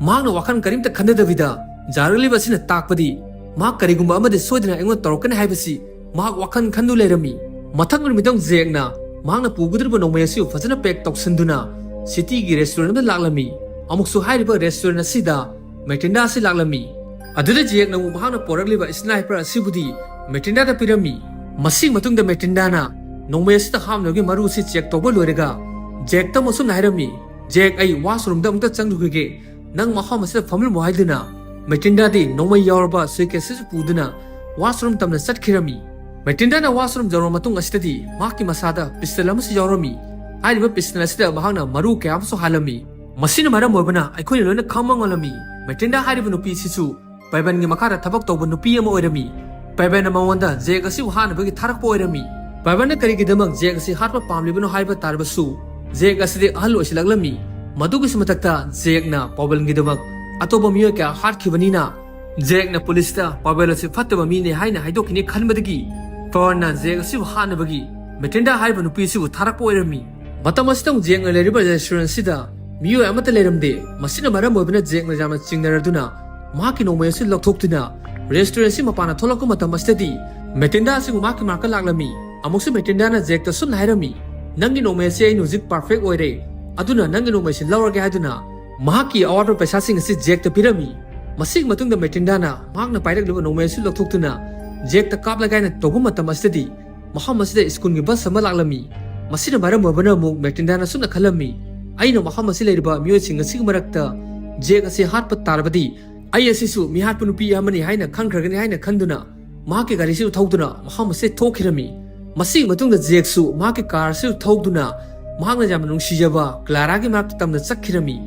ꯃꯍꯥꯛꯅ ꯋꯥꯈꯜ ꯀꯔꯤꯝꯇ ꯈꯟꯊꯗꯕꯤꯗ ꯖꯥꯔꯛꯂꯤꯕ ꯑꯁꯤꯅ ꯇꯥꯛꯄꯗꯤ ꯃꯍꯥꯛ ꯀꯔꯤꯒꯨꯝꯕ ꯑꯃꯗꯤ ꯁꯣꯏꯗꯅ ꯑꯩꯉꯣꯟꯗ ꯇꯧꯔꯛꯀꯅꯤ ꯍꯥꯏꯕꯁꯤ ꯃꯍꯥꯛ ꯋꯥꯈꯜ ꯈꯟꯗꯨ ꯂꯩꯔꯝꯃꯤ꯫ ꯃꯊꯪ ꯅꯨꯃꯤꯠꯇ ꯖꯦꯛꯅ ꯃꯍꯥꯛꯅ ꯄꯨꯒꯗꯧꯔꯤꯕ ꯅꯣꯡꯃꯩ ꯑꯁꯤꯕꯨ ꯐꯖꯅ ꯄꯦꯛ ꯇꯧꯁꯤꯟꯗꯨꯅ ꯁꯤꯇꯤꯒꯤ ꯔꯦꯁꯇꯨꯔꯦꯟ ꯑꯃꯗ ꯂꯥꯛꯂꯝꯃꯤ꯫ ꯑꯃꯨꯛꯁꯨ ꯍꯥꯏꯔꯤꯕ ꯔꯦꯁꯇꯨꯔꯦꯟ ꯑꯁꯤꯗ ꯃꯦꯇꯤꯟꯗꯥ ꯑꯁꯤ ꯂꯥꯛꯂꯝꯃꯤ꯫ ꯑꯗꯨꯗ ꯖꯦꯛꯅ ꯑꯃꯨꯛ ꯃꯍꯥꯛꯅ ꯄꯣꯔꯛꯂꯤꯕ ꯁ꯭ꯅꯥꯏꯄꯔ ꯑꯁꯤꯕꯨꯗꯤ ꯃꯦꯇꯤꯟꯗꯥꯗ ꯄꯤꯔꯝꯃꯤ꯫ ꯃꯁꯤꯒꯤ ꯃꯇꯨꯡꯗ ꯃꯦꯇꯤꯟꯗꯥꯅ ꯅꯣꯡꯃꯩ ꯑꯁꯤꯗ ꯍꯥꯞꯅꯕꯒꯤ ꯃꯔꯨ ꯑꯁꯤ ꯆꯦꯛ ꯇꯧꯕ ꯂꯣꯏꯔꯒ ꯖꯦꯛꯇ ꯑꯃꯨꯛ ꯑꯁꯨꯝꯅ ꯍꯥꯏꯔꯝꯃꯤ, "ꯖꯦꯛ, ꯑꯩ ꯋꯥꯁꯔꯨꯝꯗ ꯑꯃꯨꯛꯇ ꯆꯪꯂꯨꯈꯤꯒꯦ, ꯅꯪ ꯃꯐꯝ ꯑꯁꯤꯗ ꯐꯝꯂꯝꯃꯣ" ꯍꯥꯏꯗꯨꯅ ꯃꯦꯇꯤꯟꯗꯥꯗꯤ ꯅꯣꯡꯃꯩ ꯌꯥꯎꯔꯕ ꯁꯨꯏꯀꯦꯁ ꯑꯁꯤ ꯄꯨꯗꯨꯅ ꯋꯥꯁꯔꯨꯝ ꯇꯝꯅ ꯆꯠꯈꯤꯔꯝꯃꯤ꯫ ꯃꯦꯇꯤꯟꯗꯥꯅ ꯋꯥꯁꯔꯨꯝ ꯌꯧꯔꯕ ꯃꯇꯨꯡ ꯑꯁꯤꯗꯗꯤ ꯃꯍꯥꯛꯀꯤ ꯃꯁꯥꯗ ꯄꯤꯁꯇꯜ ꯑꯃꯁꯨ ꯌꯥꯎꯔꯝꯃꯤ꯫ ꯍꯥꯏꯔꯤꯕ ꯄꯤꯁꯇꯜ ꯑꯁꯤꯗ ꯃꯍꯥꯛꯅ ꯃꯔꯨ ꯀꯌꯥ ꯑꯃꯁꯨ ꯍꯥꯜꯂꯝꯃꯤ꯫ ꯃꯁꯤꯅ ꯃꯔꯝ ꯑꯣꯏꯕꯅ ꯑꯩꯈꯣꯏꯅ ꯂꯣꯏꯅ ꯈꯪꯕ ꯉꯝꯂꯝꯃꯤ꯫ ꯃꯦꯇꯤꯟꯗꯥ ꯍꯥꯏꯔꯤꯕ ꯅꯨꯄꯤ ꯑꯁꯤꯁꯨ ꯄꯦꯕꯦꯟꯒꯤ ꯃꯈꯥꯗ ꯊꯕꯛ ꯇꯧꯕ ꯅꯨꯄꯤ ꯑꯃ ꯑꯣꯏꯔꯝꯃꯤ꯫ ꯄꯦꯕꯦꯟꯅ ꯃꯉꯣꯟꯗ ꯖꯦꯛ ꯑꯁꯤꯕꯨ ꯍꯥꯠꯅꯕꯒꯤ ꯊꯥꯔꯛꯄ ꯑꯣꯏꯔꯝꯃꯤ꯫ ꯄꯦꯕꯦꯟꯅ ꯀꯔꯤꯒꯤꯗꯃꯛ ꯖꯦꯛ ꯑꯁꯤ ꯍꯥꯠꯄ ꯄꯥꯝꯂꯤꯕꯅꯣ ꯍꯥꯏꯕ ꯇꯥꯔꯕꯁꯨ, ꯖꯦꯛ ꯑꯁꯤꯗꯤ ꯑꯍꯜ ꯑꯣꯏꯁꯤꯜꯂꯛꯂꯝꯃꯤ꯫ ꯃꯗꯨꯒꯤꯁꯨ ꯃꯊꯛꯇ ꯖꯦꯛꯅ ꯄꯥꯕꯦꯜꯒꯤꯗꯃꯛ ꯑꯇꯣꯞꯄ ꯃꯤꯑꯣꯏ ꯀꯌꯥ ꯍꯥꯠꯈꯤꯕꯅꯤꯅ, ꯖꯦꯛꯅ ꯄꯨꯂꯤꯁꯇ ꯄꯥꯕꯦꯜ ꯑꯁꯤ ꯐꯠꯇꯕ ꯃꯤꯅꯤ ꯍꯥꯏꯅ ꯍꯥꯏꯗꯣꯛꯈꯤꯅꯤ ꯈꯟꯕꯗꯒꯤ, ꯄꯥꯕꯦꯜꯅ ꯖꯦꯛ ꯑꯁꯤꯕꯨ ꯍꯥꯠꯅꯕꯒꯤ ꯃꯦꯇꯤꯟꯗꯥ ꯍꯥꯏꯔꯤꯕ ꯅꯨꯄꯤ ꯑꯁꯤꯕꯨ ꯊꯥꯔꯛꯄ ꯑꯣꯏꯔꯝꯃꯤ꯫ ꯃꯇꯝ ꯑꯁꯤꯗ ꯑꯃꯨꯛ ꯖꯦꯛꯅ ꯂꯩꯔꯤꯕ ꯔꯦꯁꯇꯨꯔꯦꯟ ꯑꯁꯤꯗ ꯃꯤꯑꯣꯏ ꯑꯃꯠꯇ ꯂꯩꯔꯝꯗꯦ꯫ ꯃꯁꯤꯅ ꯃꯔꯝ ꯑꯣꯏꯕꯅ ꯖꯦꯛꯅ ꯌꯥꯝꯅ ꯆꯤꯡꯅꯔꯗꯨꯅ ꯃꯍꯥꯛꯀꯤ ꯅꯣꯡꯃꯩ ꯑꯁꯤ ꯂꯧꯊꯣꯛꯇꯨꯅ ꯔꯦꯁꯇꯨꯔꯦꯟ ꯑꯁꯤ ꯃꯄꯥꯟꯗ ꯊꯣꯛꯂꯛꯄ ꯃꯇꯝ ꯑꯁꯤꯗꯗꯤ ꯃꯦꯇꯤꯟꯗꯥ ꯑꯁꯤꯕꯨ ꯃꯍꯥꯛꯀꯤ ꯃꯅꯥꯛꯇ ꯂꯥꯛꯂꯝꯃꯤ꯫ ꯑꯃꯨꯛꯁꯨ ꯃꯦꯇꯤꯟꯗꯥꯅ ꯖꯦꯛꯇ ꯁꯨꯝꯅ ꯍꯥꯏꯔꯝꯃꯤ, "ꯅꯪꯒꯤ ꯅꯣꯡꯃꯩ ꯑꯁꯤ ꯑꯩꯅ ꯍꯧꯖꯤꯛ ꯄꯔꯐꯦꯛ ꯑꯣꯏꯔꯦ, ꯑꯗꯨꯅ ꯅꯪꯒꯤ ꯅꯣꯡꯃꯩꯁꯤ ꯂꯧꯔꯒꯦ" ꯍꯥꯏꯗꯨꯅ ꯃꯍꯥꯛꯀꯤ ꯑꯋꯥꯠꯄ ꯄꯩꯁꯥꯁꯤꯡ ꯑꯁꯤ ꯖꯦꯛꯇ ꯄꯤꯔꯝꯃꯤ꯫ ꯃꯁꯤꯒꯤ ꯃꯇꯨꯡꯗ ꯃꯦꯇꯤꯟꯗꯥꯅ ꯃꯍꯥꯛꯅ ꯄꯥꯏꯔꯛꯂꯤꯕ ꯅꯣꯡꯃꯩ ꯑꯁꯤ ꯂꯧꯊꯣꯛꯇꯨꯅ ꯖꯦꯛꯇ ꯀꯥꯞꯂꯒꯦ ꯍꯥꯏꯅ ꯇꯧꯕ ꯃꯇꯝ ꯑꯁꯤꯗꯗꯤ ꯃꯐꯝ ꯑꯁꯤꯗ ꯁ꯭ꯀꯨꯜꯒꯤ ꯕꯁ ꯑꯃ ꯂꯥꯛꯂꯝꯃꯤ꯫ ꯃꯁꯤꯅ ꯃꯔꯝ ꯑꯣꯏꯕꯅ ꯑꯃꯨꯛ ꯃꯦꯇꯤꯟꯗꯥꯅ ꯑꯁꯨꯝꯅ ꯈꯜꯂꯝꯃꯤ, "ꯑꯩꯅ ꯃꯐꯝ ꯑꯁꯤ ꯂꯩꯔꯤꯕ ꯃꯤꯑꯣꯏꯁꯤꯡ ꯑꯁꯤꯒꯤ ꯃꯔꯛꯇ ꯖꯦꯛ ꯑꯁꯤ ꯍꯥꯠꯄ ꯇꯥꯔꯕꯗꯤ ꯑꯩ ꯑꯁꯤꯁꯨ ꯃꯤꯍꯥꯠꯄ ꯅꯨꯄꯤ ꯑꯃꯅꯤ ꯍꯥꯏꯅ ꯈꯟꯈ꯭ꯔꯒꯅꯤ" ꯍꯥꯏꯅ ꯈꯟꯗꯨꯅ ꯃꯍꯥꯛꯀꯤ ꯒꯥꯔꯤꯁꯤꯕꯨ ꯊꯧꯗꯨꯅ ꯃꯐꯝ ꯑꯁꯤꯗ ꯊꯣꯛꯈꯤꯔꯝꯃꯤ꯫ ꯃꯁꯤꯒꯤ ꯃꯇꯨꯡꯗ ꯖꯦꯛꯁꯨ ꯃꯍꯥꯛꯀꯤ ꯀꯥꯔ ꯑꯁꯤꯕꯨ ꯊꯧꯗꯨꯅ ꯃꯍꯥꯛꯅ ꯌꯥꯝꯅ ꯅꯨꯡꯁꯤꯖꯕ ꯀ꯭ꯂꯥꯔꯥꯒꯤ ꯃꯅꯥꯛꯇ ꯇꯝꯅ ꯆꯠꯈꯤꯔꯝꯃꯤ꯫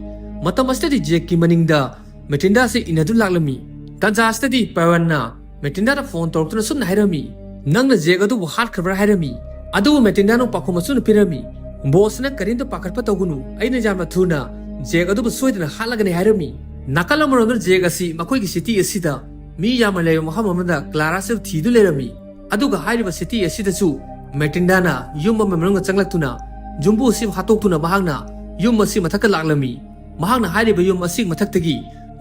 ꯃꯇꯝ ꯑꯁꯤꯗꯗꯤ ꯖꯦꯛꯀꯤ ꯃꯅꯤꯡꯗ ꯃꯦꯇꯤꯟꯗꯥ ꯑꯁꯤ ꯏꯟꯅꯗꯨꯅ ꯂꯥꯛꯂꯝꯃꯤ꯫ ꯇꯥꯟꯖꯥ ꯑꯁꯤꯗꯗꯤ ꯄꯥꯋꯟꯅ ꯃꯦꯇꯤꯟꯗꯥꯗ ꯐꯣꯟ ꯇꯧꯔꯛꯇꯨꯅ ꯁꯨꯝꯅ ꯍꯥꯏꯔꯝꯃꯤ, "ꯅꯪꯅ ꯖꯦꯛ ꯑꯗꯨꯕꯨ ꯍꯥꯠꯈ꯭ꯔꯕ꯭ꯔꯥ?" ꯍꯥꯏꯔꯝꯃꯤ꯫ ꯑꯗꯨꯕꯨ ꯃꯦꯇꯤꯟꯗꯥꯅ ꯄꯥꯎꯈꯨꯝ ꯑꯁꯨꯝꯅ ꯄꯤꯔꯝꯃꯤ, "ꯕꯣꯁꯅ ꯀꯔꯤꯝꯇ ꯄꯥꯈꯠꯄ ꯇꯧꯒꯅꯨ, ꯑꯩꯅ ꯌꯥꯝꯅ ꯊꯨꯅ ꯖꯦꯛ ꯑꯗꯨꯕꯨ ꯁꯣꯏꯗꯅ ꯍꯥꯠꯂꯒꯅꯤ" ꯍꯥꯏꯔꯝꯃꯤ꯫ ꯅꯥꯀꯜ ꯑꯃꯔꯣꯝꯗ ꯖꯦꯛ ꯑꯁꯤ ꯃꯈꯣꯏꯒꯤ ꯁꯤꯇꯤ ꯑꯁꯤꯗ ꯃꯤ ꯌꯥꯝꯅ ꯂꯩꯕ ꯃꯐꯝ ꯑꯃꯗ ꯀ꯭ꯂꯥꯔꯥ ꯑꯁꯤꯕꯨ ꯊꯤꯗꯨꯅ ꯂꯩꯔꯝꯃꯤ꯫ ꯑꯗꯨꯒ ꯍꯥꯏꯔꯤꯕ ꯁꯤꯇꯤ ꯑꯁꯤꯗꯁꯨ ꯃꯦꯇꯤꯟꯗꯥꯅ ꯌꯨꯝ ꯑꯃꯒꯤ ꯃꯅꯨꯡꯗ ꯆꯪꯂꯛꯇꯨꯅ ꯌꯨꯝꯕꯨ ꯑꯁꯤꯕꯨ ꯍꯥꯠꯇꯣꯛꯇꯨꯅ ꯃꯍꯥꯛꯅ ꯌꯨꯝ ꯑꯁꯤ ꯃꯊꯛꯇ ꯂꯥꯛꯂꯝꯃꯤ꯫ ꯃꯍꯥꯛꯅ ꯍꯥꯏꯔꯤꯕ ꯌꯨꯝ ꯑꯁꯤꯒꯤ ꯃꯊꯛꯇꯒꯤ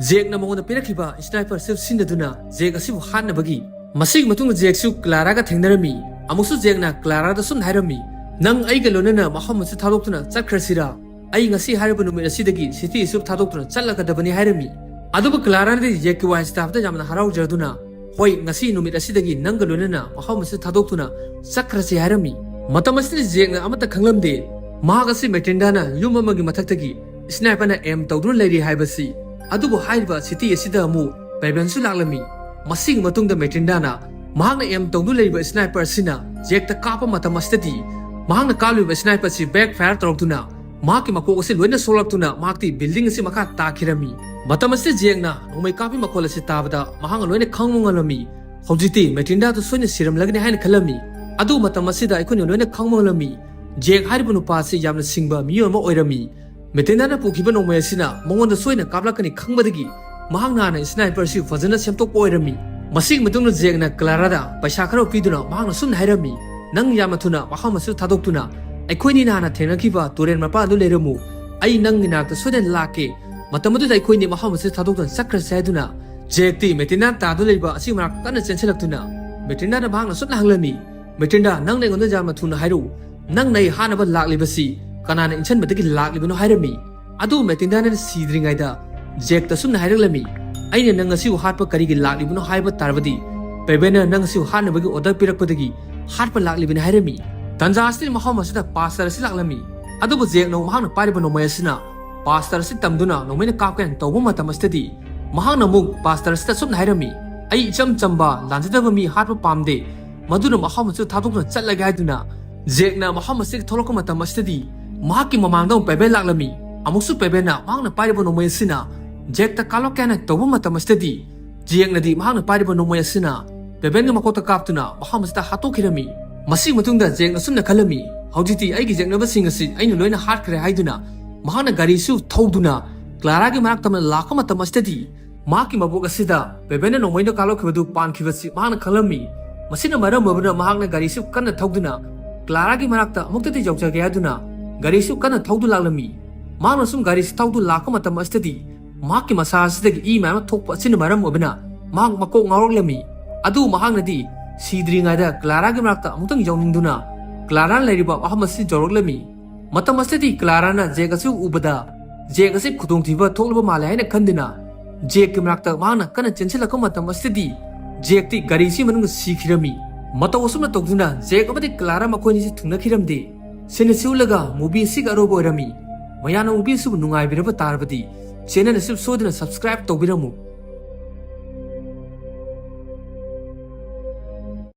ꯖꯦꯛꯅ ꯃꯉꯣꯟꯗ ꯄꯤꯔꯛꯈꯤꯕ ꯁ꯭ꯅꯥꯏꯄꯔ ꯑꯁꯤ ꯁꯤꯖꯤꯟꯅꯗꯨꯅ ꯖꯦꯛ ꯑꯁꯤꯕꯨ ꯍꯥꯠꯅꯕꯒꯤ꯫ ꯃꯁꯤꯒꯤ ꯃꯇꯨꯡꯗ ꯖꯦꯛꯁꯨ ꯀ꯭ꯂꯥꯔꯥꯒ ꯊꯦꯡꯅꯔꯝꯃꯤ꯫ ꯑꯃꯨꯛꯁꯨ ꯖꯦꯛꯅ ꯀ꯭ꯂꯥꯔꯥꯗ ꯁꯨꯝꯅ ꯍꯥꯏꯔꯝꯃꯤ, "ꯅꯪ ꯑꯩꯒ ꯂꯣꯏꯅꯅ ꯃꯐꯝ ꯑꯁꯤ ꯊꯥꯗꯣꯛꯇꯨꯅ ꯆꯠꯈ꯭ꯔꯁꯤꯔꯥ? ꯑꯩ ꯉꯁꯤ ꯍꯥꯏꯔꯤꯕ ꯅꯨꯃꯤꯠ ꯑꯁꯤꯗꯒꯤ ꯁꯤꯇꯤ ꯑꯁꯤꯕꯨ ꯊꯥꯗꯣꯛꯇꯨꯅ ꯆꯠꯂꯒꯗꯕꯅꯤ" ꯍꯥꯏꯔꯝꯃꯤ꯫ ꯑꯗꯨꯕꯨ ꯀ꯭ꯂꯥꯔꯥꯅꯗꯤ ꯖꯦꯛꯀꯤ ꯋꯥꯍꯩꯁꯤ ꯇꯥꯕꯗ ꯌꯥꯝꯅ ꯍꯔꯥꯎꯖꯗꯨꯅ, "ꯍꯣꯏ, ꯉꯁꯤ ꯅꯨꯃꯤꯠ ꯑꯁꯤꯗꯒꯤ ꯅꯪꯒ ꯂꯣꯏꯅꯅ ꯃꯐꯝ ꯑꯁꯤ ꯊꯥꯗꯣꯛꯇꯨꯅ ꯆꯠꯈ꯭ꯔꯁꯤ" ꯍꯥꯏꯔꯝꯃꯤ꯫ ꯃꯇꯝ ꯑꯁꯤꯗ ꯖꯦꯛꯅ ꯑꯃꯠꯇ ꯈꯪꯂꯝꯗꯦ, ꯃꯍꯥꯛ ꯑꯁꯤ ꯃꯦꯇꯤꯟꯗꯥꯅ ꯌꯨꯝ ꯑꯃꯒꯤ ꯃꯊꯛꯇꯒꯤ ꯁ꯭ꯅꯥꯏꯄꯔꯅ ꯑꯦꯝ ꯇꯧꯗꯨꯅ ꯂꯩꯔꯤ ꯍꯥꯏꯕꯁꯤ꯫ ꯑꯗꯨꯕꯨ ꯍꯥꯏꯔꯤꯕ ꯁꯤꯇꯤ ꯑꯁꯤꯗ ꯑꯃꯨꯛ ꯄꯦꯕꯦꯟꯁꯨ ꯂꯥꯛꯂꯝꯃꯤ꯫ ꯃꯁꯤꯒꯤ ꯃꯇꯨꯡꯗ ꯃꯦꯇꯤꯟꯗꯥꯅ ꯃꯍꯥꯛꯅ ꯑꯦꯝ ꯇꯧꯗꯨꯅ ꯂꯩꯔꯤꯕ ꯁ꯭ꯅꯥꯏꯄꯔ ꯑꯁꯤꯅ ꯖꯦꯛꯇ ꯀꯥꯞꯄ ꯃꯇꯝ ꯑꯁꯤꯗꯗꯤ ꯃꯍꯥꯛꯅ ꯀꯥꯞꯂꯤꯕ ꯁ꯭ꯅꯥꯏꯄꯔ ꯑꯁꯤ ꯕꯦꯛ ꯐꯥꯌꯔ ꯇꯧꯔꯛꯇꯨꯅ ꯃꯍꯥꯛꯀꯤ ꯃꯀꯣꯛ ꯑꯁꯤ ꯂꯣꯏꯅ ꯁꯣꯛꯂꯛꯇꯨꯅ ꯃꯍꯥꯛꯇꯤ ꯕꯤꯜꯗꯤꯡ ꯑꯁꯤ ꯃꯈꯥ ꯇꯥꯈꯤꯔꯝꯃꯤ꯫ ꯃꯇꯝ ꯑꯁꯤꯗ ꯖꯦꯛꯅ ꯅꯣꯡꯃꯩ ꯀꯥꯞꯄꯤ ꯃꯈꯣꯜ ꯑꯁꯤ ꯇꯥꯕꯗ ꯃꯍꯥꯛꯅ ꯂꯣꯏꯅ ꯈꯪꯕ ꯉꯝꯂꯝꯃꯤ꯫ ꯍꯧꯖꯤꯛꯇꯤ ꯃꯦꯇꯤꯟꯗꯥꯗꯨ ꯁꯣꯏꯅ ꯁꯤꯔꯝꯂꯒꯅꯤ ꯍꯥꯏꯅ ꯈꯜꯂꯝꯃꯤ꯫ ꯑꯗꯨ ꯃꯇꯝ ꯑꯁꯤꯗ ꯑꯩꯈꯣꯏꯅ ꯂꯣꯏꯅ ꯈꯪꯕ ꯉꯝꯂꯝꯃꯤ, ꯖꯦꯛ ꯍꯥꯏꯔꯤꯕ ꯅꯨꯄꯥ ꯑꯁꯤ ꯌꯥꯝꯅ ꯁꯤꯡꯕ ꯃꯤꯑꯣꯏ ꯑꯃ ꯑꯣꯏꯔꯝꯃꯤ꯫ ꯃꯦꯇꯤꯟꯗꯥꯅ ꯄꯨꯈꯤꯕ ꯅꯣꯡꯃꯩ ꯑꯁꯤꯅ ꯃꯉꯣꯟꯗ ꯁꯣꯏꯅ ꯀꯥꯞꯂꯛꯀꯅꯤ ꯈꯪꯕꯗꯒꯤ ꯃꯍꯥꯛꯅ ꯍꯥꯟꯅ ꯁ꯭ꯅꯥꯏꯄꯔ ꯑꯁꯤ ꯐꯖꯅ ꯁꯦꯝꯗꯣꯛꯄ ꯑꯣꯏꯔꯝꯃꯤ꯫ ꯃꯁꯤꯒꯤ ꯃꯇꯨꯡꯗ ꯖꯦꯛꯅ ꯀ꯭ꯂꯥꯔꯥꯗ ꯄꯩꯁꯥ ꯈꯔ ꯄꯤꯗꯨꯅ ꯃꯍꯥꯛꯅ ꯁꯨꯝꯅ ꯍꯥꯏꯔꯝꯃꯤ, "ꯅꯪ ꯌꯥꯝꯅ ꯊꯨꯅ ꯃꯐꯝ ꯑꯁꯤꯗ ꯊꯥꯗꯣꯛꯇꯨꯅ ꯑꯩꯈꯣꯏꯅꯤ ꯍꯥꯟꯅ ꯊꯦꯡꯅꯈꯤꯕ ꯇꯨꯔꯦꯜ ꯃꯄꯥꯟꯗꯨ ꯂꯩꯔꯝꯃꯨ꯫ ꯑꯩ ꯅꯪꯒꯤ ꯅꯥꯛꯇ ꯁꯣꯏꯗꯅ ꯂꯥꯛꯀꯦ꯫ ꯃꯇꯝ ꯑꯗꯨꯗ ꯑꯩꯈꯣꯏꯅꯤ ꯃꯐꯝ ꯑꯁꯤꯗ ꯊꯥꯗꯣꯛꯇꯨꯅ ꯆꯠꯈ꯭ꯔꯁꯤ" ꯍꯥꯏꯗꯨꯅ ꯖꯦꯛꯇꯤ ꯃꯦꯇꯤꯟꯗꯥ ꯇꯥꯗꯨꯅ ꯂꯩꯕ ꯑꯁꯤꯒꯤ ꯃꯅꯥꯛꯇ ꯀꯟꯅ ꯆꯦꯟꯁꯤꯜꯂꯛꯇꯨꯅ ꯃꯦꯇꯤꯟꯗꯥꯅ ꯃꯍꯥꯛꯅ ꯁꯨꯝꯅ ꯍꯪꯂꯝꯃꯤ, "ꯃꯦꯇꯤꯟꯗꯥ, ꯅꯪꯅ ꯑꯩꯉꯣꯟꯗ ꯌꯥꯝꯅ ꯊꯨꯅ ꯍꯥꯏꯔꯛꯎ꯫ ꯅꯪꯅ ꯑꯩ ꯍꯥꯠꯅꯕ ꯂꯥꯛꯂꯤꯕꯁꯤ ꯀꯅꯥꯅ ꯏꯟꯁꯤꯟꯕꯗꯒꯤ ꯂꯥꯛꯂꯤꯕꯅꯣ ꯍꯥꯏꯔꯝꯃꯤ꯫ ꯑꯗꯨꯕꯨ ꯃꯦꯇꯤꯟꯗꯥꯅ ꯁꯤꯗ꯭ꯔꯤꯉꯩꯗ ꯖꯦꯛꯇ ꯑꯁꯨꯝꯅ ꯍꯥꯏꯔꯛꯂꯝꯃꯤ, "ꯑꯩꯅ ꯅꯪ ꯑꯁꯤꯕꯨ ꯍꯥꯠꯄ ꯀꯔꯤꯒꯤ ꯂꯥꯛꯂꯤꯕꯅꯣ ꯍꯥꯏꯕ ꯇꯥꯔꯕꯗꯤ, ꯄꯦꯕꯦꯟꯅ ꯅꯪ ꯑꯁꯤꯕꯨ ꯍꯥꯠꯅꯕꯒꯤ ꯑꯣꯔꯗꯔ ꯄꯤꯔꯛꯄꯗꯒꯤ ꯍꯥꯠꯄ ꯂꯥꯛꯂꯤꯕꯅꯤ" ꯍꯥꯏꯔꯝꯃꯤ꯫ ꯇꯟꯖꯥ ꯑꯁꯤꯗ ꯃꯐꯝ ꯑꯁꯤꯗ ꯄꯥꯁꯇꯔ ꯑꯁꯤ ꯂꯥꯛꯂꯝꯃꯤ꯫ ꯑꯗꯨꯕꯨ ꯖꯦꯛꯅ ꯃꯍꯥꯛꯅ ꯄꯥꯏꯔꯤꯕ ꯅꯣꯡꯃꯩ ꯑꯁꯤꯅ ꯄꯥꯁꯇꯔ ꯑꯁꯤ ꯇꯝꯗꯨꯅ ꯅꯣꯡꯃꯩꯅ ꯀꯥꯞꯀꯦ ꯍꯥꯏꯅ ꯇꯧꯕ ꯃꯇꯝ ꯑꯁꯤꯗꯗꯤ ꯃꯍꯥꯛꯅ ꯑꯃꯨꯛ ꯄꯥꯁꯇꯔ ꯑꯁꯤꯗ ꯑꯁꯨꯝꯅ ꯍꯥꯏꯔꯝꯃꯤ, "ꯑꯩ ꯏꯆꯝ ꯆꯝꯕ ꯂꯥꯟꯖꯗꯕ ꯃꯤ ꯍꯥꯠꯄ ꯄꯥꯝꯗꯦ, ꯃꯗꯨꯅ ꯃꯐꯝ ꯑꯁꯤꯗ ꯊꯥꯗꯣꯛꯇꯨꯅ ꯆꯠꯂꯒꯦ" ꯍꯥꯏꯗꯨꯅ ꯖꯦꯛꯅ ꯃꯐꯝ ꯑꯁꯤꯗꯒꯤ ꯊꯣꯛꯂꯛꯄ ꯃꯇꯝ ꯑꯁꯤꯗꯗꯤ ꯃꯍꯥꯛꯀꯤ ꯃꯃꯥꯡꯗ ꯑꯃꯨꯛ ꯄꯦꯕꯦꯟ ꯂꯥꯛꯂꯝꯃꯤ꯫ ꯑꯃꯨꯛꯁꯨ ꯄꯦꯕꯦꯟꯅ ꯃꯍꯥꯛꯅ ꯄꯥꯏꯔꯤꯕ ꯅꯣꯡꯃꯩ ꯑꯁꯤꯅ ꯖꯦꯛꯇ ꯀꯥꯞꯂꯛꯀꯦ ꯍꯥꯏꯅ ꯇꯧꯕ ꯃꯇꯝ ꯑꯁꯤꯗꯗꯤ ꯖꯦꯛꯅꯗꯤ ꯃꯍꯥꯛꯅ ꯄꯥꯏꯔꯤꯕ ꯅꯣꯡꯃꯩ ꯑꯁꯤꯅ ꯄꯦꯕꯦꯟꯒꯤ ꯃꯀꯣꯛꯇ ꯀꯥꯞꯇꯨꯅ ꯃꯐꯝ ꯑꯁꯤꯗ ꯍꯥꯠꯇꯣꯛꯈꯤꯔꯝꯃꯤ꯫ ꯃꯁꯤꯒꯤ ꯃꯇꯨꯡꯗ ꯖꯦꯛꯅ ꯑꯁꯨꯝꯅ ꯈꯜꯂꯝꯃꯤ, "ꯍꯧꯖꯤꯛꯇꯤ ꯑꯩꯒꯤ ꯌꯦꯛꯅꯕꯁꯤꯡ ꯑꯁꯤ ꯑꯩꯅ ꯂꯣꯏꯅ ꯍꯥꯠꯈ꯭ꯔꯦ" ꯍꯥꯏꯗꯨꯅ ꯃꯍꯥꯛꯅ ꯒꯥꯔꯤꯁꯨ ꯊꯧꯗꯨꯅ ꯀ꯭ꯂꯥꯔꯥꯒꯤ ꯃꯅꯥꯛꯇ ꯑꯃ ꯂꯥꯛꯄ ꯃꯇꯝ ꯑꯁꯤꯗꯗꯤ ꯃꯍꯥꯛꯀꯤ ꯃꯕꯣꯛ ꯑꯁꯤꯗ ꯄꯦꯕꯦꯟꯅ ꯅꯣꯡꯃꯩꯅ ꯀꯥꯞꯂꯛꯈꯤꯕꯗꯨ ꯄꯥꯟꯈꯤꯕꯁꯤ ꯃꯍꯥꯛꯅ ꯈꯪꯂꯝꯃꯤ꯫ ꯃꯁꯤꯅ ꯃꯔꯝ ꯑꯣꯏꯗꯨꯅ ꯃꯍꯥꯛꯅ ꯒꯥꯔꯤꯁꯨ ꯀꯟꯅ ꯊꯧꯗꯨꯅ ꯀ꯭ꯂꯥꯔꯥꯒꯤ ꯃꯅꯥꯛꯇ ꯑꯃꯨꯛꯇꯗꯤ ꯌꯧꯖꯒꯦ ꯍꯥꯏꯗꯨꯅ ꯒꯥꯔꯤꯁꯨ ꯀꯟꯅ ꯊꯧꯗꯨ ꯂꯥꯛꯂꯝꯃꯤ꯫ ꯃꯍꯥꯛꯅ ꯁꯨꯝ ꯒꯥꯔꯤꯁꯤ ꯊꯧꯗꯨ ꯂꯥꯛꯄ ꯃꯇꯝ ꯑꯁꯤꯗꯗꯤ ꯃꯍꯥꯛꯀꯤ ꯃꯁꯥ ꯑꯁꯤꯗꯒꯤ ꯏ ꯃꯌꯥꯝ ꯑꯃ ꯊꯣꯛꯄ ꯑꯁꯤꯅ ꯃꯔꯝ ꯑꯣꯏꯕꯅ ꯃꯍꯥꯛ ꯃꯀꯣꯛ ꯉꯥꯎꯔꯛꯂꯝꯃꯤ꯫ ꯑꯗꯨꯕꯨ ꯃꯍꯥꯛꯅꯗꯤ ꯁꯤꯗ꯭ꯔꯤꯉꯩꯗ ꯀ꯭ꯂꯥꯔꯥꯒꯤ ꯃꯅꯥꯛꯇ ꯑꯃꯨꯛꯇꯪ ꯌꯧꯅꯤꯡꯗꯨꯅ ꯀ꯭ꯂꯥꯔꯥꯅ ꯂꯩꯔꯤꯕ ꯃꯐꯝ ꯑꯁꯤ ꯌꯧꯔꯛꯂꯝꯃꯤ꯫ ꯃꯇꯝ ꯑꯁꯤꯗꯗꯤ ꯀ꯭ꯂꯥꯔꯥꯅ ꯖꯦꯛ ꯑꯁꯤ ꯎꯕꯗ ꯖꯦꯛ ꯑꯁꯤ ꯈꯨꯗꯣꯡꯊꯤꯕ ꯊꯣꯛꯂꯕ ꯃꯥꯜꯂꯦ ꯍꯥꯏꯅ ꯈꯟꯗꯨꯅ ꯖꯦꯛꯀꯤ ꯃꯅꯥꯛꯇ ꯃꯍꯥꯛꯅ ꯀꯟꯅ ꯆꯦꯟꯁꯤꯜꯂꯛꯄ ꯃꯇꯝ ꯑꯁꯤꯗꯗꯤ ꯖꯦꯛꯇꯤ ꯒꯥꯔꯤꯁꯤ ꯃꯅꯨꯡꯗ ꯁꯤꯈꯤꯔꯝꯃꯤ꯫ ꯃꯇꯧ ꯑꯁꯨꯝꯅ ꯇꯧꯗꯨꯅ ꯖꯦꯛ ꯑꯃꯗꯤ ꯀ꯭ꯂꯥꯔꯥ ꯃꯈꯣꯏ ꯑꯅꯤꯁꯤ ꯊꯨꯡꯅꯈꯤꯔꯝꯗꯦ꯫ ꯁꯤꯅ ꯁꯤ ꯎꯠꯂꯒ movie ꯑꯁꯤꯒꯤ ꯑꯔꯣꯏꯕ ꯑꯣꯏꯔꯝꯃꯤ꯫ ꯃꯌꯥꯝꯅ movie ꯑꯁꯤꯕꯨ ꯅꯨꯡꯉꯥꯏꯕꯤꯔꯕ ꯇꯥꯔꯕꯗꯤ channel ꯑꯁꯤꯕꯨ ꯁꯣꯏꯗꯅ subscribe ꯇꯧꯕꯤꯔꯝꯃꯨ꯫